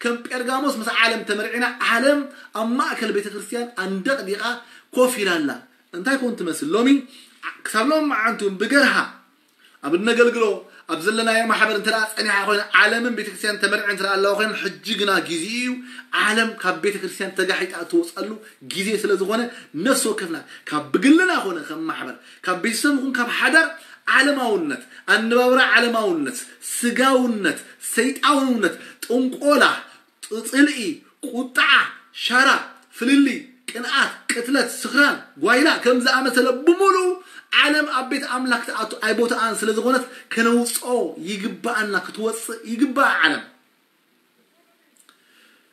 ከም ጴርጋሞስ ምስ ዓለም ተመርዒና፣ ዓለም ኣብ ማእከል ቤተ ክርስቲያን ኣንደቕዲቓ ኮፍ ኢላ ኣላ? እንታይ ኮን ትመስል? ሎሚ ክሳብ ሎም መዓንቱ ብገርሃ ኣብ እነገልግሎ፣ ኣብ ዘለናዮ ማሕበር እንተ ደኣ ጸኒሓ ኮይና፣ ዓለምን ቤተክርስትያን ተመርዐ እንተ ደኣ ኣለዋ ኮይና፣ ሕጂ ግና ግዜ እዩ። ዓለም ካብ ቤተክርስትያን ተጋሒጣ እትወጸሉ ግዜ ስለ ዝኾነ፣ ነፍሲ ወከፍና ካብ ብግልና ኮነ ከም ማሕበር፣ ካብ ቤተሰብ ይኹን ካብ ሓዳር፣ ዓለማውነት፣ ኣነባብራ ዓለማውነት፣ ስጋውነት፣ ሰይጣውነት፣ ጥንቆላ፣ ጥ-፣ ጽልኢ፣ ቁጥዓ፣ ሻራ፣ ፍልልይ፣ ቅንኣት፣ ቅትለት፣ ስኽራን፣ ጓይላ ከም ዝኣመሰለ ብምሉኡ ዓለም ኣብ ቤት ኣምላኽ ክትኣቱ ኣይቦትኣን ስለ ዝኾነት ከነውጽኦ ይግብኣና፣ ክትወጽእ ይግብኣ ዓለም።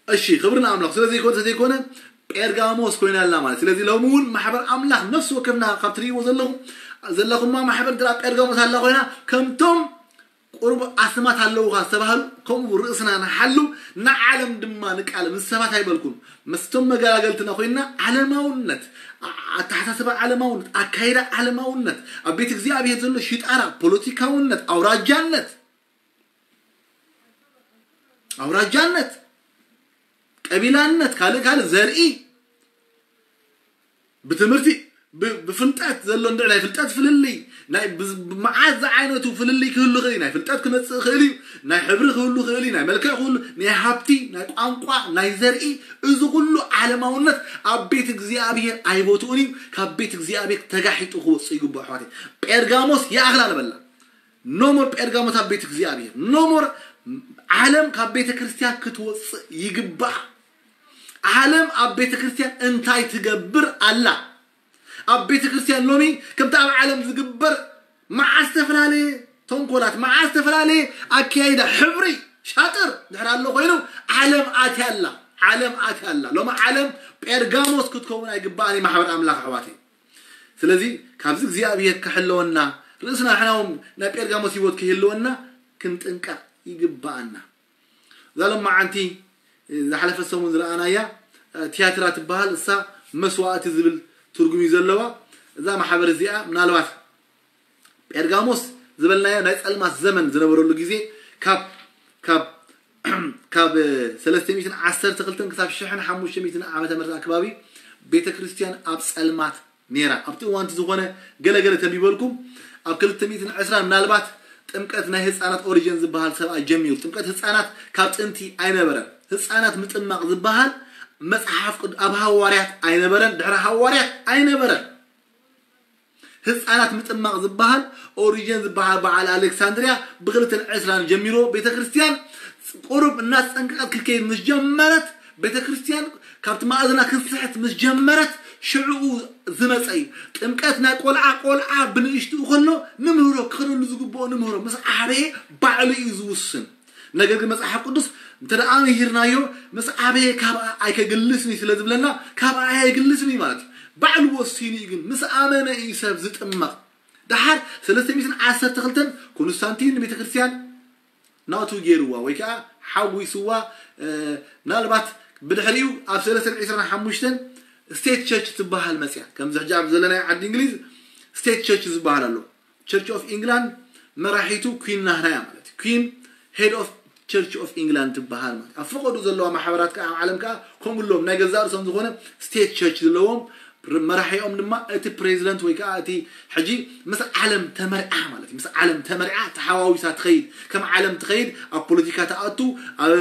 እሺ፣ ክብሪ ንኣምላኽ። ስለ ዘይኮነ፣ ስለ ዘይኮነ ጴርጋሞስ ኮይና ኣላ ማለት። ስለዚ ሎሚ እውን ማሕበር ኣምላኽ ነፍሲ ወከፍና ካብ ትርእይዎ ዘለኹም፣ ዘለኹማ ማሕበር እንተ ጴርጋሞስ ኣላ ኮይና፣ ከምቶም ቁሩብ ኣስማት ኣለዉኻ ዝተባህሉ፣ ከምኡ ርእስና ንሓሉ፣ ንዓለም ድማ ንቃለም። ንሰባት ኣይበልኩን። ምስቶም መገላገልትና ኮይንና፣ ዓለማውነት፣ ኣ-፣ ኣተሓሳስባ ዓለማውነት፣ ኣካይዳ ዓለማውነት፣ ኣብ ቤት እግዚኣብሔር ዘሎ ሽጣራ፣ ፖለቲካውነት፣ ኣውራጃነት፣ ኣውራጃነት፣ ቀቢላነት፣ ካልእ ካልእ ዘርኢ፣ ብትምህርቲ፣ ብ- ብፍልጠት ዘሎ እንድዕ ናይ ፍልጠት ፍልልይ ናይ ብዝ- ብመዓት ዝዓይነቱ ፍልልይ ክህሉ ይኽእል እዩ። ናይ ፍልጠት ክመፅእ ይኽእል እዩ። ናይ ሕብሪ ክህሉ ይኽእል እዩ። ናይ መልክዕ ክህሉ፣ ናይ ሃብቲ፣ ናይ ቋንቋ፣ ናይ ዘርኢ፣ እዚ ኩሉ ዓለማውነት ኣብ ቤት እግዚኣብሔር ኣይቦትኡን እዩ። ካብ ቤት እግዚኣብሔር ተጋሒጡ ክወፅእ ይግባእ ኣሕዋተይ። ጴርጋሞስ ይኣኽላ ንበላ። ኖሞር ጴርጋሞስ ኣብ ቤት እግዚኣብሔር ኖሞር ዓለም ካብ ቤተ ክርስቲያን ክትወፅእ ይግባእ። ዓለም ኣብ ቤተ ክርስቲያን እንታይ ትገብር ኣላ? ኣብ ቤተ ክርስቲያን ሎሚ ከምቲ ኣብ ዓለም ዝግበር መዓት ዝተፈላለየ ተንኮላት፣ መዓት ዝተፈላለየ ኣካይዳ፣ ሕብሪ ሻጥር ድሕር ኣሎ ኮይኑ ዓለም ኣትያ ኣላ። ዓለም ኣትያ ኣላ። ሎሚ ዓለም ጴርጋሞስ ክትከውን ኣይግባእን እዩ። ማሕበር ኣምላኽ ኣሕዋተይ፣ ስለዚ ካብዚ እግዚኣብሔር ክሕለወና፣ ርእስና ንሕና እውን ናይ ጴርጋሞስ ህይወት ክህልወና ክንጥንቀቕ ይግባኣና። እዛ ሎማዓንቲ ዝሓለፈ ሰሙን ዝረኣናያ ቲያትራ ትበሃል፣ እሳ መስዋእቲ ዝብል ትርጉም እዩ ዘለዋ። እዛ ማሕበር እዚኣ ምናልባት ጴርጋሞስ ዝበልናዮ ናይ ጸልማት ዘመን ዝነበረሉ ግዜ ካብ ካብ ካብ ሰለስተ ሚእትን ዓሰርተ ክልተን ክሳብ ሽሕን ሓሙሽተ ሚእትን ዓመተ ምህረት ኣከባቢ ቤተ ክርስቲያን ኣብ ጸልማት ነይራ። ኣብቲ እዋንቲ ዝኾነ ገለገለ ተንቢበልኩም ኣብ ክልተ ሚእትን ዕስራን ምናልባት ጥምቀት ናይ ህፃናት ኦሪጀን ዝበሃል ሰብኣይ ጀሚሩ። ጥምቀት ህፃናት ካብ ጥንቲ ኣይነበረን። ህፃናት ምጥማቕ ዝበሃል መፅሓፍ ቅዱ ኣብ ሃዋርያት ኣይነበረን። ድሕሪ ሃዋርያት ኣይነበረን። ህፃናት ምጥማቕ ዝበሃል ኦሪጀን ዝበሃል በዓል ኣሌክሳንድሪያ ብክልተን ዕስራን ጀሚሮ ቤተ ክርስቲያን ቁሩብ እናፀንቀቐት ክትከይድ ምስ ጀመረት፣ ቤተ ክርስቲያን ካብቲ ማእዝና ክትስሕት ምስ ጀመረት ሽዕኡ ዝመፀ እዩ። ጥምቀት ናይ ቆልዓ ቆልዓ ብንእሽትኡ ከሎ ንምህሮ ክኸደሉ ዝግብኦ ንምህሮ ምስ ዓበየ ባዕሉ እዩ ዝውስን። ነገር ግን መጽሓፍ ቅዱስ እንተ ደኣ ምሂርናዮ ምስ ዓበየ ካብኣ ኣይከግልስን እዩ ስለ ዝብለና ካብኣ ኣይግልስን እዩ ማለት እዩ። ባዕሉ ወሲኑ እዩ ግን ምስ ኣመነ እዩ ሰብ ዝጥመቕ። ደሓር ሰለስተ ሚእትን ዓሰርተ ክልተን ኮንስታንቲን ንቤተ ክርስቲያን ናቱ ገይርዋ ወይ ከዓ ሓጒስዋ። ምናልባት ብድሕሪኡ ኣብ ሰለስተ ሚእትን ዕስራን ሓሙሽተን ስቴት ቸርች ትበሃል መፅያ። ከምዚ ሕጂ ኣብ ዘለናዮ ዓዲ እንግሊዝ ስቴት ቸርች ዝበሃል ኣሎ። ቸርች ኦፍ ኢንግላንድ መራሒቱ ኩን ናህና እያ ማለት እዩ። ኩን ሄድ ኦፍ ቸርች ኦፍ ኢንግላንድ ትበሃል ማለት ኣብ ፈቐዱ ዘለዋ ማሕበራት ከዓ ኣብ ዓለም ከዓ ከምኡ ኣለዎም። ናይ ገዛእ ርእሶም ዝኾነ ስቴት ቸርች ዘለዎም፣ መራሒኦም ድማ እቲ ፕሬዚደንት ወይ ከዓ እቲ ሕጂ ምስ ዓለም ተመርዓ ማለት እዩ። ምስ ዓለም ተመርዓ ተሓዋዊሳ ትኸይድ፣ ከም ዓለም ትኸይድ፣ ኣብ ፖለቲካ ትኣቱ፣ ኣብ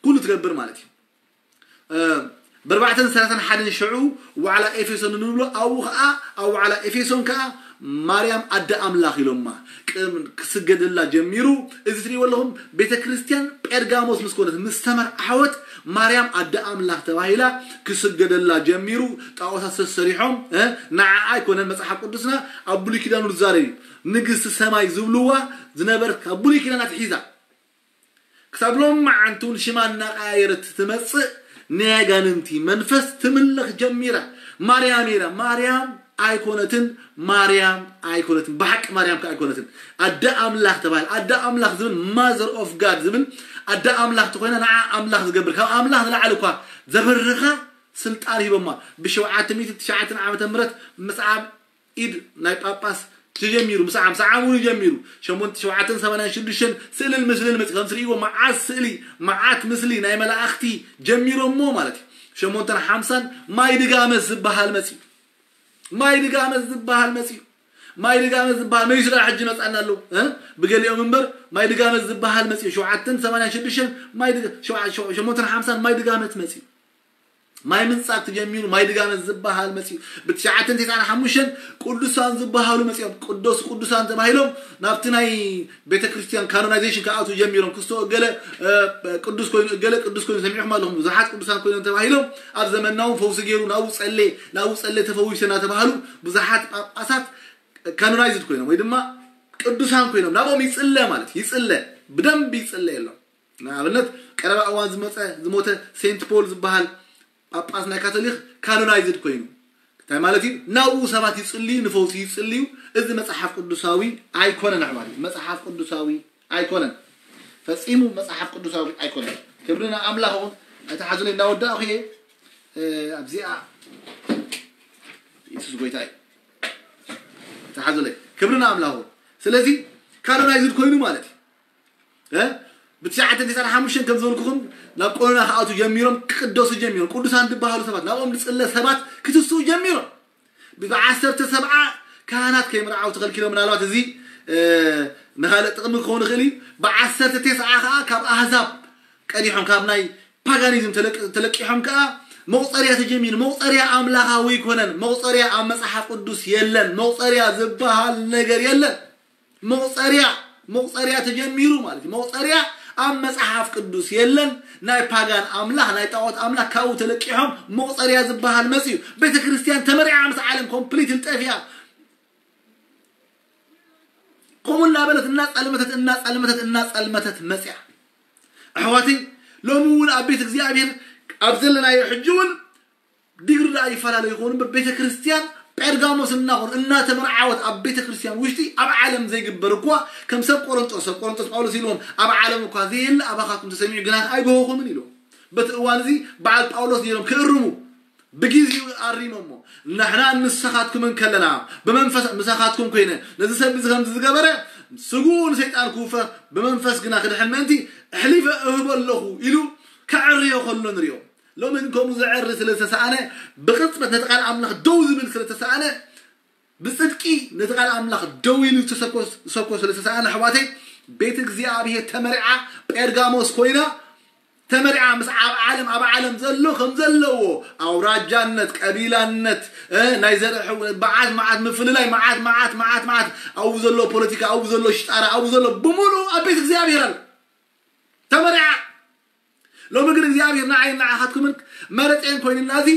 ኩሉ ትገብር ማለት እዩ። በርባዕተን ሰላሳን ሓደን ሽዑ ዋዕላ ኤፌሶን እንብሎ ኣብኡ ከዓ ኣብ ዋዕላ ኤፌሶን ከዓ ማርያም ኣደ ኣምላኽ ኢሎማ። ክስገደላ ጀሚሩ። እዚ ትሪእዎ ኣለኹም ቤተ ክርስቲያን ጴርጋሞስ ምስ ኮነት ምስ ተመርዓወት ማርያም ኣደ ኣምላኽ ተባሂላ ክስገደላ ጀሚሩ። ጣዖታት ሰሰሪሖም ንዓ ኣይኮነን መፅሓፍ ቅዱስና ኣብ ብሉይ ኪዳኑ ዝዛረብ እዩ። ንግስቲ ሰማይ ዝብልዋ ዝነበረት ካብ ብሉይ ኪዳን ኣትሒዛ ክሳብ ሎም መዓንቱ ንሽማ እናቀያየረት ትመፅእ ናይ ኣጋንንቲ መንፈስ ትምልኽ ጀሚራ። ማርያም ኢላ ማርያም ኣይኮነትን። ማርያም ኣይኮነትን። ብሓቂ ማርያም ከ ኣይኮነትን። ኣደ ኣምላኽ ተባሂል ኣደ ኣምላኽ ዝብል ማዘር ኦፍ ጋድ ዝብል ኣደ ኣምላኽ ተኮይና ንዓ ኣምላኽ ዝገብር ካብ ኣምላኽ ንላዕሊ እኳ ዘበርኻ ስልጣን ሂቦማ። ብሸውዓተ ሚእቲ ትሽዓተን ዓመተ ምህረት ምስዓብ ኢድ ናይ ጳጳስ ተጀሚሩ ምስዓም ሰዓም እውን ጀሚሩ ሸሞንተ ሸውዓተን ሰማንያን ሽዱሽተን ስእልን ምስልን መፂ ከም ትርእይዎ መዓት ስእሊ መዓት ምስሊ ናይ መላእኽቲ ጀሚሮሞ ማለት እዩ። ሸሞንተን ሓምሳን ማይ ድጋመት ዝበሃል መፂ ማይ ድጋመት ዝበሃል መፂ ማይ ድጋመት ዝበሃል መይሱ ዳ ሕጂ መፃና ኣሎ። ብገሊኦም እምበር ማይ ድጋመት ዝበሃል መፂ ሸውዓተን ሰማንያን ሽዱሽተን ማይ ሸሞንተን ሓምሳን ማይ ድጋመት መፂ ማይ ምንጻግ ትጀሚሩ ማይ ድጋመት ዝበሃል መጽዩ ብትሽዓተን ተስዓን ሓሙሽተን ቅዱሳን ዝበሃሉ መጽዮም ቅዱስ ቅዱሳን ተባሂሎም ናብቲ ናይ ቤተ ክርስቲያን ካኖናይዜሽን ክኣቱ ጀሚሮም ክስቶ እገለ ቅዱስ ኮይኑ እገለ ቅዱስ ኮይኑ ሰሚዕኩም ኣለኹም ብዙሓት ቅዱሳን ኮይኖም ተባሂሎም ኣብ ዘመናውን ፈውሲ ገይሩ ናብኡ ጸሌ ናብኡ ጸሌ ተፈዊሰ እናተባሃሉ ብዙሓት ጳጳሳት ካኖናይዝድ ኮይኖም ወይ ድማ ቅዱሳን ኮይኖም ናብኦም ይጽለ ማለት ይጽለ ብደንብ ይጽለ የሎም ንኣብነት ቀረባ እዋን ዝመፀ ዝሞተ ሴንት ፖል ዝበሃል ጳጳስ ናይ ካቶሊክ ካኖናይዝድ ኮይኑ እንታይ ማለት እዩ ናብኡ ሰባት ይፅልዩ ንፈውሲ ይፅልዩ እዚ መፅሓፍ ቅዱሳዊ ኣይኮነን ኣሕዋት መፅሓፍ ቅዱሳዊ ኣይኮነን ፈፂሙ መፅሓፍ ቅዱሳዊ ኣይኮነን ክብሪ ንኣምላኽ እውን ኣይተሓዙለይ እናወዳእኹ እየ ኣብዚኣ የሱስ ጎይታ እዩ ተሓዙለይ ክብሪ ንኣምላኽ እውን ስለዚ ካኖናይዝድ ኮይኑ ማለት እዩ ብትሽዓተ ተስዓን ሓሙሽተን ከም ዝበልኩኹም ናብ ቆኖና ክኣቱ ጀሚሮም ክቅደሱ ጀሚሮም ቅዱሳን ዝበሃሉ ሰባት ናብኦም ዝፅለ ሰባት ክትስኡ ጀሚሮም ብዓሰርተ ሰብዓ ካህናት ከይምርዓው ተኸልኪሎም። ምናልባት እዚ ንካልእ ጥቕሚ ክኸውን ይኽእል እዩ። ብዓሰርተ ተስዓ ከዓ ካብ ኣህዛብ ቀዲሖም፣ ካብ ናይ ፓጋኒዝም ተለቂሖም ከዓ መቑፀርያ ተጀሚሩ። መቑፀርያ ኣምላኻዊ ኣይኮነን። መቑፀርያ ኣብ መፅሓፍ ቅዱስ የለን። መቑፀርያ ዝበሃል ነገር የለን። መቑፀርያ መቑፀርያ ተጀሚሩ ማለት እዩ። መቑፀርያ ኣብ መፅሓፍ ቅዱስ የለን። ናይ ፓጋን ኣምላኽ፣ ናይ ጣዖት ኣምላኽ ካብኡ ተለቂሖም መቑፀርያ ዝበሃል መፅኡ። ቤተ ክርስቲያን ተመሪዓ ምስ ዓለም ኮምፕሊት ልጠፊያ። ከምኡ እናበለት እናፀልመተት እናፀልመተት እናፀልመተት መፅያ። ኣሕዋተይ፣ ሎሚ እውን ኣብ ቤት እግዚኣብሔር ኣብ ዘለናዮ ሕጂ እውን ዲግሪ ደኣ ይፈላለ ይኸውን እምበር፣ ቤተ ክርስቲያን ጴርጋሞስ እናኾኑ እናተመርዓወት ኣብ ቤተ ክርስቲያን ውሽጢ ኣብ ዓለም ዘይግበር እኳ፣ ከም ሰብ ቆሮንጦስ፣ ሰብ ቆሮንጦስ ጳውሎስ ኢልዎም፣ ኣብ ዓለም እኳ ዘየለ ኣባኻትኩም ተሰሚዑ ግና ኣይገሆኹምን ኢልዎም። በቲ እዋን እዚ በዓል ጳውሎስ ነይሮም ክእርሙ ብግዜኡ ኣሪሞሞ። ንሕና ንስኻትኩም እንከለና ብመንፈስ ምሳኻትኩም ኮይነ ነዚ ሰብ እዚ ከምዚ ዝገበረ ስግኡ ንሰይጣን ክውፈ ብመንፈስ ግና ክድሕን ምእንቲ ኣሕሊፈ እህቦ ኣለኹ ኢሉ ከዕርዮ ከሎ ንሪኦ። ሎሚ ግን ከምኡ ዘዕሪ ስለ ዝተሰኣነ፣ ብቕጽበት ነቲ ቃል ኣምላኽ ደው ዝብል ስለ ዝተሰኣነ፣ ብጽድቂ ነቲ ቃል ኣምላኽ ደው ኢሉ ዝተሰኮ ዝሰኮ ስለ ዝተሰኣነ፣ ኣሕዋተይ፣ ቤት እግዚኣብሔር ተመሪዓ ጴርጋሞስ ኮይና፣ ተመሪዓ ምስ ኣብ ዓለም፣ ኣብ ዓለም ዘሎ ከም ዘለዎ ኣውራጃነት፣ ቀቢላነት፣ እ፣ ናይ ዘርኢ ሕው-፣ መዓት መዓት ምፍልላይ፣ መዓት መዓት መዓት መዓት ኣብኡ ዘሎ ፖለቲካ፣ ኣብኡ ዘሎ ሽጣራ፣ ኣብኡ ዘሎ ብምሉኡ ኣብ ቤት እግዚኣብሔር ኣሎ። ተመሪዓ። ሎሚ ግን እግዚኣብሔር ንዓይን ንዓኻትኩምን መረፅን ኮይኑና፣ እዚ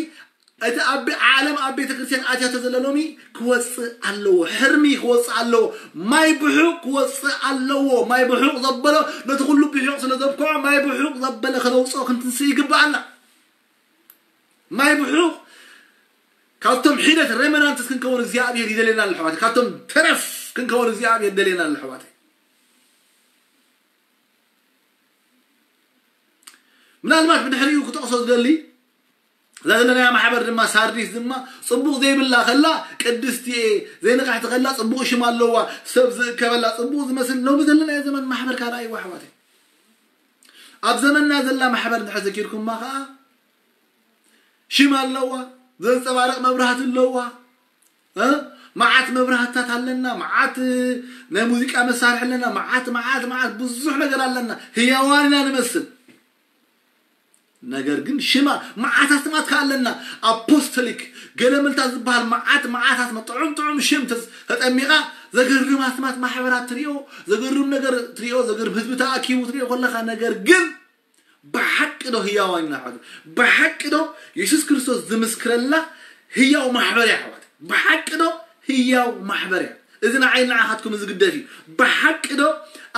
እቲ ኣብ ዓለም ኣብ ቤተ ክርስቲያን ኣትያቶ ዘሎ ሎሚ ክወፅእ ኣለዎ። ሕርሚ ክወፅእ ኣለዎ። ማይ ብሑቕ ክወፅእ ኣለዎ። ማይ ብሑቕ ዘበሎ ነቲ ኩሉ ብሑቕ ስለ ዘብክዖ፣ ማይ ብሑቕ ዘበለ ክነውፅኦ ክንትንስእ ይግብኣና። ማይ ብሑቕ ካብቶም ሒደት ሬመናንትስ ክንከውን እግዚኣብሔር ይደልየና ኣሎ ኣሕዋተይ። ካብቶም ተረፍ ክንከውን እግዚኣብሔር ይደልየና ኣሎ ኣሕዋተይ። ምናልባት ብድሕሪኡ ክጠቕሶ ዝደሊ፣ እዛ ዘለናያ ማሕበር ድማ ሳርዲስ ድማ ጽቡቕ ዘይብላ ከላ ቅድስቲ እየ፣ ዘይንቕሕቲ ከላ ጽቡቕ ሽም ኣለዋ፣ ሰብ ዝእከበላ ጽቡቕ ዝመስል። ሎሚ ዘለናዮ ዘመን ማሕበር ካልኣይ እዩ ኣሕዋተይ። ኣብ ዘመንና ዘላ ማሕበር እንድሕር ዘኪርኩማ ከኣ ሽም ኣለዋ፣ ዘንጸባርቕ መብራህቲ ኣለዋ። እ? መዓት መብራህትታት ኣለና፣ መዓት ናይ ሙዚቃ መሳርሒ ኣለና፣ መዓት፣ መዓት፣ መዓት ብዙሕ ነገር ኣለና። ህያዋን ኢና ንመስል። ነገር ግን ሽማ መዓት ኣስማት ከኣ ኣለና። ኣፖስቶሊክ ገለ ምልታ ዝበሃል መዓት፣ መዓት ኣስማት፣ ጥዑም፣ ጥዑም ሽም ተስ-፣ ተጠሚቓ ዘገርም ኣስማት ማሕበራት ትሪኦ፣ ዘገርም ነገር ትሪኦ፣ ዘገርም ህዝቢ ተኣኪቡ ትሪኦ ከለኻ፣ ነገር ግን ብሓቂ ዶ ህያዋን ኢና ኣሕዋት? ብሓቂ ዶ የሱስ ክርስቶስ ዝምስክረላ ህያው ማሕበር እያ ኣሕዋት? ብሓቂ ዶ ህያው ማሕበር እያ? እዚ ንዓይ ንዓኻትኩም ዝግደፍ እዩ። ብሓቂ ዶ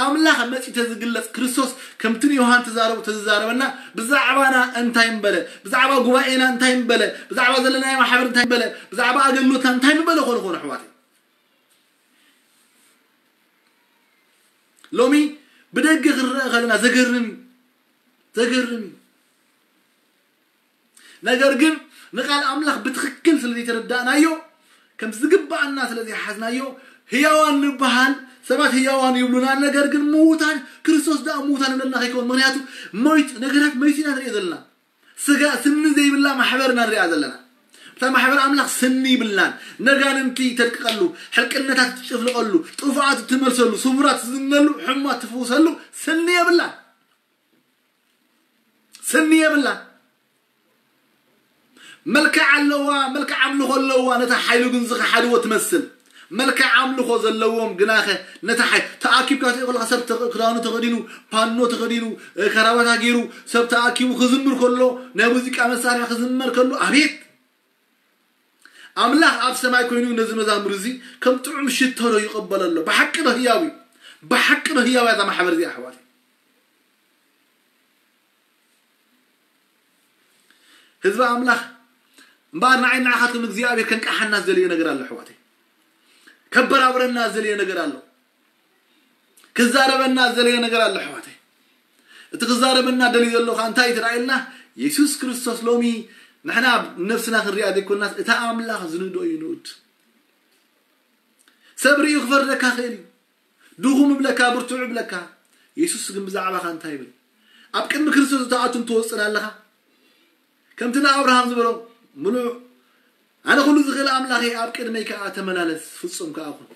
ኣምላኽ መጺኡ ተዝግለጽ፣ ክርስቶስ ከምቲ ንዮሃን ተዛረቡ ተዝዛረበና፣ ብዛዕባና እንታይ ምበለ? ብዛዕባ ጉባኤና እንታይ ምበለ? ብዛዕባ ዘለናዮ ማሕበር እንታይ ምበለ? ብዛዕባ ኣገልግሎትና እንታይ ምበለ ኮን ኮን ኣሕዋት? ሎሚ ብደገ ክንረአ ከለና ዘገርም እዩ። ዘገርም እዩ። ነገር ግን ንቃል ኣምላኽ ብትኽክል ስለ ዘይተረዳእናዮ፣ ከም ዝግባኣና ስለ ዘይሓዝናዮ፣ ህያዋን ንበሃል፣ ሰባት ህያዋን ይብሉና፣ ነገር ግን ምዉታን፣ ክርስቶስ ደኣ ምዉታን ይብለና ከይከውን። ምኽንያቱ ሞይት-፣ ነገራት መይቱ ኢና ንሪኦ ዘለና። ስጋ ስኒ ዘይብላ ማሕበር ኢና ንሪኣ ዘለና። እታ ማሕበር ኣምላኽ ስኒ ይብልናን፣ ነጋንንቲ ተድቅቐሉ፣ ሕልቅነታት ትጭፍልቐሉ፣ ጥፉኣት ትመልሰሉ፣ ስቡራት ትዝነሉ፣ ሕሙማት ትፍውሰሉ ስኒ የብላን። ስኒ የብላን። መልክዕ ኣለዋ፣ መልክዕ ኣምልኾ ኣለዋ፣ ነታ ሓይሉ ግን ዝኸሓድዎ ትመስል። መልክዕ ኣምልኾ ዘለዎም ግናኸ ነታ ሓይ-፣ ተኣኪብካ ትሪኦ ከለኻ ሰብ ተኸ-፣ ክዳኑ ተኸዲኑ፣ ፓኖ ተኸዲኑ፣ እ፣ ከራባታ ገይሩ፣ ሰብ ተኣኪቡ ክዝምር ከሎ፣ ናይ ሙዚቃ መሳርሒ ክዝመር ከሎ፣ ኣቤት! ኣምላኽ ኣብ ሰማይ ኮይኑ ነዚ መዛሙር እዚ ከም ጥዑም ሽቶ ዶ ይቕበሎ ኣሎ? ብሓቂ ዶ ህያው እዩ? ብሓቂ ዶ ህያው እያ እዛ ማሕበር እዚኣ ኣሕዋተይ? ህዝቢ ኣምላኽ፣ እምበኣር ንዓይ ንዓኻትኩም እግዚኣብሔር ከንቃሓና ዝደለዮ ነገር ኣሎ ኣሕዋተይ። ከበራብረና ዝደለዮ ነገር ኣሎ። ክዛረበና ዝደለዮ ነገር ኣሎ ኣሕዋተይ። እቲ ክዛረበና ደልዩ ዘሎ ኸኣ እንታይ እዩ ተራእየልና? የሱስ ክርስቶስ ሎሚ ንሕና ነብስና ክንሪኣ ዘይኮንናስ፣ እቲ ኣምላኽ ዝንእዶ እዩ ንኡድ። ሰብ ርእዩ ክፈርደካ ክእል እዩ። ድኹም ይብለካ፣ ብርቱዕ ይብለካ። የሱስ ግን ብዛዕባኻ እንታይ ይብል? ኣብ ቅድሚ ክርስቶስ እትኣቱን ትወጽን ኣለኻ? ከምቲ ንኣብርሃም ዝበሎ፣ ምሉእ ኣነ ኩሉ ዝኽእል ኣምላኸይ ኣብ ቅድመይ ከኣ ተመላለስ፣ ፍጹም ከኣ ኩን።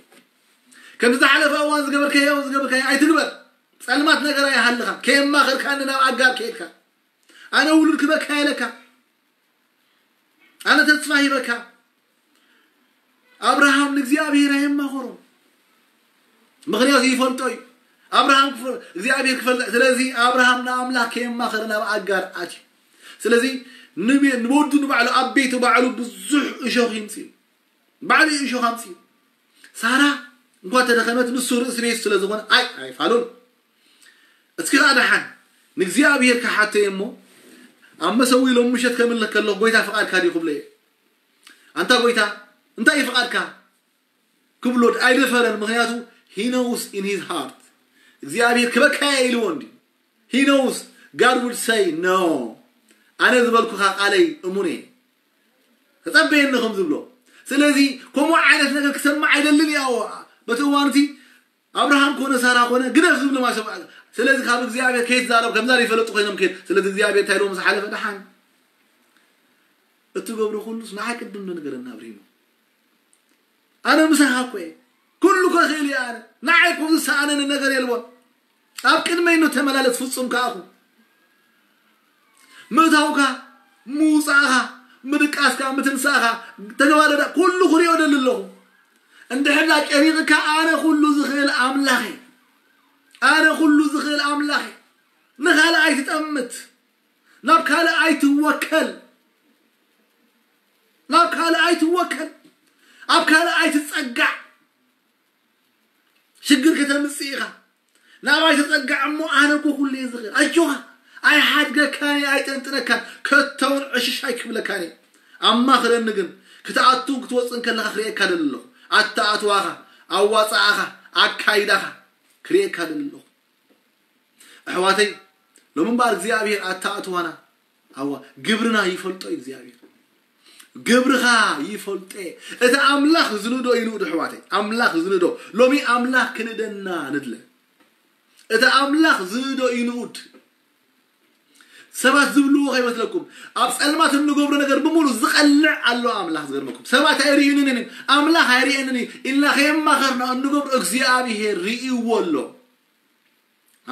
ከምቲ ዝሓለፈ እዋን ዝገበርካዮ ዝገበርካዮ ኣይትግበር። ጸልማት ነገር ኣይሃልኻ። ከየማኸርካኒ ናብ ኣጋር ከይድካ፣ ኣነ ውሉድ ክበካ ኢለካ፣ ኣነ ተስፋ ሂበካ። ኣብርሃም ንእግዚኣብሔር ኣየማኸሮን። ምኽንያቱ ይፈልጦ እዩ። ኣብርሃም ክፈ- እግዚኣብሔር ክፈልጥ። ስለዚ ኣብርሃም ንኣምላኽ ከየማኸረ ናብ ኣጋር ኣትዩ። ስለዚ ንቤ- ንወዱ ንባዕሉ ኣብ ቤቱ ባዕሉ ብዙሕ እሾኽ ይምፅእ። ባዕሉ እዩ እሾኽ ኣምፅኡ። ሳራ እንኳ ተደኸመት ንሱ ርእሲ ቤት ስለ ዝኾነ ኣይ ኣይፋሉን። እስኪ ኸኣ ደሓን ንእግዚኣብሔር ክሓተዮ እሞ ኣብ መሰዊ ሎም ምሸት ከምልኽ ከለኹ ጎይታ ፍቓድካ ድዩ ክብሎ እየ። ኣንታ ጎይታ እንታይ እዩ ፍቓድካ ክብሎ ኣይደፈረን። ምኽንያቱ he knows in his heart እግዚኣብሔር ክበካየ ኢልዎ እንዲ he knows God would say no ኣነ ዝበልኩኻ ቃለይ እሙን እየ ተጸበየኒ ከም ዝብሎ። ስለዚ ከምኡ ዓይነት ነገር ክሰምዕ ኣይደልን እዩ። በቲ እዋን እቲ ኣብርሃም ኮነ ሳራ ኮነ ግደፍ ዝብሉ ማሰብ። ስለዚ ካብ እግዚኣብሔር ከይትዛረብ ከምዛ ዘይፈለጡ ኮይኖም ከይድ። ስለዚ እግዚኣብሔር እንታይ ኢሎም ዝሓለፈ ደሓን እትገብሮ ኩሉስ ንዓይ ቅድም ንገረና ኣብርሂሞ ኣነ ምሳኻ እኮ እየ። ኩሉ እኮ እኽእል እየ ኣነ። ንዓይ እኮ ዝሰኣነኒ ነገር የልቦን። ኣብ ቅድመይ ኖ ተመላለስ ፍጹም ከኣኹ። ምእታውካ፣ ምውጻእኻ፣ ምድቃስካ፣ ምትንሳእኻ፣ ተግባረዳ ኩሉ ክሪኦ ደሊ ኣለኹ። እንድሕር ዳ ጨኒቕካ ኣነ ኩሉ ዝኽእል ኣምላኽ እየ። ኣነ ኩሉ ዝኽእል ኣምላኽ እየ። ንኻልእ ኣይትጠምት። ናብ ካልእ ኣይትወከል። ናብ ካልእ ኣይትወከል። ኣብ ካልእ ኣይትጸጋዕ። ሽግር ከተምጽእ ኢኻ። ናባይ ተጸጋዕ እሞ ኣነ እኮ ኩሉ እየ ዝኽእል። ኣጆኻ። ኣይሓድገካን እየ፣ ኣይጠንጥነካን። ከቶውን ዕሽሽ ኣይክብለካን እየ። ኣማኽረኒ ግን ክትኣቱን ክትወጽእን ከለኻ ክርእየካ ደሊ ኣለኹ። ኣተኣትዋኻ፣ ኣዋጻኣኻ፣ ኣካይዳኻ ክርእየካ ደሊ ኣለኹ። ኣሕዋተይ ሎም እምበኣር እግዚኣብሔር ኣተኣትዋና ኣዋ ግብርና ይፈልጦ እዩ እግዚኣብሔር። ግብርኻ ይፈልጦ እየ። እቲ ኣምላኽ ዝንእዶ ይንእድ ኣሕዋተይ። ኣምላኽ ዝንእዶ ሎሚ ኣምላኽ ክንእደና ንድለ። እቲ ኣምላኽ ዝንእዶ ይንኡድ። ሰባት ዝብልዎ ከይመስለኩም ኣብ ጸልማት እንገብሮ ነገር ብምሉእ ዝቐልዕ ኣሎ ኣምላኽ ዝገርመኩም ሰባት ኣይርእዩንን እዮም ኣምላኽ ኣይርእየንን እዩ ኢልና ከየማኸርና እንገብሮ እግዚኣብሔር ርእይዎ ኣሎ።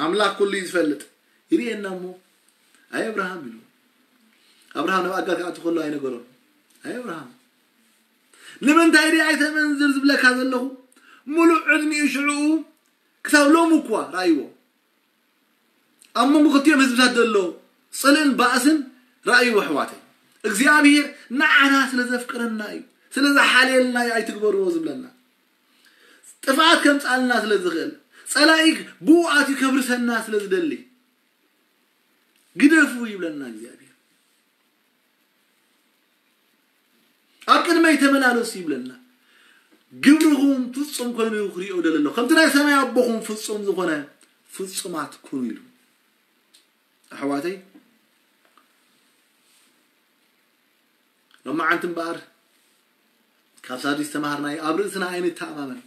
ኣምላኽ ኩሉ እዩ ዝፈልጥ። ይርእየና እሞ ኣይ ኣብርሃም ኢሉ ኣብርሃም ናብ ኣጋር ክኣቱ ከሎ ኣይነገሮን ኣይ ኣብርሃም ንምንታይ ዲ ኣይተመንዝር ዝብለካ ዘለኹ ሙሉእ ዕድሚኡ ሽዕኡ ክሳብ ሎሚ እኳ ረኣይዎ ኣብ መንጎ ክልቲኦም ህዝብታት ዘሎ ጽልእን ባእስን ረኣይዎ ኣሕዋተይ እግዚኣብሔር ንዓና ስለ ዘፍቅረና እዩ ስለ ዝሓልየልና እዩ ኣይትግበርዎ ዝብለና ጥፍኣት ከምጻልና ስለ ዝኽእል ጸላኢ ብኡ ኣትዩ ከብርሰና ስለ ዝደሊ ግደፉ ይብለና እግዚኣብሔር ኣብ ቅድመይ ተመላለሱ ይብለና ግብርኹም ፍጹም ኮይኑ ክሪኦ ደለሎ ከምቲ ናይ ሰማይ ኣቦኹም ፍጹም ዝኾነ ፍጹማት ኩኑ ኢሉ ኣሕዋተይ ሎማዓንቲ እምበኣር ካብ ሳዲስ ተማሃርናዮ ኣብ ርእስና ኣይንተኣማመን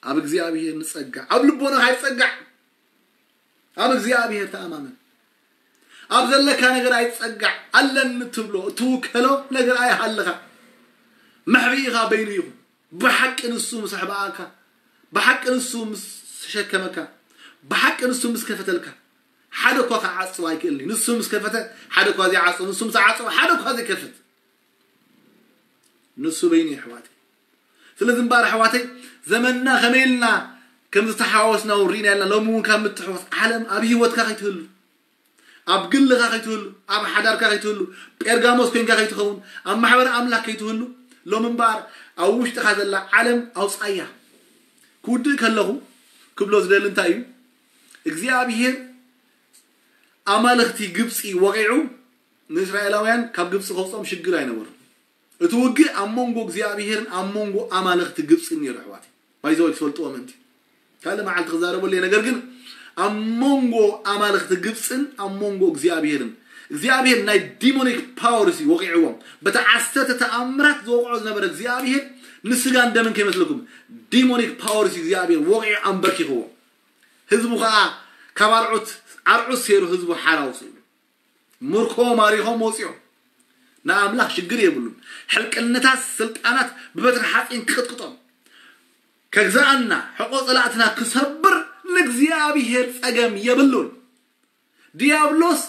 ኣብ እግዚኣብሔር ንጸጋዕ ኣብ ልቦና ኣይጸጋዕ ኣብ እግዚኣብሔር ተኣማመን ኣብ ዘለካ ነገር ኣይጸጋዕ ኣለኒ ትብሎ እትውከሎ ነገር ኣይሃልኻ መሕብኢኻ በይኑ ይኹን ብሓቂ ንሱ ምስ ኣሕብኣካ ብሓቂ ንሱ ምስ ተሸከመካ ብሓቂ ንሱ ምስ ከፈተልካ ሓደ እኳ ክዓጽው ኣይክእልኒ ንሱ ምስ ከፈተ ሓደ እኳ ዘይዓጽው ንሱ ምስ ዓጽው ሓደ እኳ ዘይከፍት ንሱ በይኑ የሕዋተይ ስለዚ እምበኣር ኣሕዋተይ ዘመንና ከመይ ኢልና ከም ዝተሓወስና እውን ርኢና ኢልና ሎሚ እውን ካብ ምትሕወስ ዓለም ኣብ ህይወትካ ከይትህሉ ኣብ ግልኻ ከይትህሉ ኣብ ሓዳርካ ከይትህሉ ጴርጋሞስ ኮይንካ ከይትኸውን ኣብ ማሕበር ኣምላኽ ከይትህሉ ሎም እምበኣር ኣብ ውሽጥኻ ዘላ ዓለም ኣውፃያ ክውድእ ከለኹ ክብሎ ዝደሊ እንታይ እዩ እግዚኣብሄር ኣማልኽቲ ግብፂ ወቂዑ ንእስራኤላውያን ካብ ግብፂ ከውፅኦም ሽግር ኣይነበሩ እቲ ውግእ ኣብ መንጎ እግዚኣብሄርን ኣብ መንጎ ኣማልኽቲ ግብፂን ነይሩ ኣሕዋት ባይዘወይ ትፈልጥዎ ምእንቲ ካልእ መዓልቲ ክዛረበሉ እየ ነገር ግን ኣብ መንጎ ኣማልኽቲ ግብፅን ኣብ መንጎ እግዚኣብሄርን እግዚኣብሄር ናይ ዲሞኒክ ፓወርስ እዩ ወቂዕዎም በቲ ዓሰርተ ተኣምራት ዝወቅዖ ዝነበረ እግዚኣብሄር ንስጋን ደምን ከይመስለኩም ዲሞኒክ ፓወርስ እዩ እግዚኣብሄር ወቂዑ ኣንበርኪኽዎም ህዝቡ ከዓ ካብ ኣርዑት ዓርዑት ሰይሩ ህዝቡ ሓራ ውፅኡ ምርኮ ማሪኾም ወፂኦም ንኣምላኽ ሽግር የብሉን። ሕልቅነታት ስልጣናት ብበትሪ ሓፂን ክቕጥቅጦም፣ ከግዛኣና፣ ሕቆ ፀላእትና ክሰብር ንእግዚኣብሔር ፀገም የብሉን። ዲያብሎስ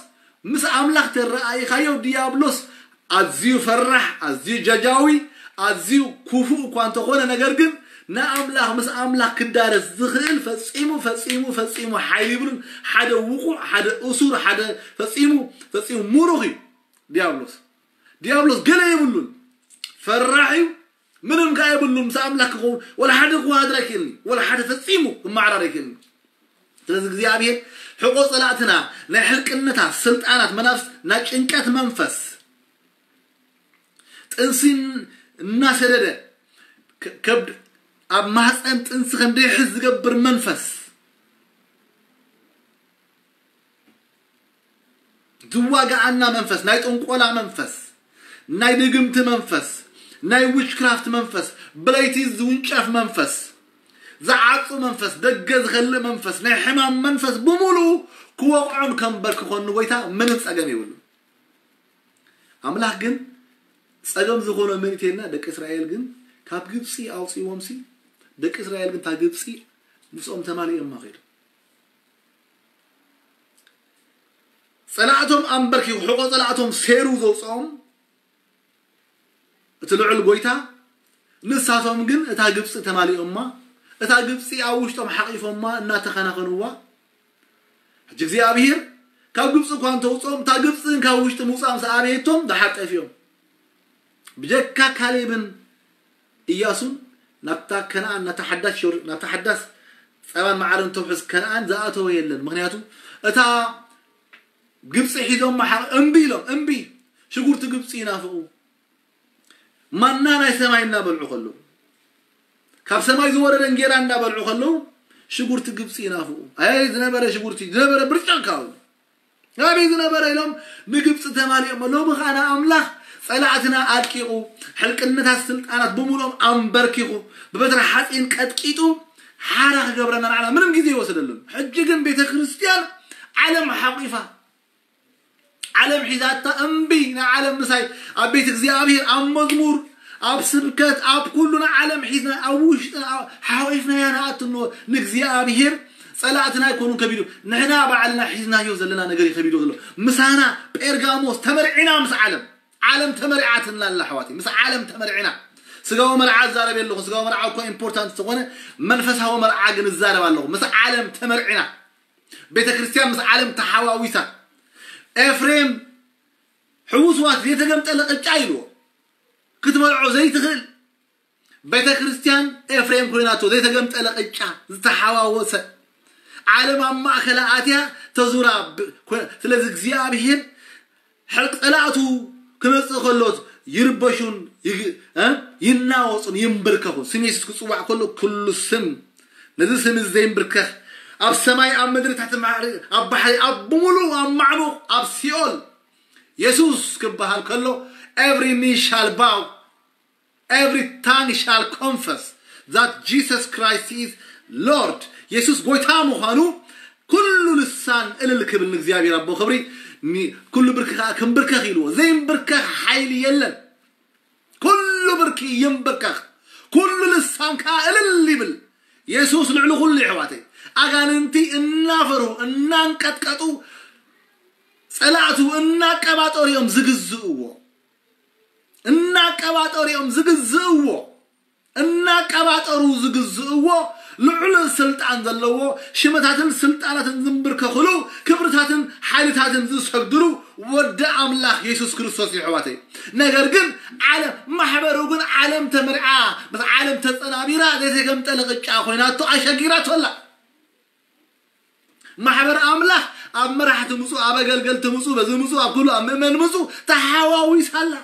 ምስ ኣምላኽ ተረኣይኻዮ፣ ዲያብሎስ ኣዝዩ ፈራሕ፣ ኣዝዩ ጃጃዊ፣ ኣዝዩ ክፉእ እኳ እንተኾነ፣ ነገር ግን ንኣምላኽ፣ ምስ ኣምላኽ ክዳረስ ዝኽእል ፈጺሙ፣ ፈጺሙ፣ ፈጺሙ ሓይሊ ይብሉን። ሓደ ውቑዕ፣ ሓደ እሱር፣ ሓደ ፈጺሙ፣ ፈጺሙ ምሩኽ እዩ ዲያብሎስ። ዲያብሎስ ገለ የብሉን፣ ፈራሕ እዩ። ምንም ከኣ የብሉን። ምስ ኣምላኽ ክኸውን ወላ ሓደ ክወዳደር ኣይክእልን እዩ። ወላ ሓደ ፈጺሙ ክመዓራር ኣይክእልን እዩ። ስለዚ እግዚኣብሔር ሕቆ ጸላእትና፣ ናይ ሕልቅነታት ስልጣናት፣ መናፍስት፣ ናይ ጭንቀት መንፈስ፣ ጥንሲ እናሰደደ ከ-፣ ከብድ ኣብ ማህፀን ጥንሲ ከም ደይሕዝ ዝገብር መንፈስ፣ ዝዋጋኣና መንፈስ፣ ናይ ጥንቆላ መንፈስ፣ ናይ ድግምቲ መንፈስ፣ ናይ ዊችክራፍት መንፈስ፣ ብለይቲ ዝውንጨፍ መንፈስ፣ ዝዓጹ መንፈስ፣ ደገ ዝኸልእ መንፈስ፣ ናይ ሕማም መንፈስ ብምሉኡ ክወቕዖን ከንበርክኾን ንጎይታ ምንም ጸገም የብሉን። ኣምላኽ ግን ጸገም ዝኾኖ መን እዩ ተልና፣ ደቂ እስራኤል ግን ካብ ግብጺ ኣውጺዎምሲ፣ ደቂ እስራኤል ግን እታ ግብጺ ምስኦም ተማሊኦማ ከይዱ። ጸላእቶም ኣንበርኪኹ፣ ሕቆ ጸላእቶም ሴሩ ዘውጽኦም እቲ ልዑል ጎይታ፣ ንሳቶም ግን እታ ግብጺ ተማሊኦማ፣ እታ ግብጺ ኣብ ውሽጦም ሓቒፎማ እናተኸናኸንዋ። ሕጂ እግዚኣብሔር ካብ ግብጺ እኳ እንተውጽኦም፣ እታ ግብጺ ግን ካብ ውሽጢ ምውጻእ ምስ ኣበየቶም ደሓር ጠፊኦም። ብጀካ ካሌብን ኢያሱን ናብታ ከነኣን፣ ናብታ ሓዳስ ዮር-፣ ናብታ ሓዳስ ጸባን መዓርን ተውሕዝ ከነኣን ዝኣተወ የለን። ምኽንያቱ እታ ግብጺ ሒዞም መሓ-፣ እምቢ ኢሎም፣ እምቢ። ሽጉርቲ ግብጺ ይናፍቑ። ማና ናይ ሰማይ እናበልዑ ከለዉ፣ ካብ ሰማይ ዝወረደ እንጌራ እናበልዑ ከለዉ፣ ሽጉርቲ ግብጺ ይናፍቑ። ኣይ ዝነበረ ሽጉርቲ፣ ዝነበረ ብርጭቕ ካብኡ። ኣበይ ዝነበረ ኢሎም ንግብጺ ተማሊኦም። ሎሚ ኸኣ ንኣምላኽ ጸላእትና ኣድቂቑ፣ ሕልቅነታት ስልጣናት ብምሉኦም ኣንበርኪኹ፣ ብበትሪ ሓጺን ቀጥቂጡ፣ ሓራ ክገብረና ንዓና ምንም ግዜ ይወሰደሉን። ሕጂ ግን ቤተ ክርስቲያን ዓለም ሓቂፋ፣ ዓለም ሒዛታ እምቢ፣ ንዓለም ምሳይ ኣብ ቤት እግዚኣብሔር፣ ኣብ መዝሙር፣ ኣብ ስብከት፣ ኣብ ኩሉ ንዓለም ሒዝና፣ ኣብ ውሽጥና፣ ኣብ፣ ሓቂፍናያ ንኣትኖ ንእግዚኣብሔር። ጸላእትና ኣይኮኑን ከቢዱ፣ ንሕና ባዕልና ሒዝናዮ ዘለና ነገር እዩ ከቢዱ ዘሎ። ምሳና ጴርጋሞስ ተመርዒና ምስ ዓለም፣ ዓለም ተመርዓትና ኣላ ኣሕዋተይ፣ ምስ ዓለም ተመርዒና። ስጋዊ መርዓ እዛረብ የለኹ፣ ስጋዊ መርዓ እኮ ኢምፖርታንት ዝኾነ፣ መንፈሳዊ መርዓ ግን እዛረብ ኣለኹ። ምስ ዓለም ተመርዒና፣ ቤተ ክርስቲያን ምስ ዓለም ተሓዋዊሳ። ኤፍሬም ሕውስዋስ ዘይተገምጠለ ቅጫ ኢልዎ፣ ክትበልዖ ዘይትኽእል። ቤተ ክርስቲያን ኤፍሬም ኮይናቶ፣ ዘይተገምጠለ ቅጫ፣ ዝተሓዋወሰ። ዓለም ኣብ ማእከላ ኣትያ ተዙራ ብ-፣ ኮ-፣ ስለዚ እግዚኣብሔር ሕልቅ ጸላእቱ ክመጽእ ከሎ ይርበሹን ይግ-፣ እ? ይናወጹን ይንብርከኹን። ስም የሱስ ክጽዋዕ ከሎ ኩሉ ስም፣ ነዚ ስም እዚ ዘይንብርከኽ፣ ኣብ ሰማይ፣ ኣብ ምድሪ፣ ትሕቲ ማዕሪ፣ ኣብ ባሕሪ፣ ኣብ ብምሉእ፣ ኣብ ማዕሙቕ፣ ኣብ ሲኦል የሱስ ክበሃል ከሎ፣ every knee shall bow, every tongue shall confess that Jesus Christ is Lord. የሱስ ጎይታ ምዃኑ ኩሉ ልሳን እልል ክብል ንእግዚኣብሔር ኣቦ ክብሪ፣ ኒ-፣ ኩሉ ብርኪ ከኣ ክንብርከኽ ኢልዎ። ዘይንብርከኽ ሓይሊ የለን። ኩሉ ብርኪ ይንብርከኽ፣ ኩሉ ልሳን ከኣ እልል ይብል። የሱስ ልዕሊ ኩሉ፣ የሕዋተይ። ኣጋንንቲ እናፈርሁ፣ እናንቀጥቀጡ፣ ጸላእቱ እናቀባጠሩ እዮም ዝግዝእዎ። እናቀባጠሩ እዮም ዝግዝእዎ። እናቀባጠሩ ዝግዝእዎ ልዑል ስልጣን ዘለዎ፣ ሽመታትን ስልጣናትን ዝንብርከኽሉ፣ ክብርታትን ሓይልታትን ዝሰግድሉ ወዲ ኣምላኽ የሱስ ክርስቶስ እዩ፣ ኣሕዋተይ። ነገር ግን ዓለም፣ ማሕበሩ ግን ዓለም ተመርዓ፣ ምስ ዓለም ተጸናቢራ፣ ዘይተገምጠለ ቅጫ ኮይናቶ፣ ኣሸጊራቶ ኣላ። ማሕበር ኣምላኽ ኣብ መራሕቲ ምጹ፣ ኣብ ኣገልገልቲ ምጹ፣ በዚ ምጹ፣ ኣብ ኩሉ፣ ኣብ ምእመን ምጹ፣ ተሓዋዊሳ ኣላ።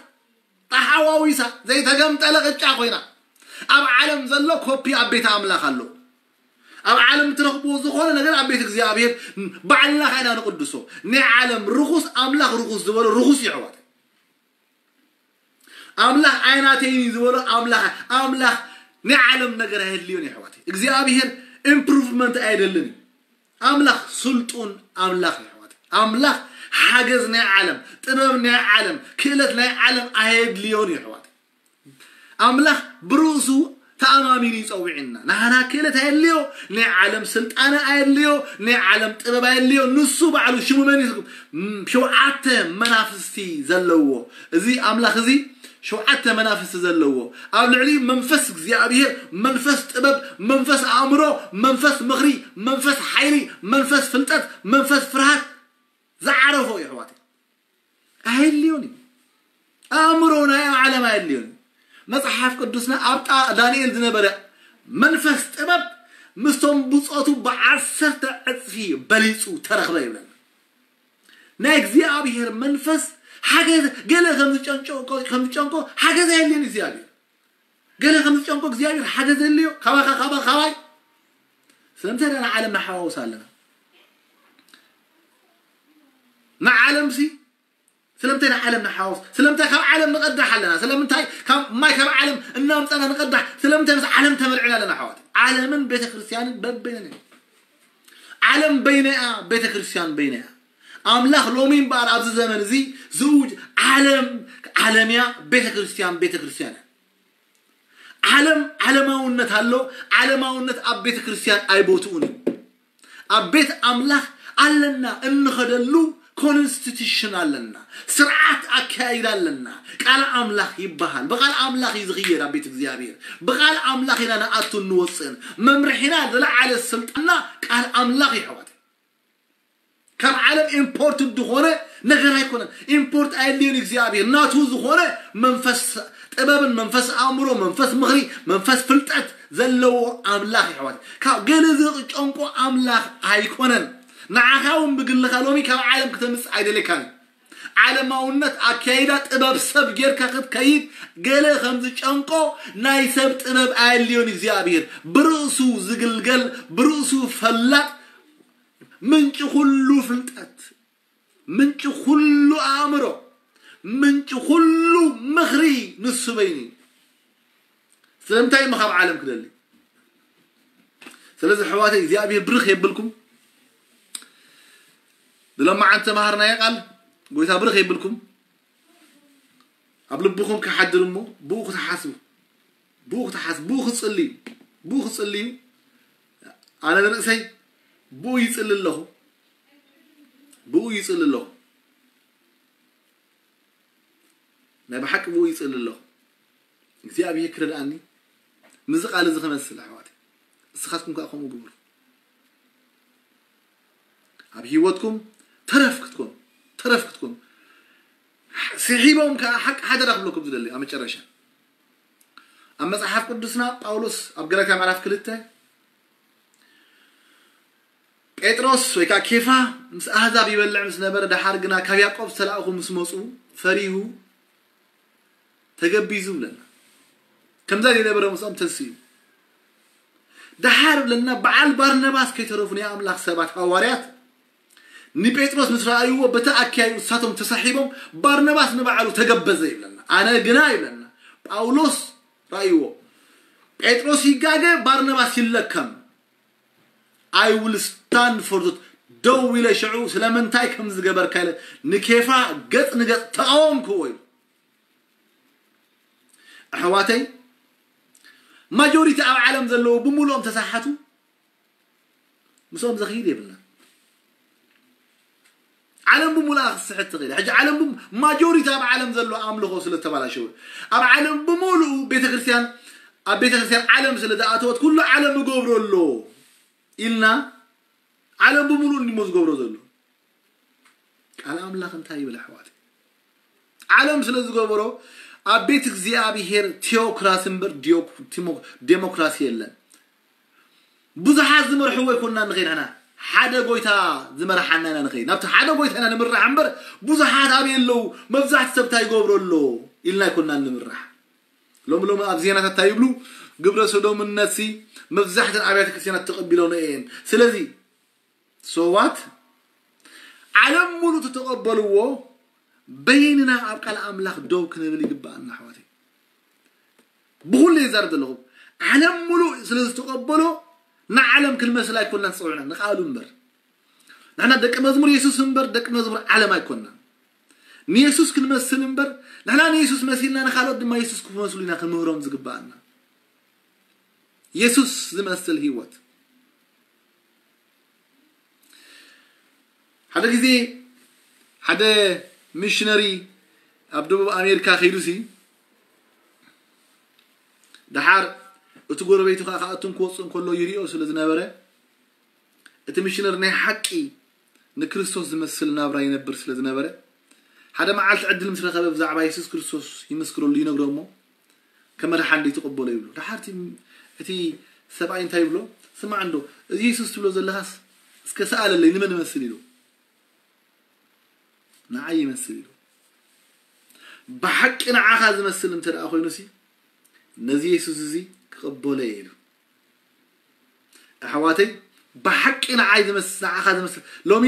ተሓዋዊሳ፣ ዘይተገምጠለ ቅጫ ኮይና። ኣብ ዓለም ዘሎ ኮፒ ኣብ ቤተ ኣምላኽ ኣሎ። ኣብ ዓለም ትረኽብዎ ዝኾነ ነገር ኣብ ቤት እግዚኣብሔር ባዕልና ኸ ኢና ንቅድሶ። ናይ ዓለም ርኹስ፣ ኣምላኽ ርኹስ ዝበሎ ርኹስ እዩ፣ ኣሕዋተይ። ኣምላኽ ኣይናተይን እዩ ዝበሎ ኣምላኽ፣ ኣምላኽ ናይ ዓለም ነገር ኣየድልዮን እዩ፣ ኣሕዋተይ። እግዚኣብሔር ኢምፕሩቭመንት ኣየደልን እዩ። ኣምላኽ ስልጡን ኣምላኽ እዩ፣ ኣሕዋተይ። ኣምላኽ ሓገዝ ናይ ዓለም፣ ጥበብ ናይ ዓለም፣ ክእለት ናይ ዓለም ኣየድልዮን እዩ ኣሕዋት። ኣምላኽ ብርእሱ ተኣማሚኑ ይጸውዕና። ንሓና ክእለት ኣየድልዮ፣ ናይ ዓለም ስልጣነ ኣየድልዮ፣ ናይ ዓለም ጥበብ ኣየድልዮ። ንሱ ባዕሉ ሽሙ መን እዩ? ም-፣ ሸውዓተ መናፍስቲ ዘለዎ እዚ ኣምላኽ እዚ ሸውዓተ መናፍስቲ ዘለዎ፣ ኣብ ልዕሊ መንፈስ እግዚኣብሔር፣ መንፈስ ጥበብ፣ መንፈስ ኣእምሮ፣ መንፈስ ምኽሪ፣ መንፈስ ሓይሊ፣ መንፈስ ፍልጠት፣ መንፈስ ፍርሃት ዝዓረፎ እዩ ኣሕዋት። ኣየድልዮን እዩ። ኣእምሮ ናይ ዓለም ኣየድልዮን እዩ። መጽሓፍ ቅዱስና ኣብ ጣ-፣ ዳንኤል ዝነበረ መንፈስ ጥበብ ምስቶም ብጾቱ ብዓሰርተ ዕጽፊ በሊጹ ተረኽበ ይብለና። ናይ እግዚኣብሔር መንፈስ ሓገዝ ገለ ከም ዝጨንቆ፣ ከም ዝጨንቆ ሓገዝ ኣየድልዮን እግዚኣብሔር። ገለ ከም ዝጨንቆ እግዚኣብሔር ሓገዝ የድልዮ። ካባኻ፣ ካባ፣ ካባይ። ስለምንታይ ደኣ ንዓለም ንሓዋውስ ኣለና? ንዓለምሲ ስለምንታይ ንዓለም ንሓዋውስ? ስለምንታይ ካብ ዓለም ንቐዳሕ ኣለና? ስለምንታይ ካብ ማይ ካብ ዓለም እናምጻና ንቐዳሕ? ስለምንታይ ምስ ዓለም ተመልዕና ኣለና ኣሕዋት? ዓለምን ቤተ ክርስቲያንን በበይነን እዮም። ዓለም በይነያ፣ ቤተ ክርስቲያን በይነያ። ኣምላኽ ሎሚ እምበኣር ኣብዚ ዘመን እዚ ዝእውጅ ዓለም፣ ዓለም እያ፣ ቤተ ክርስቲያን ቤተ ክርስቲያን እያ። ዓለም ዓለማውነት ኣሎ። ዓለማውነት ኣብ ቤተ ክርስቲያን ኣይቦትኡን እዩ። ኣብ ቤት ኣምላኽ ኣለና እንኸደሉ ኮንስቲቱሽን ኣለና፣ ስርዓት ኣካያይዳ ኣለና። ቃል ኣምላኽ ይበሃል። ብቃል ኣምላኽ እዩ ዝኽየድ ኣብ ቤት እግዚኣብሔር። ብቃል ኣምላኽ ኢና ንኣቱ እንወፅእን። መምርሒና ዝለዓለ ስልጣንና ቃል ኣምላኽ ይሕዋት። ካብ ዓለም ኢምፖርት ዝኾነ ነገር ኣይኮነን። ኢምፖርት ኣየድልዮን እግዚኣብሔር። ናቱ ዝኾነ መንፈስ ጥበብን መንፈስ ኣእምሮ፣ መንፈስ ምኽሪ፣ መንፈስ ፍልጠት ዘለዎ ኣምላኽ ይሕዋት። ካብ ገለ ዝጨንቆ ኣምላኽ ኣይኮነን። ንዓኻ እውን ብግልኻ ሎሚ ካብ ዓለም ክተምጽእ ኣይደለካን። ዓለማውነት ኣካይዳ ጥበብ ሰብ ጌርካ ክትከይድ ገለ ከም ዝጨንቆ ናይ ሰብ ጥበብ ኣየድልዮን እግዚኣብሔር። ብርእሱ ዝግልገል፣ ብርእሱ ፈላጥ፣ ምንጪ ኩሉ ፍልጠት፣ ምንጪ ኩሉ ኣእምሮ፣ ምንጪ ኩሉ ምኽሪ ንሱ በይኑ እዩ። ስለምንታይ እሞ ካብ ዓለም ክደሊ? ስለዚ ኣሕዋተይ እግዚኣብሔር ብርኽ የብልኩም። ብሎማዓንቲ ተማሃርናዮ ቃል ጎይታ ብርኽ የብልኩም። ኣብ ልብኹም ክሓድር እሞ ብኡ ክትሓስቡ፣ ብኡ ክትሓስቡ፣ ብኡ ክትጽልዩ፣ ብኡ ክትጽልዩ። ኣነ ንርእሰይ ብኡ ይጽሊ ኣለኹ፣ ብኡ ይጽሊ ኣለኹ። ናይ ብሓቂ ብኡ ይጽሊ ኣለኹ። እግዚኣብሔር ክረድኣኒ ምስዚ ቃል እዚ ክመስል ኣሕዋተይ። እስኻትኩም ከኣ ከምኡ ግበሩ። ኣብ ህይወትኩም ተረፍ ክትኮኑ፣ ተረፍ ክትኮኑ። ስሒቦም ከኣ ሓቂ ሓደራ ክብለኩም ዝደሊ ኣብ መጨረሻ። ኣብ መጽሓፍ ቅዱስና ጳውሎስ ኣብ ገላትያ ምዕራፍ ክልተ ጴጥሮስ ወይ ከዓ ኬፋ ምስ ኣህዛብ ይበልዕ ምስ ነበረ፣ ደሓር ግና ካብ ያዕቆብ ዝተላእኹ ምስ መፁ ፈሪሁ ተገቢዙ ብለና። ከምዛ ዘይነበረ ምስኦም ተንስኡ። ደሓር ብለና በዓል ባርነባስ ከይተረፉ ናይ ኣምላኽ ሰባት ሃዋርያት ንጴጥሮስ ምስ ረኣይዎ በቲ ኣኪያዩ እሳቶም ተሳሒቦም ባርነባስ ንባዕሉ ተገበዘ ይብለና። ኣነ ግና ይብለና ጳውሎስ ረኣይዎ ጴጥሮስ ይጋገ ባርነባስ ይለከም። I will stand for that። ደው ኢለ ሽዑ ስለምንታይ ከም ዝገበርካ ኢለ ንኬፋ ገጽ ንገጽ ተቃወምክዎ ኢሉ። ኣሕዋተይ ማጆሪቲ ኣብ ዓለም ዘለዉ ብምሉኦም ተሳሓቱ ምስኦም ዘኽይድ የብልና። ዓለም ብምሉኣ ክትስሕት ትኽእል። ሕጂ ዓለም ብም-፣ ማጆሪቲ ኣብ ዓለም ዘሎ ኣምልኾ ስለ ተባላሸወ፣ ኣብ ዓለም ብምሉኡ ቤተክርስትያን፣ ኣብ ቤተክርስትያን ዓለም ስለ ዝኣተወት ኩሉ ዓለም እገብሮ ኣሎ ኢልና፣ ዓለም ብምሉኡ እንዲሞ ዝገብሮ ዘሎ። ቃል ኣምላኽ እንታይ ይብል ኣሕዋት? ዓለም ስለ ዝገበሮ ኣብ ቤት እግዚኣብሔር ቴዎክራሲ እምበር ዲዮ-፣ ቲሞ-፣ ዴሞክራሲ የለን። ብዙሓት ዝመርሕዎ ኣይኮንና ንኸይድ፣ ንሕና ሓደ ጎይታ ዝመርሓና ኢና ንኸይድ። ናብቲ ሓደ ጎይታ ኢና ንምራሕ እምበር ብዙሓት ኣበይ ኣለዉ፣ መብዛሕቲ ሰብ እንታይ ይገብሮ ኣሎ ኢልና ኣይኮንና ንምራሕ። ሎሚ ሎሚ ኣብ ዜናታት እንታይ ይብሉ? ግብረ ሰዶምነትሲ መብዛሕተን ኣብያተ ክርስትያናት ተቐቢሎን እየን። ስለዚ ሶዋት ዓለም ሙሉ ተተቐበልዎ በይንና ኣብ ቃል ኣምላኽ ደው ክንብል ይግባኣና ኣሕዋተይ። ብኹሉ ይዛረብ ዘለኹ ዓለም ሙሉ ስለ ዝተቐበሎ ንዓለም ክንመስል ኣይኮንና ዝፀውዕና ንቃሉ እምበር። ንሕና ደቂ መዝሙር የሱስ እምበር ደቂ መዝሙር ዓለም ኣይኮንናን። ንየሱስ ክንመስል እምበር፣ ንሕና ንየሱስ መሲልና ንኻልኦት ድማ የሱስ ክመስሉ ኢና ክንምህሮም ዝግባኣና። የሱስ ዝመስል ህይወት። ሓደ ግዜ ሓደ ሚሽነሪ ኣብ ደቡብ ኣሜሪካ ከይዱሲ፣ ደሓር እቲ ጎረቤቱ ከዓ ክኣቱን ክወፅእን ከሎ ይሪኦ ስለ ዝነበረ፣ እቲ ሚሽነሪ ናይ ሓቂ ንክርስቶስ ዝመስል ናብራ ይነብር ስለ ዝነበረ፣ ሓደ መዓልቲ ዕድል ምስ ረኸበ ብዛዕባ የሱስ ክርስቶስ ይምስክረሉ፣ ይነግሮ እሞ፣ ከመድሓን ዘይትቕበሎ ይብሎ። ደሓር እቲ፣ እቲ ሰብኣይ እንታይ ይብሎ? "ስማዕ እንዶ፣ እዚ የሱስ ትብሎ ዘለኻስ እስከ ሰኣለለይ፣ ንመን ይመስል?" ኢሉ። "ንዓይ ይመስል" ኢሉ። ብሓቂ ንዓኻ ዝመስል እንተ ደኣ ኮይኑሲ፣ ነዚ የሱስ እዚ ክቕበሎ እየ ኢሉ። ኣሕዋተይ፣ ብሓቂ ንዓይ ዝመስል፣ ንዓኻ ዝመስል። ሎሚ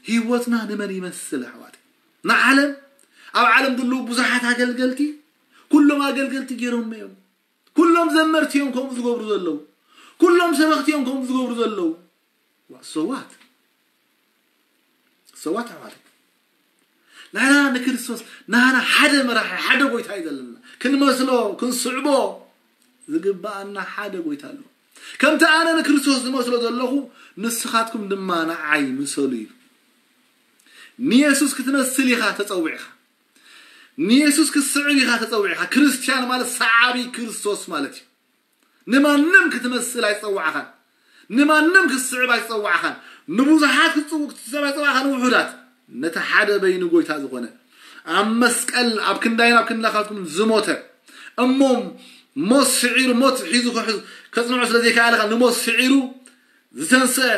ህይወትና ንመን ይመስል ኣሕዋተይ? ንዓለም፣ ኣብ ዓለም ዘለዉ ብዙሓት ኣገልገልቲ፣ ኩሎም ኣገልገልቲ ገይሮም እዮም። ኩሎም ዘመርቲ እዮም ከምኡ ዝገብሩ ዘለዉ። ኩሎም ሰበኽቲ እዮም ከምኡ ዝገብሩ ዘለዉ። ሰዋት፣ ሰዋት ኣሕዋተይ። ንሕና ንክርስቶስ፣ ንሕና ሓደ መራሒ፣ ሓደ ጎይታ እዩ ዘለና። ክንመስሎ፣ ክንስዕቦ ዝግባኣና ሓደ ጎይታ ኣሎ። ከምቲ ኣነ ንክርስቶስ ዝመስሎ ዘለኹ፣ ንስኻትኩም ድማ ንዓይ ምሰሉ እዩ። ንየሱስ ክትመስል ኢኻ ተጸዊዕኻ። ንየሱስ ክትስዕብ ኢኻ ተጸዊዕኻ። ክርስትያን ማለት ሰዓቢ ክርስቶስ ማለት እዩ። ንማንም ክትመስል ኣይጸዋዕኻን። ንማንም ክትስዕብ ኣይጸዋዕኻን። ንብዙሓት ክትጽው-፣ ክትስዕብ ኣይጸዋዕኻን፣ ንውሑዳት። ነቲ ሓደ በይኑ ጎይታ ዝኾነ፣ ኣብ መስቀል ኣብ ክንዳይን ኣብ ክንዳኻትኩም ዝሞተ፣ እሞ ሞት ስዒሩ፣ ሞት ሒዙ ክሕዝ-፣ ከጽንዖ ስለ ዘይከኣለ፣ ንሞት ስዒሩ ዝተንስአ፣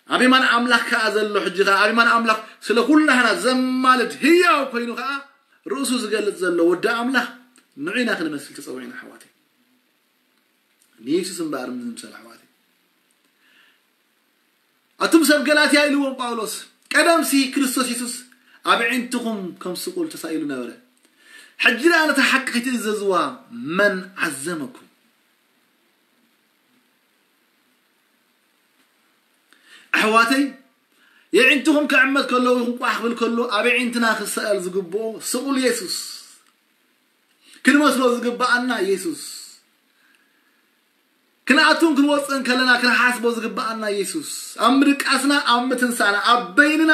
ኣብ የማን ኣምላኽ ከኣ ዘሎ፣ ሕጂ ከኣ ኣብ የማን ኣምላኽ ስለ ኩላህና ዘማልድ ህያው ኮይኑ ከኣ ርእሱ ዝገልጽ ዘሎ ወዲ ኣምላኽ ንዑ ኢና ክንመስል ተጸዊዕና ኣሕዋተይ። ንየሱስ እምበኣር ንምምሰል ኣሕዋተይ። ኣቱም ሰብ ገላትያ ኢልዎም ጳውሎስ፣ ቀደምሲ ክርስቶስ የሱስ ኣብ ኣዒንትኹም ከም ስቑል ተሳኢሉ ነበረ። ሕጂ ደኣ ነታ ሓቂ ከይትእዘዝዋ መን ዓዘመኩም? ኣሕዋተይ፣ የዒንትኹም ክዕመት ከሎ ወይ ቋሕ ክብል ከሎ ኣብ ኣዒንትና ክሰኣል ዝግብኦ ስቑል የሱስ፣ ክንመስሎ ዝግብኣና የሱስ፣ ክንኣቱን ክንወፅእን ከለና ክንሓስቦ ዝግብኣና የሱስ፣ ኣብ ምድቃስና፣ ኣብ ምትንሳእና፣ ኣብ በይንና፣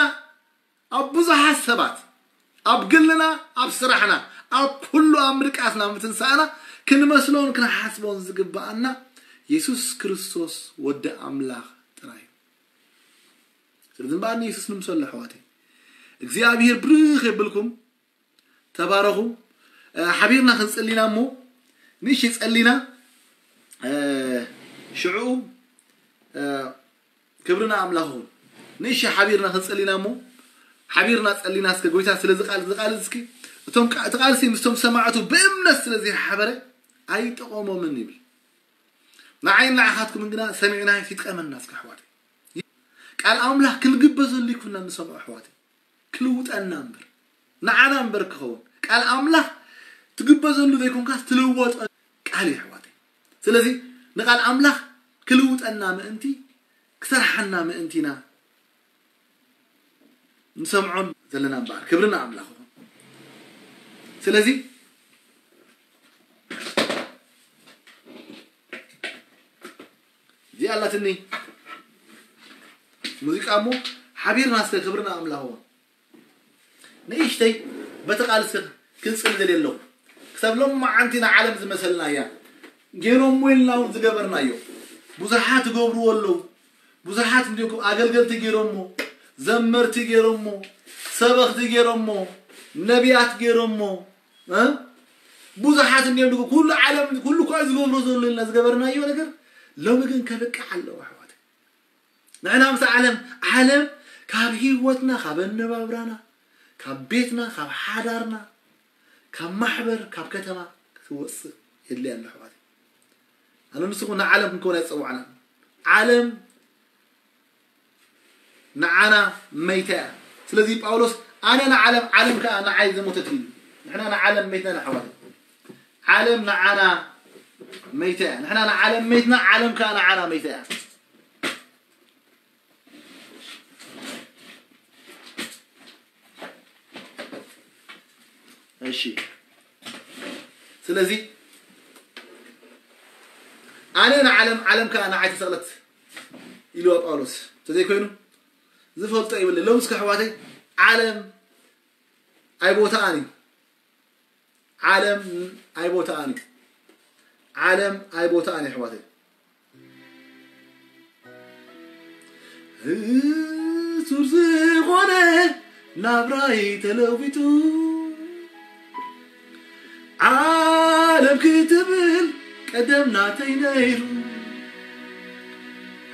ኣብ ብዙሓት ሰባት፣ ኣብ ግልና፣ ኣብ ስራሕና፣ ኣብ ኩሉ ኣብ ምድቃስና፣ ምትንሳእና ክንመስሎን ክንሓስቦን ዝግብኣና የሱስ ክርስቶስ ወዲ ኣምላኽ ጥራይ እዩ። ስለዚ እምበኣር ንየሱስ ንምሰሎ ኣሕዋተይ። እግዚኣብሔር ብርኽ የብልኩም። ተባረኹ። እ፣ ሓቢርና ክንጽሊና እሞ ንእሽተይ ጸሊና፣ እ፣ ሽዑ፣ እ፣ ክብርና ኣምላኽ ይኹን። ንእሽተይ ሓቢርና ክንጸሊና እሞ ሓቢርና ጸሊና እስከ ጎይታ ስለዚ ቃል፣ እዚ ቃል እዚ እስኪ እቶም ቃ-፣ እቲ ቃል እዚ ምስቶም ሰማዕቱ ብእምነት ስለ ዘይሓበረ ኣይጠቐሞምን ይብል። ንዓይን ንዓኻትኩምን ግና ሰሚዕና ይጥቀመና እስከ ኣሕዋተይ። ቃል ኣምላኽ ክንግበዘሉ ይኩና ንሰምዖ ኣሕዋተይ። ክልውጠና እምበር፣ ንዓና እምበር ክኸውን። ቃል ኣምላኽ ትግበዘሉ ዘይኮንካስ ትልወጠ ቃል እዩ ኣሕዋተይ። ስለዚ ንቃል ኣምላኽ ክልውጠና ምእንቲ፣ ክሰርሓና ምእንቲ ኢና ንሰምዖን ዘለና እምበኣር። ክብሪ ንኣምላኽ ይኹን። ስለዚ እዚኣ ኣላትኒ ሙዚቃ እሞ ሓቢርና እስከ ክብሪ ንኣምላኽ ይኹን። ንእሽተይ በቲ ቃል እስከ ክንጽሊ ደልየ ኣለኹ። ክሳብ ሎማዓንቲ ንዓለም ዝመሰልናያ ገይሮሞ ኢልና እውን ዝገበርናዮ ብዙሓት ይገብርዎ ኣለዉ። ብዙሓት እንዲኩም ኣገልገልቲ ገይሮሞ፣ ዘመርቲ ገይሮሞ፣ ሰበኽቲ ገይሮሞ፣ ነቢያት ገይሮሞ፣ እ? ብዙሓት እንዲዮም ድጉ ኩሉ ዓለም ኩሉ እኳ ዝገብሮ ዘሎ ኢልና ዝገበርናዮ ነገር ሎሚ ግን ከብቅዕ ኣለዎ ኣሕዋት። ንሕና ምስ ዓለም፣ ዓለም ካብ ህይወትና፣ ካብ ኣነባብራና፣ ካብ ቤትና፣ ካብ ሓዳርና፣ ካብ ማሕበር፣ ካብ ከተማ ክትወፅእ የድልያ ኣሎ ኣሕዋት። ኣነ ንስኹም ንዓለም ክንከውን ኣይፀዋዕናን። ዓለም ንዓና መይታ እያ። ስለዚ ጳውሎስ ኣነ ንዓለም፣ ዓለም ከዓ ንዓይ ዝሞተት እዩ። ንሕና ንዓለም መይትና ኢና ኣሕዋት። ዓለም ንዓና መይታ እያ። ንሕና ንዓለም መይትና፣ ዓለም ከዓ ንዓና መይታ እያ። እሺ፣ ስለዚ ኣነ ንዓለም፣ ዓለም ከኣ ንዓይ ተሰቕለት ኢልዋ ጳውሎስ። እንተዘይኮይኑ ዝፈልጦ ይብል። ሎም እስከ ኣሕዋተይ፣ ዓለም ኣይቦታኣን እዩ። ዓለም ኣይቦታኣን እዩ። ዓለም ኣይቦታኣን እዩ ኣሕዋተይ። ህሱር ዝኾነ ናብራይ ተለዊጡ፣ ዓለም ክትብል ቀደም ናተይ ነይሩ።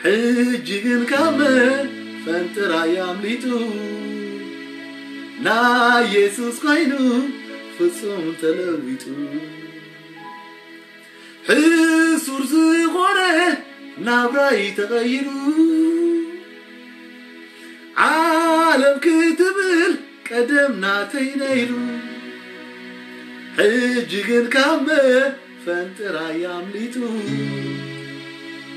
ሕጂ ግን ካብ መፈንጥራይ ኣምሊጡ፣ ናይ የሱስ ኮይኑ ፍጹም ተለዊጡ። ሕሱር ዝኾነ ናብራይ ተቐይሩ፣ ዓለም ክትብል ቀደም ናተይ ነይሩ። ሕጂ ግን ካብ መፈንጥራይ ኣምሊጡ፣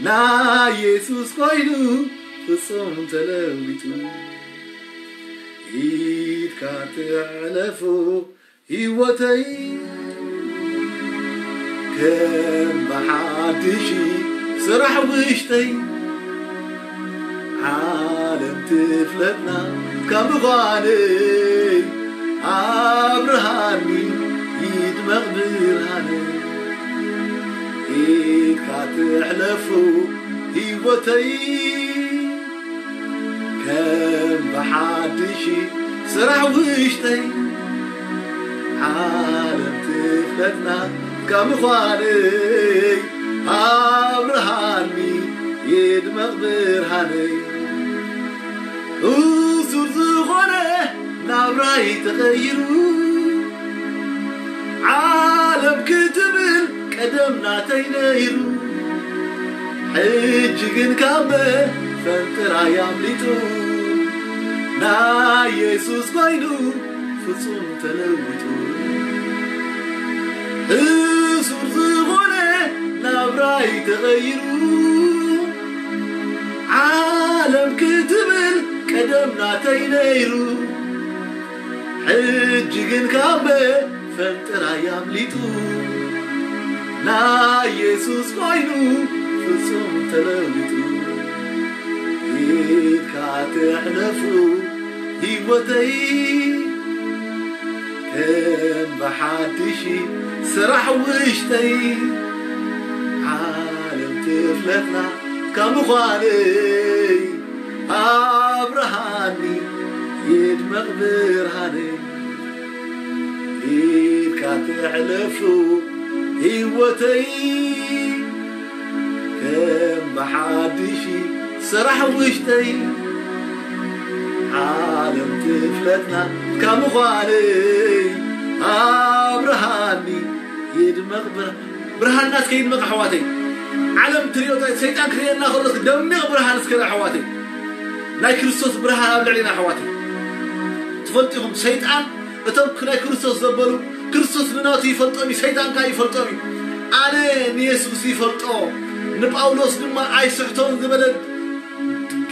ናይ የሱስ ኮይኑ ፍጹም ተለዊጡ። ኢድካ ትሕለፎ ህይወተይ ከም ብሓድሽ ስራሕ ውሽጠይ፣ ዓለም ትፍለጥና ካብ ምዃነይ ኣብርሃኒ ይድመቕ ብርሃነይ። ኢድካ ትሕለፎ ህይወተይ ከም ብሓድሽ ስራሕ ውሽጠይ፣ ዓለም ትፍለጥና ካብ ምዃነይ ኣብርሃኒ ይድመቕ ብርሃነይ። እሱር ዝኾነ ናብራይ ተቐይሩ፣ ዓለም ክትብል ቀደም ናተይ ነይሩ። ሕጂ ግን ካብ መፈንጥራይ ኣምሊጡ፣ ናይ የሱስ ኮይኑ ፍጹም ተለዊጡ። እሱር ዝኾነ ናብራይ ተቐይሩ፣ ዓለም ክትብል ቀደም ናተይ ነይሩ። ሕጂ ግን ካብ መፈንጥራይ ኣምሊጡ፣ ናይ የሱስ ኮይኑ ፍጹም ተለዊጡ። ኢድካ ትሕለፎ ህይወተይ ከም ብሓድሽ ስራሕ ውሽጠይ፣ ዓለም ትፍለጥና ካብ ምዃነይ ኣብርሃኒ ይድመቕ ብርሃነይ። ኢድካ ትሕለፎ ህይወተይ ከም ብሓድሽ ስራሕ ውሽጠይ፣ ዓለም ትፍለጥና ካብ ምዃነይ ኣብርሃኒ ይድመቕ ብርሃን። ብርሃን ናትከ ይድመቕ ኣሕዋተይ። ዓለም ትሪኦ፣ ሰይጣን ክርእየና ከሎ እስኪ ደሚቕ ብርሃን እስከ ኣሕዋተይ። ናይ ክርስቶስ ብርሃን ኣብ ልዕሊና ኣሕዋተይ። ትፈልጡ ኢኹም፣ ሰይጣን እቶም ናይ ክርስቶስ ዘበሉ፣ ክርስቶስ ንናቱ ይፈልጦም እዩ፣ ሰይጣን ከኣ ይፈልጦም እዩ። ኣነ ንየሱስ ይፈልጦ፣ ንጳውሎስ ድማ ኣይስሕቶን ዝበለ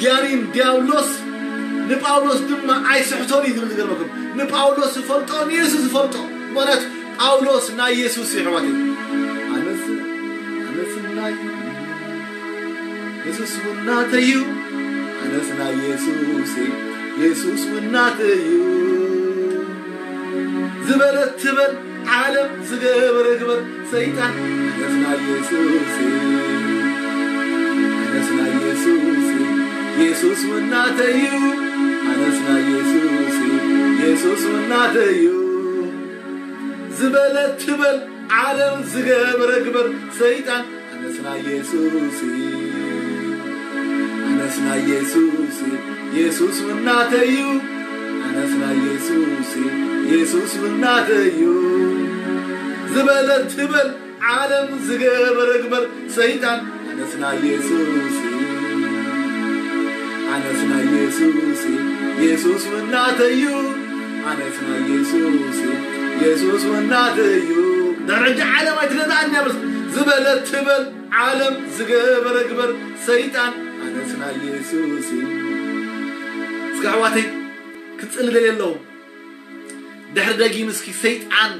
ጋኔን ዲያብሎስ ንጳውሎስ ድማ ኣይስሕቶን እዩ ዝብል ዝገርመኩም። ንጳውሎስ ይፈልጦ፣ ንየሱስ ይፈልጦ። ምኽንያቱ ጳውሎስ ናይ የሱስ እዩ ኣሕዋተይ። ኣነስ ኣነስ ናይ የሱስ እውን ናተይ እዩ። ኣነስ ናይ የሱስ እየ፣ የሱስ እውን ናተይ እዩ። ዝበለት ትበል ዓለም፣ ዝገበረ ግበር ሰይጣን። ኣነስ ናይ የሱስ እየ፣ ኣነስ ናይ የሱስ እየ፣ የሱስ እውን ናተይ እዩ። ኣነስ ናይ የሱስ እየ፣ የሱስ እውን ናተይ እዩ። ዝበለት ትበል ዓለም፣ ዝገበረ ግበር ሰይጣን። ኣነስ ናይ የሱስ እየ፣ ኣነስ ናይ የሱስ እየ፣ የሱስ እውን ናተይ እዩ። ኣነስ ናይ የሱስ እየ፣ የሱስ እውን ናተይ እዩ። ዝበለት ትበል ዓለም፣ ዝገበረ ግበር ሰይጣን። ኣነስ ናይ የሱስ እየ፣ ኣነስ ናይ የሱስ እየ፣ የሱስ እውን ናተይ እዩ። ኣነስ ናይ የሱስ እየ፣ የሱስ እውን ናተይ እዩ። ድሕሪ ሕጂ ዓለም ኣይትገዝኣን እያ፣ በስ ዝበለት ትበል ዓለም፣ ዝገበረ ግበር ሰይጣን። ኣነስ ናይ የሱስ እየ። እስከ ኣሕዋተይ ክጽሊ ደልየ ኣለኹ። ድሕሪ ደጊም እስኪ ሰይጣን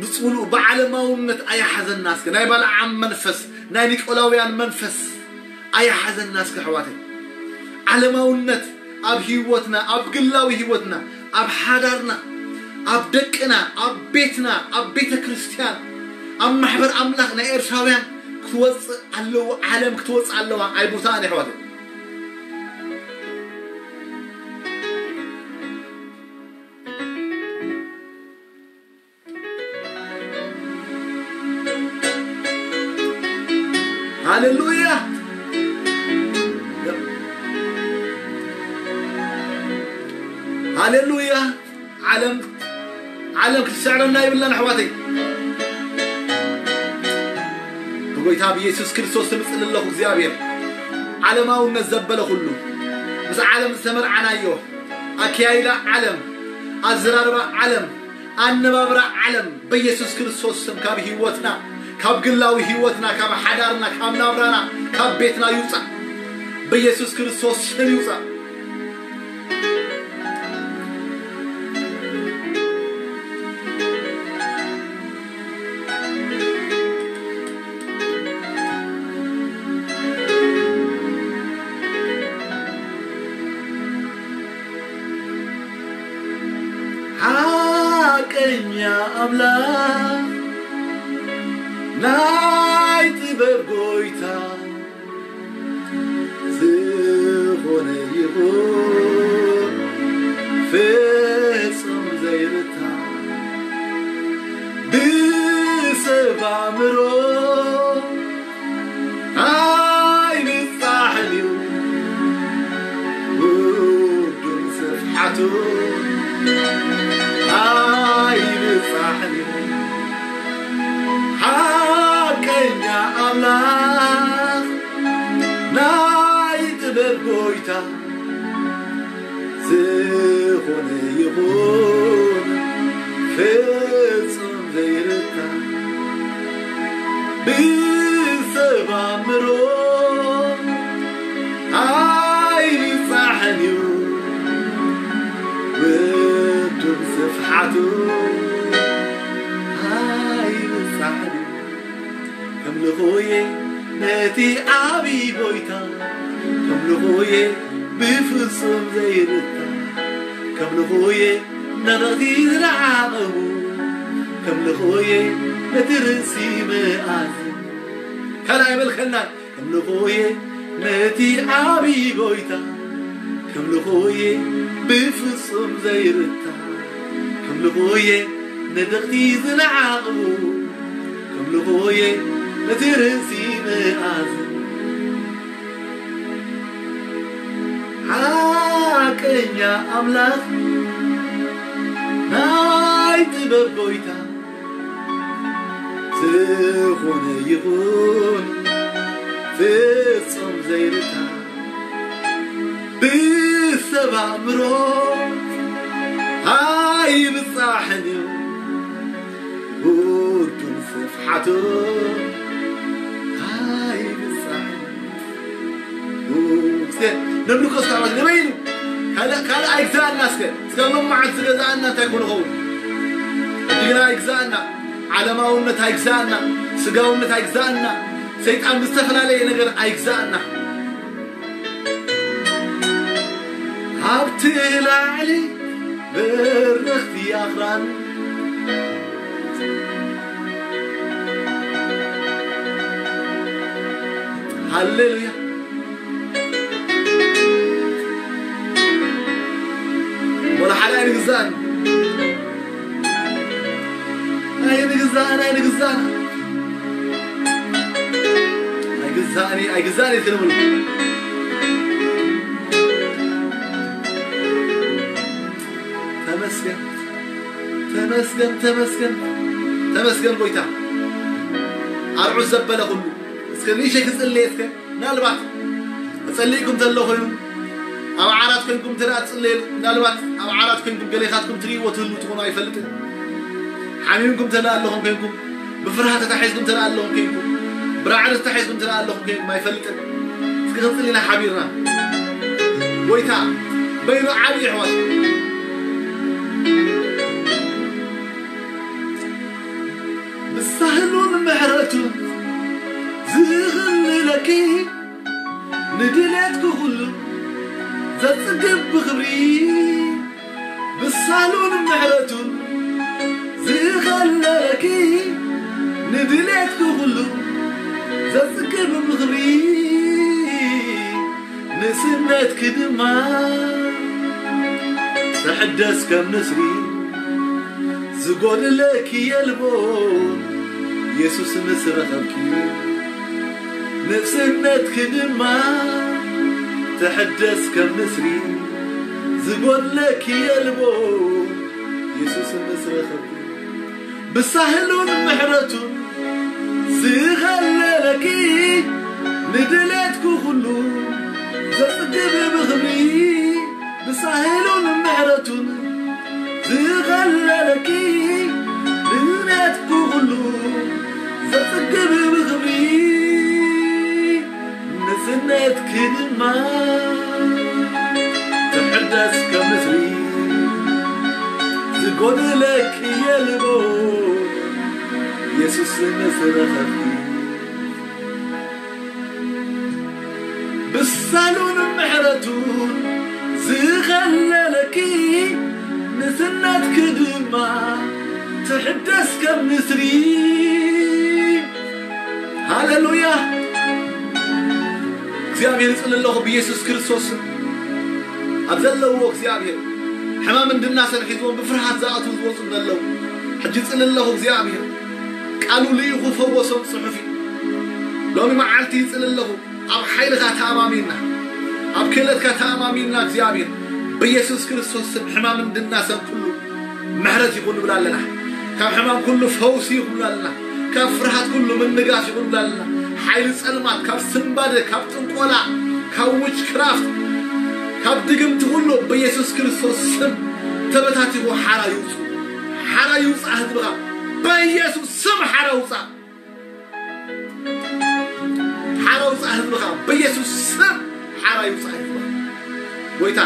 ብጽሉእ ብዓለማውነት ኣይሓዘና እስኪ። ናይ ባልዓም መንፈስ፣ ናይ ኒቆላውያን መንፈስ ኣይሓዘና እስኪ ኣሕዋተይ። ዓለማውነት ኣብ ህይወትና፣ ኣብ ግላዊ ህይወትና፣ ኣብ ሓዳርና፣ ኣብ ደቅና፣ ኣብ ቤትና፣ ኣብ ቤተ ክርስቲያን፣ ኣብ ማሕበር ኣምላኽ ናይ ኤርትራውያን ክትወጽእ ኣለዎ። ዓለም ክትወጽእ ኣለዋ። ኣይቦታን ኣሕዋተይ። ሃሌሉያ። ሃሌሉያ። ዓለም ዓለም ክትስዕረና ይብላን ኣሕዋተይ። ብጎይታ ብኢየሱስ ክርስቶስ ስም እጽሊ ኣለኹ እግዚኣብሔር። ዓለማውነት ዘበለ ኩሉ ምስ ዓለም ዝተመርዓናዮ ኣከያይዳ ዓለም ኣዘራርባ ዓለም ኣነባብራ ዓለም በኢየሱስ ክርስቶስ ስም ካብ ህይወትና ካብ ግላዊ ህይወትና ካብ ሓዳርና ካብ ናብራና ካብ ቤትና ይውጻእ። በኢየሱስ ክርስቶስ ስም ይውጻእ። ሓቀኛ ኣምላኽ ናይ ጥበብ ጎይታ ዝኾነ ይኹን ፍጹም ዘይርታ ብሰብ ኣእምሮ ኣይብጻሕን እዩ ውዱን ስፍሓቱ ኣይብጻሕን እዩ ሓቀኛ ኣምላኽ ናይ ጥበብ ጎይታ ዝኾነ ይኹን ፍጹም ዘይርታ ብሰብ ኣእምሮ ኣይብጻሕን እዩ ውዱን ስፍሓቱ ኣይብጻሕን እዩ። ከምልኾየ ነቲ ዓብዪ ጎይታ ከምልኾየ ብፍጹም ዘይርታ ከምልኾየ ነረኺ ዝለዓቐቡ ከምልኾየ ነቲ ርእሲ መኣዝን ካልኣይ መልከና ከምልኾየ ነቲ ዓብዪ ጎይታ ከምልኾየ ብፍጹም ዘይርታ ከምልኾየ ነደቕቲ ዝለዓቕቡ ከምልኾየ ነቲ ርእሲ መኣዝን ሓቀኛ ኣምላኽ ናይ ጥበብ ጎይታ ዝኾነ ይኹን ፍጹም ዘይርታ ብሰብ ኣእምሮ ኣይብጻሕን እዩ ውርዱን ስፍሓቱን ኣይብጻሕን እዩ። እስከ ነምልኮ እስከ ኣሕዋት ንበይኑ ካልእ ካልእ ኣይግዛኣና እስከ እስከ ሎም መዓልቲ ዝገዛኣና እንታይ ኮነ ኸውን እጅግና ኣይግዛኣና ዓለማውነት ኣይግዛኣና ስጋውነት ኣይግዛኣና ሰይጣን ብዝተፈላለየ ነገር ኣይግዛኣና ኣብቲ ላዕሊ በረኽቲ ኣኽራን ሃሌሉያ ወላ ሓደ ኣይንግዛእን ኣይንግዛእን ኣይንግዛእን ኣይግዛእን ኣይግዛእን ክንብል ተመስገን ተመስገን ተመስገን ተመስገን ጎይታ ኣርዑት ዘበለ ኩሉ እስከ ንእሸይ ክጽልየ እስከ ምናልባት ተጸሊእኩም ተሎ ኮይኑ ኣብ ዓራት ኮንኩም ተደኣ ትጽለየሉ ምናልባት ኣብ ዓራት ኮንኩም ገሌኻትኩም ትርእይዎ ትህሉ ትኾኑ ኣይፈልጥን ሓሚምኩም ተደኣ ኣለኹም ኮንኩም ብፍርሃት ተታሒዝኩም ተደኣ ኣለኹም ኮንኩም ብራዕሪ ተታሒዝኩም ተደኣ ኣለኹም ኮንኩም ኣይፈልጥን እስኪ ክንጽሊ ኢና ሓቢርና ጎይታ በይኑ ዓብዪ ኣሕዋት ሳህሉን ምሕረቱን ዝኽልለኪ፣ ንድሌትኩ ኩሉ ዘጽግብ ብኽብሪ። ብሳህሉን ምሕረቱን ዝኸለለኪ፣ ንድሌትኩ ኩሉ ዘጽግብ ብኽብሪ። ንስነትኪ ድማ ትሕደስ ከም ንስሪ፣ ዝጎድለኪ የልቦን የሱስ ምስ ረኸብኪ። ንስነትኪ ድማ ትሕደስ ከም ንስሪ፣ ዝጎድለኪ የልቦን የሱስ ምስ ረኸብኪ። ብሳህሉን ምሕረቱን ዝኸለለኪ፣ ንድሌትኩ ኩሉ ዘጽግብ ብኽብሪ። ብሳህሉን ምሕረቱን ዝኸለለኪ፣ ንድሌትኩ ኩሉ ዘጽግብ ብኽብሪ። ንስነትኪ ድማ ትሕደስ ከም ንስሪ፣ ዝጎድለኪ የልቦን የሱስ ምስ ረኸብኪ። ብሳህሉን ምሕረቱን ዝኸለለኪ፣ ንስነትኪ ድማ ትሕደስ ከም ንስሪ። ሃሌሉያ። እግዚኣብሔር ይጽሊ ኣለኹ ብየሱስ ክርስቶስ ስም። ኣብ ዘለውዎ እግዚኣብሔር ሕማም እንድናሰን ሒዝዎም ብፍርሃት ዝኣትዉ ዝወፁ ዘለዉ፣ ሕጂ ይጽሊ ኣለኹ እግዚኣብሔር። ቃሉ ልኢኹ ፈወሶም ጽሑፊ። ሎሚ መዓልቲ ይጽሊ ኣለኹ። ኣብ ሓይልኻ ተኣማሚንና፣ ኣብ ክእለትካ ተኣማሚንና እግዚኣብሔር ብየሱስ ክርስቶስ ስም ሕማም እንድናሰን ኩሉ ምሕረት ይኹን ንብል ኣለና። ካብ ሕማም ኩሉ ፈውሲ ይኹን ንብል ኣለና። ካብ ፍርሃት ኩሉ ምንጋፍ ይኹን ንብል ኣለና። ሓይሊ ጸልማት፣ ካብ ስንባደ፣ ካብ ጥንቆላ፣ ካብ ዊችክራፍት፣ ካብ ድግምቲ ኩሉ ብየሱስ ክርስቶስ ስም ተበታቲኹ ሓራ ይውጹ። ሓራ ይውጻእ ህዝብኻ። በየሱስ ስም ሓራ ውጻእ። ሓራ ውጻእ ህዝብኻ። በየሱስ ስም ሓራ ይውጻእ ህዝብኻ። ጎይታ፣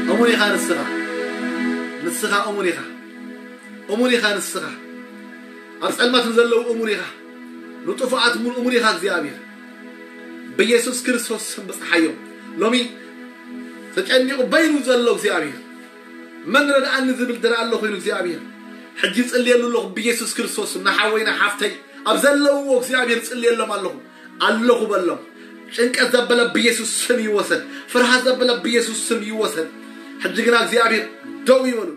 እሙን ኢኻ ንስኻ። ንስኻ እሙን ኢኻ። እሙን ኢኻ ንስኻ። ኣብ ጸልማት ንዘለዉ እሙን ኢኻ። ንጥፉኣት እውን እሙን ኢኻ እግዚኣብሔር። ብየሱስ ክርስቶስ ስም ብጽሓዮም። ሎሚ ተጨኒቑ በይኑ ዘሎ እግዚኣብሔር፣ መን ረድኣኒ ዝብል እንተ ደኣ ኣሎ ኮይኑ እግዚኣብሔር፣ ሕጂ ጽልየሉ ኣለኹ ብየሱስ ክርስቶስ ስም። ንሓወይ ንሓፍተይ ኣብ ዘለውዎ እግዚኣብሔር ጽልየሎም ኣለኹ። ኣለኹ በሎም። ጭንቀት ዘበለ ብየሱስ ስም ይወሰድ። ፍርሃት ዘበለ ብየሱስ ስም ይወሰድ። ሕጂ ግና እግዚኣብሔር ደው ይበሉ።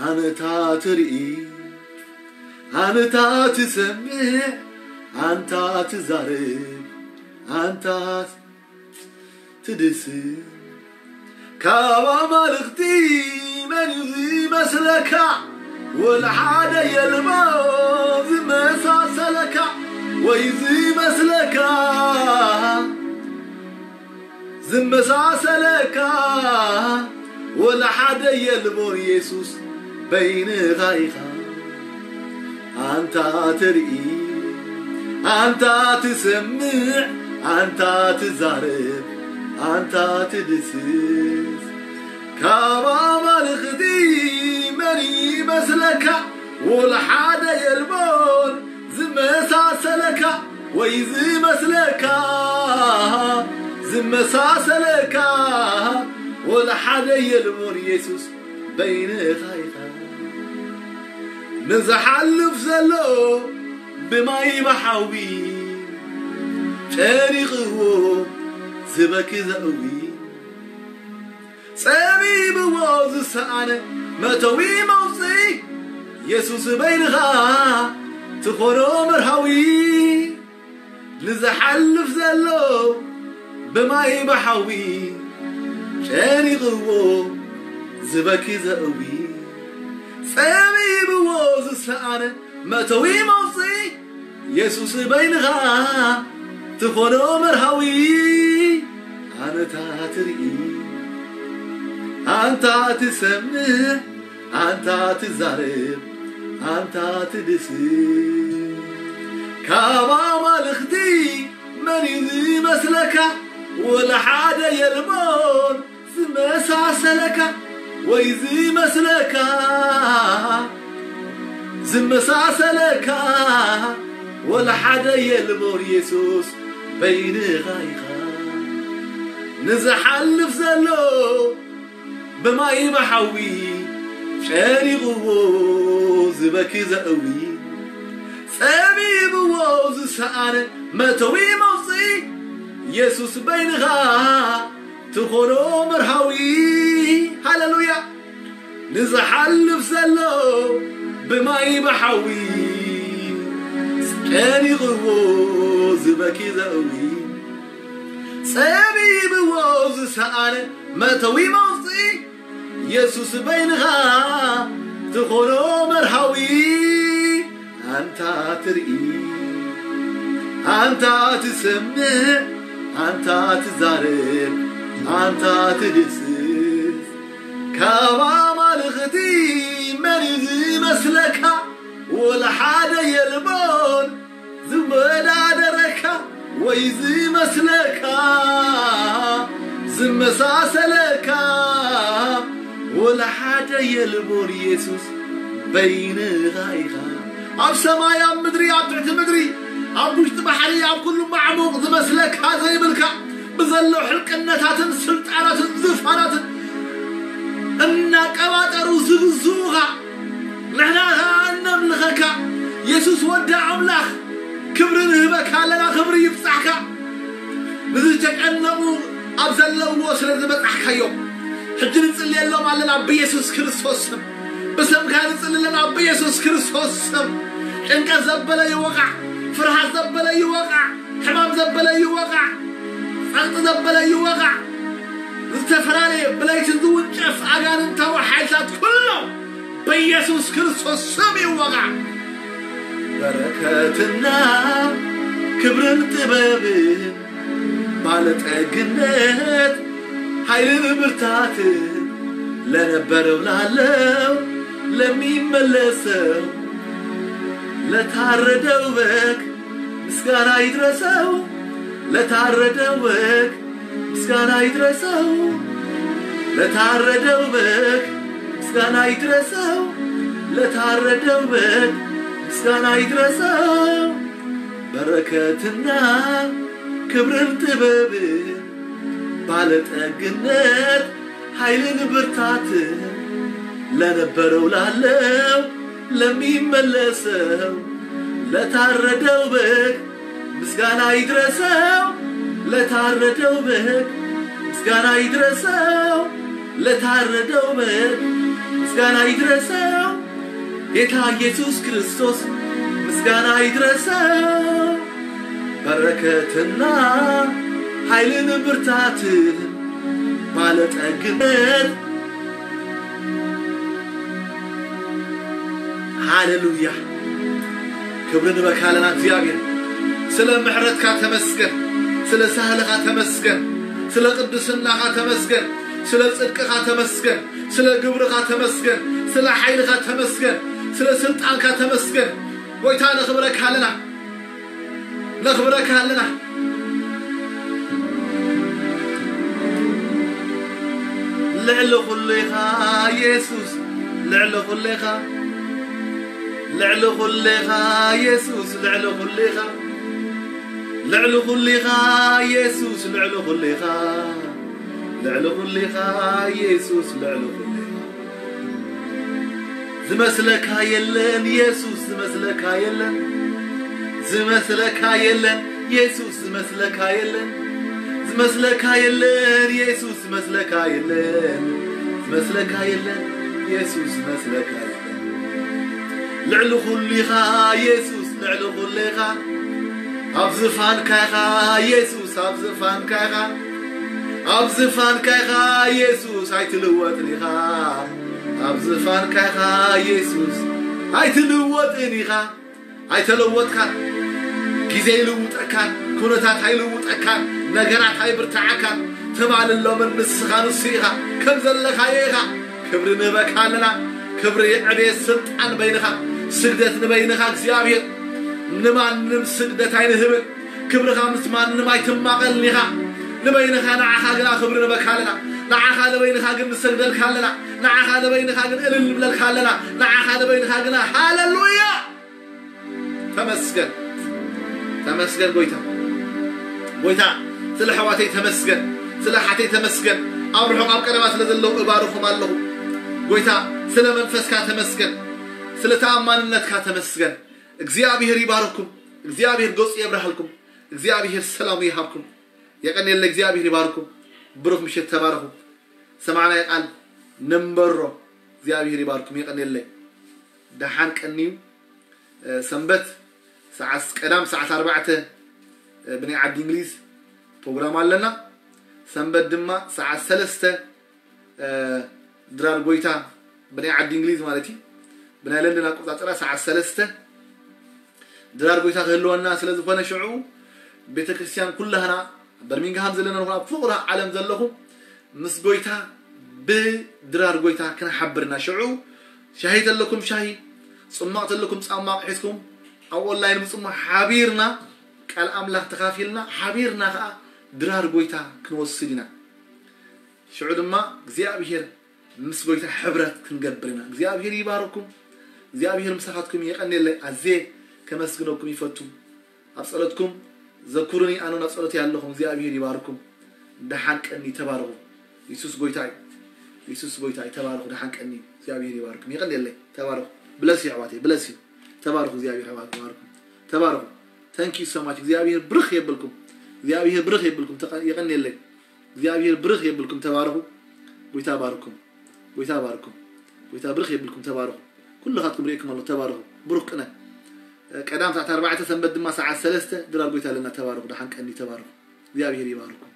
ኣንታ ትርኢ፣ ኣንታ ትሰምዕ፣ ኣንታ ትዛረብ፣ ኣንታ ትድስስ። ካብ ኣማልኽቲ መን እዩ ዝመስለካ? ወላ ሓደ የልቦ ዝመሳሰለካ ወይ ዝመስለካ። ዝመሳሰለካ ወላ ሓደ የልቦን የሱስ በይንኻ ኢኻ። ኣንታ ትርኢ፣ ኣንታ ትሰምዕ፣ ኣንታ ትዛረብ፣ ኣንታ ትድስስ። ካብ ኣማልኽቲ መን ይመስለካ? ወላ ሓደ የልቦን ዝመሳሰለካ ወይ ዝመስለካ። ዝመሳሰለካ ወላ ሓደ የልቦን የሱስ በይንኻ ኢኻ። ንዝሓልፍ ዘሎ ብማይ ብሓዊ ጨኒቕዎ ዝበኪ ዘእዊ። ጸቢብዎ ዝሰኣነ መእተዊ መውጽኢ የሱስ በይንኻ ትኾኖ መርሃዊ። ንዝሓልፍ ዘሎ ብማይ ብሓዊ ጨኒቕዎ ዝበኪ ዘእዊ። ጸቢብዎ ዝሰኣነ መእተዊ መውጽኢ የሱስ በይንኻ ትኾኖ መርሃዊ። ኣንታ ትርኢ፣ ኣንታ ትሰምዕ፣ ኣንታ ትዛረብ፣ ኣንታ ትድስስ። ካብ ኣማልኽቲ መን እዩ ዝመስለካ? ወላ ሓደ የልቦን ዝመ ለካ ወይ ዝመስለካ ዝመሳሰለካ ወላ ሓደ የልቦን። የሱስ በይንኻ ኢኻ። ንዝሓልፍ ዘሎ ብማይ ብሓዊ ጨኒቕዎ ዝበኪ ዘእዊ ጸቢብዎ ዝሰኣነ መእተዊ መውፅኢ የሱስ በይንኻ ትኾኖ መርሃዊ። ሃለሉያ። ንዝሓልፍ ዘሎ ብማይ ብሓዊ ጨኒቕዎ ዝበኪ ዘእዊ ጸቢብዎ ዝሰኣነ መእተዊ መውፅኢ የሱስ በይንኻ ትኾኖ መርሃዊ። ኣንታ ትርኢ፣ ኣንታ ትሰምዕ፣ ኣንታ ትዛረብ፣ ኣንታ ትድስስ። ካብ ኣማልኽቲ መን እዩ ዝመስለካ? ወላ ሓደ የልቦን ዝወዳደረካ ወይ ዝመስለካ ዝመሳሰለካ ወላ ሓደ የልቦን። የሱስ በይንኻ ኢኻ። ኣብ ሰማይ፣ ኣብ ምድሪ፣ ኣብ ትሕቲ ምድሪ፣ ኣብ ውሽጢ ባሕሪ፣ ኣብ ኩሉ ማዕሙቕ ዝመስለካ ዘይብልካ፣ ብዘሎ ሕልቅነታትን ስልጣናትን ዝፋናትን እናቀባጠሩ ዝግዝኡኻ፣ ንሕና ኸዓ እነምልኸካ። የሱስ ወዲ ኣምላኽ፣ ክብሪ ንህበካ ኣለና። ክብሪ ይብጻሕካ። ንዝተጨነቑ ኣብ ዘለውዎ ስለ ዝበጻሕካዮም፣ ሕጂ ንጽልየሎም ኣለና ብየሱስ ክርስቶስ ስም። ብስምካ ንጽሊ ኣለና ብየሱስ ክርስቶስ ስም። ጭንቀት ዘበለ ይወቓዕ፣ ፍርሃት ዘበለ ይወቓዕ፣ ሕማም ዘበለ ይወቓዕ፣ ጸቕጢ ዘበለ ይወቓዕ። ዝተፈላለየ ብለይቲ ዝውንጨፍ ኣጋንንታዊ ሓይልታት ኩሎም በኢየሱስ ክርስቶስ ስም ይወቓዕ። በረከትና ክብርን ጥበብን ባለጠግነት ኃይልን ብርታትን ለነበረው ላለው ለሚመለሰው ለታረደው በግ ምስጋና ይድረሰው። ለታረደው በግ ምስጋና ይድረሰው። ለታረደው በግ ምስጋና ይድረሰው። ለታረደው በግ ምስጋና ይድረሰው። በረከትና ክብርን ጥበብን ባለጠግነት ኃይልን ብርታትን ለነበረው ላለው ለሚመለሰው ለታረደው በግ ምስጋና ይድረሰው። ለታረደው በግ ምስጋና ይድረሰው። ለታረደው በግ ምስጋና ይድረሰው። ጌታ ኢየሱስ ክርስቶስ ምስጋና ይድረሰው። በረከትና ኃይልን ብርታትን ባለጠግነት። ሃሌሉያ። ክብሪ ንበካ ኣለና እግዚኣብሔር። ስለ ምሕረትካ ተመስገን። ስለ ሳህልኻ ተመስገን። ስለ ቅድስናኻ ተመስገን። ስለ ጽድቅኻ ተመስገን። ስለ ግብርኻ ተመስገን። ስለ ሓይልኻ ተመስገን። ስለ ስልጣንካ ተመስገን። ጎይታ ነኽብረካ ኣለና። ነኽብረካ ኣለና። ልዕሊ ኩሉ ኢኻ የሱስ፣ ልዕሊ ኩሉ ኢኻ። ልዕሊ ኩሉ ኢኻ የሱስ፣ ልዕሊ ኩሉ ኢኻ። ልዕሊ ኩሉ ኢኻ የሱስ፣ ልዕሊ ኩሉ ኢኻ። ልዕሊ ኩሉ ኢኻ የሱስ፣ ልዕሊ ኩሉ ኢኻ። ዝመስለካ የለን የሱስ፣ ዝመስለካ የለን። ዝመስለካ የለን የሱስ፣ ዝመስለካ የለን። ዝመስለካ የለን የሱስ፣ ዝመስለካ የለን። ዝመስለካ የለን የሱስ፣ ዝመስለካ የለን። ልዕሊ ኩሉ ኢኻ የሱስ፣ ልዕሊ ኩሉ ኢኻ። ኣብ ዝፋንካ ኢኻ የሱስ፣ ኣብ ዝፋንካ ኢኻ። ኣብ ዝፋንካ ኢኻ የሱስ፣ ኣይትልወጥን ኢኻ። ኣብ ዝፋንካ ኢኻ የሱስ፣ ኣይትልወጥን ኢኻ። ኣይተለወጥካን። ግዜ ይልውጠካን፣ ኩነታት ኣይልውጠካን፣ ነገራት ኣይብርትዓካን። ትማልን ሎምን ንስኻ ንሱ ኢኻ፣ ከም ዘለኻዮ ኢኻ። ክብሪ ንህበካ ኣለና። ክብሪ፣ ዕቤት፣ ስልጣን በይንኻ። ስግደት ንበይንኻ እግዚኣብሔር። ንማንም ስግደት ኣይንህብን። ክብርኻ ምስ ማንም ኣይትማቐልን ኢኻ። ንበይንኻ ንዓኻ ግና ክብሪ ንህበካ ኣለና። ንዓኻ ንበይንኻ ግን ንሰግደልካ ኣለና። ንዓኻ ንበይንኻ ግን እልል ንብለልካ ኣለና። ንዓኻ ንበይንኻ ግን ሃለሉያ። ተመስገን፣ ተመስገን ጎይታ። ጎይታ፣ ስለ ኣሕዋተይ ተመስገን፣ ስለ ኣሓተይ ተመስገን። ኣብ ርሑቕ ኣብ ቀረባ ስለ ዘለዉ እባርኾም ኣለኹ። ጎይታ፣ ስለ መንፈስካ ተመስገን፣ ስለ ተኣማንነትካ ተመስገን። እግዚኣብሔር ይባርኩም፣ እግዚኣብሔር ገጹ የብርሃልኩም፣ እግዚኣብሔር ሰላሙ ይሃብኩም። የቀንየለ፣ እግዚኣብሔር ይባርኩም። ብሩኽ ምሸት፣ ተባረኹ። ሰማዕናይ ቃል ነንበሮ። እግዚኣብሔር ይባርኩም። የቀንየለ፣ ደሓን ቀንዩ። ሰንበት ሰዓት ቀዳም ሰዓት ኣርባዕተ ብናይ ዓዲ እንግሊዝ ፕሮግራም ኣለና። ሰንበት ድማ ሰዓት ሰለስተ ድራር ጎይታ ብናይ ዓዲ እንግሊዝ ማለት እዩ። ብናይ ለንደን ኣቆጻጽራ ሰዓት ሰለስተ ድራር ጎይታ ክህልወና ስለ ዝኾነ ሽዑ ቤተክርስትያን ኩላህና በርሚንግሃም ዘለና ንኹን ኣብ ፍቕሪ ዓለም ዘለኹም ምስ ጎይታ ብድራር ጎይታ ክንሓብርና ሽዑ ሻሂ ተለኩም ሻሂ፣ ጽማቕ ተለኩም ጻማቕ ሒዝኩም ኣብ ኦንላይን ምጽሙ ሓቢርና ቃል ኣምላኽ ተኻፊልና ሓቢርና ከኣ ድራር ጎይታ ክንወስድ ኢና። ሽዑ ድማ እግዚኣብሔር ምስ ጎይታ ሕብረት ክንገብር ኢና። እግዚኣብሔር ይባርኩም። እግዚኣብሔር ምሳኻትኩም የቐንየለይ። ኣዜ ከመስግነኩም ይፈቱ። ኣብ ጸሎትኩም ዘኩሩኒ ኣነ ናብ ጸሎት ያለኹም። እግዚኣብሔር ይባርኩም። ደሓን ቀኒ ተባረኹ። ኢየሱስ ጎይታ እዩ። ኢየሱስ ጎይታ እዩ። ተባረኹ። ደሓን ቀኒ። እግዚኣብሔር ይባርኩም። የቐንየለይ። ተባረኹ። ብለስ እዩ ኣሕዋተይ። ብለስ እዩ። ተባረኹ። እግዚኣብሔር ኣሕዋት ይባርኩም። ተባረኹ። Thank you so much። እግዚኣብሔር ብርኽ የብልኩም። እግዚኣብሔር ብርኽ የብልኩም። ተቐ- የቐንየለይ። እግዚኣብሔር ብርኽ የብልኩም። ተባረኹ። ጎይታ ባርኩም። ጎይታ ባርኩም። ጎይታ ብርኽ የብልኩም። ተባረኹ። ኩልኻትኩም ርእየኩም ኣሎ። ተባረኹ። ብሩኽ ቅነ። ቀዳም ሰዓት ኣርባዕተ፣ ሰንበት ድማ ሰዓት ሰለስተ ድራር ጎይታ ኣለና። ተባረኹ። ደሓን ቀኒ። ተባረኹ። እግዚኣብሔር ይባርኩም።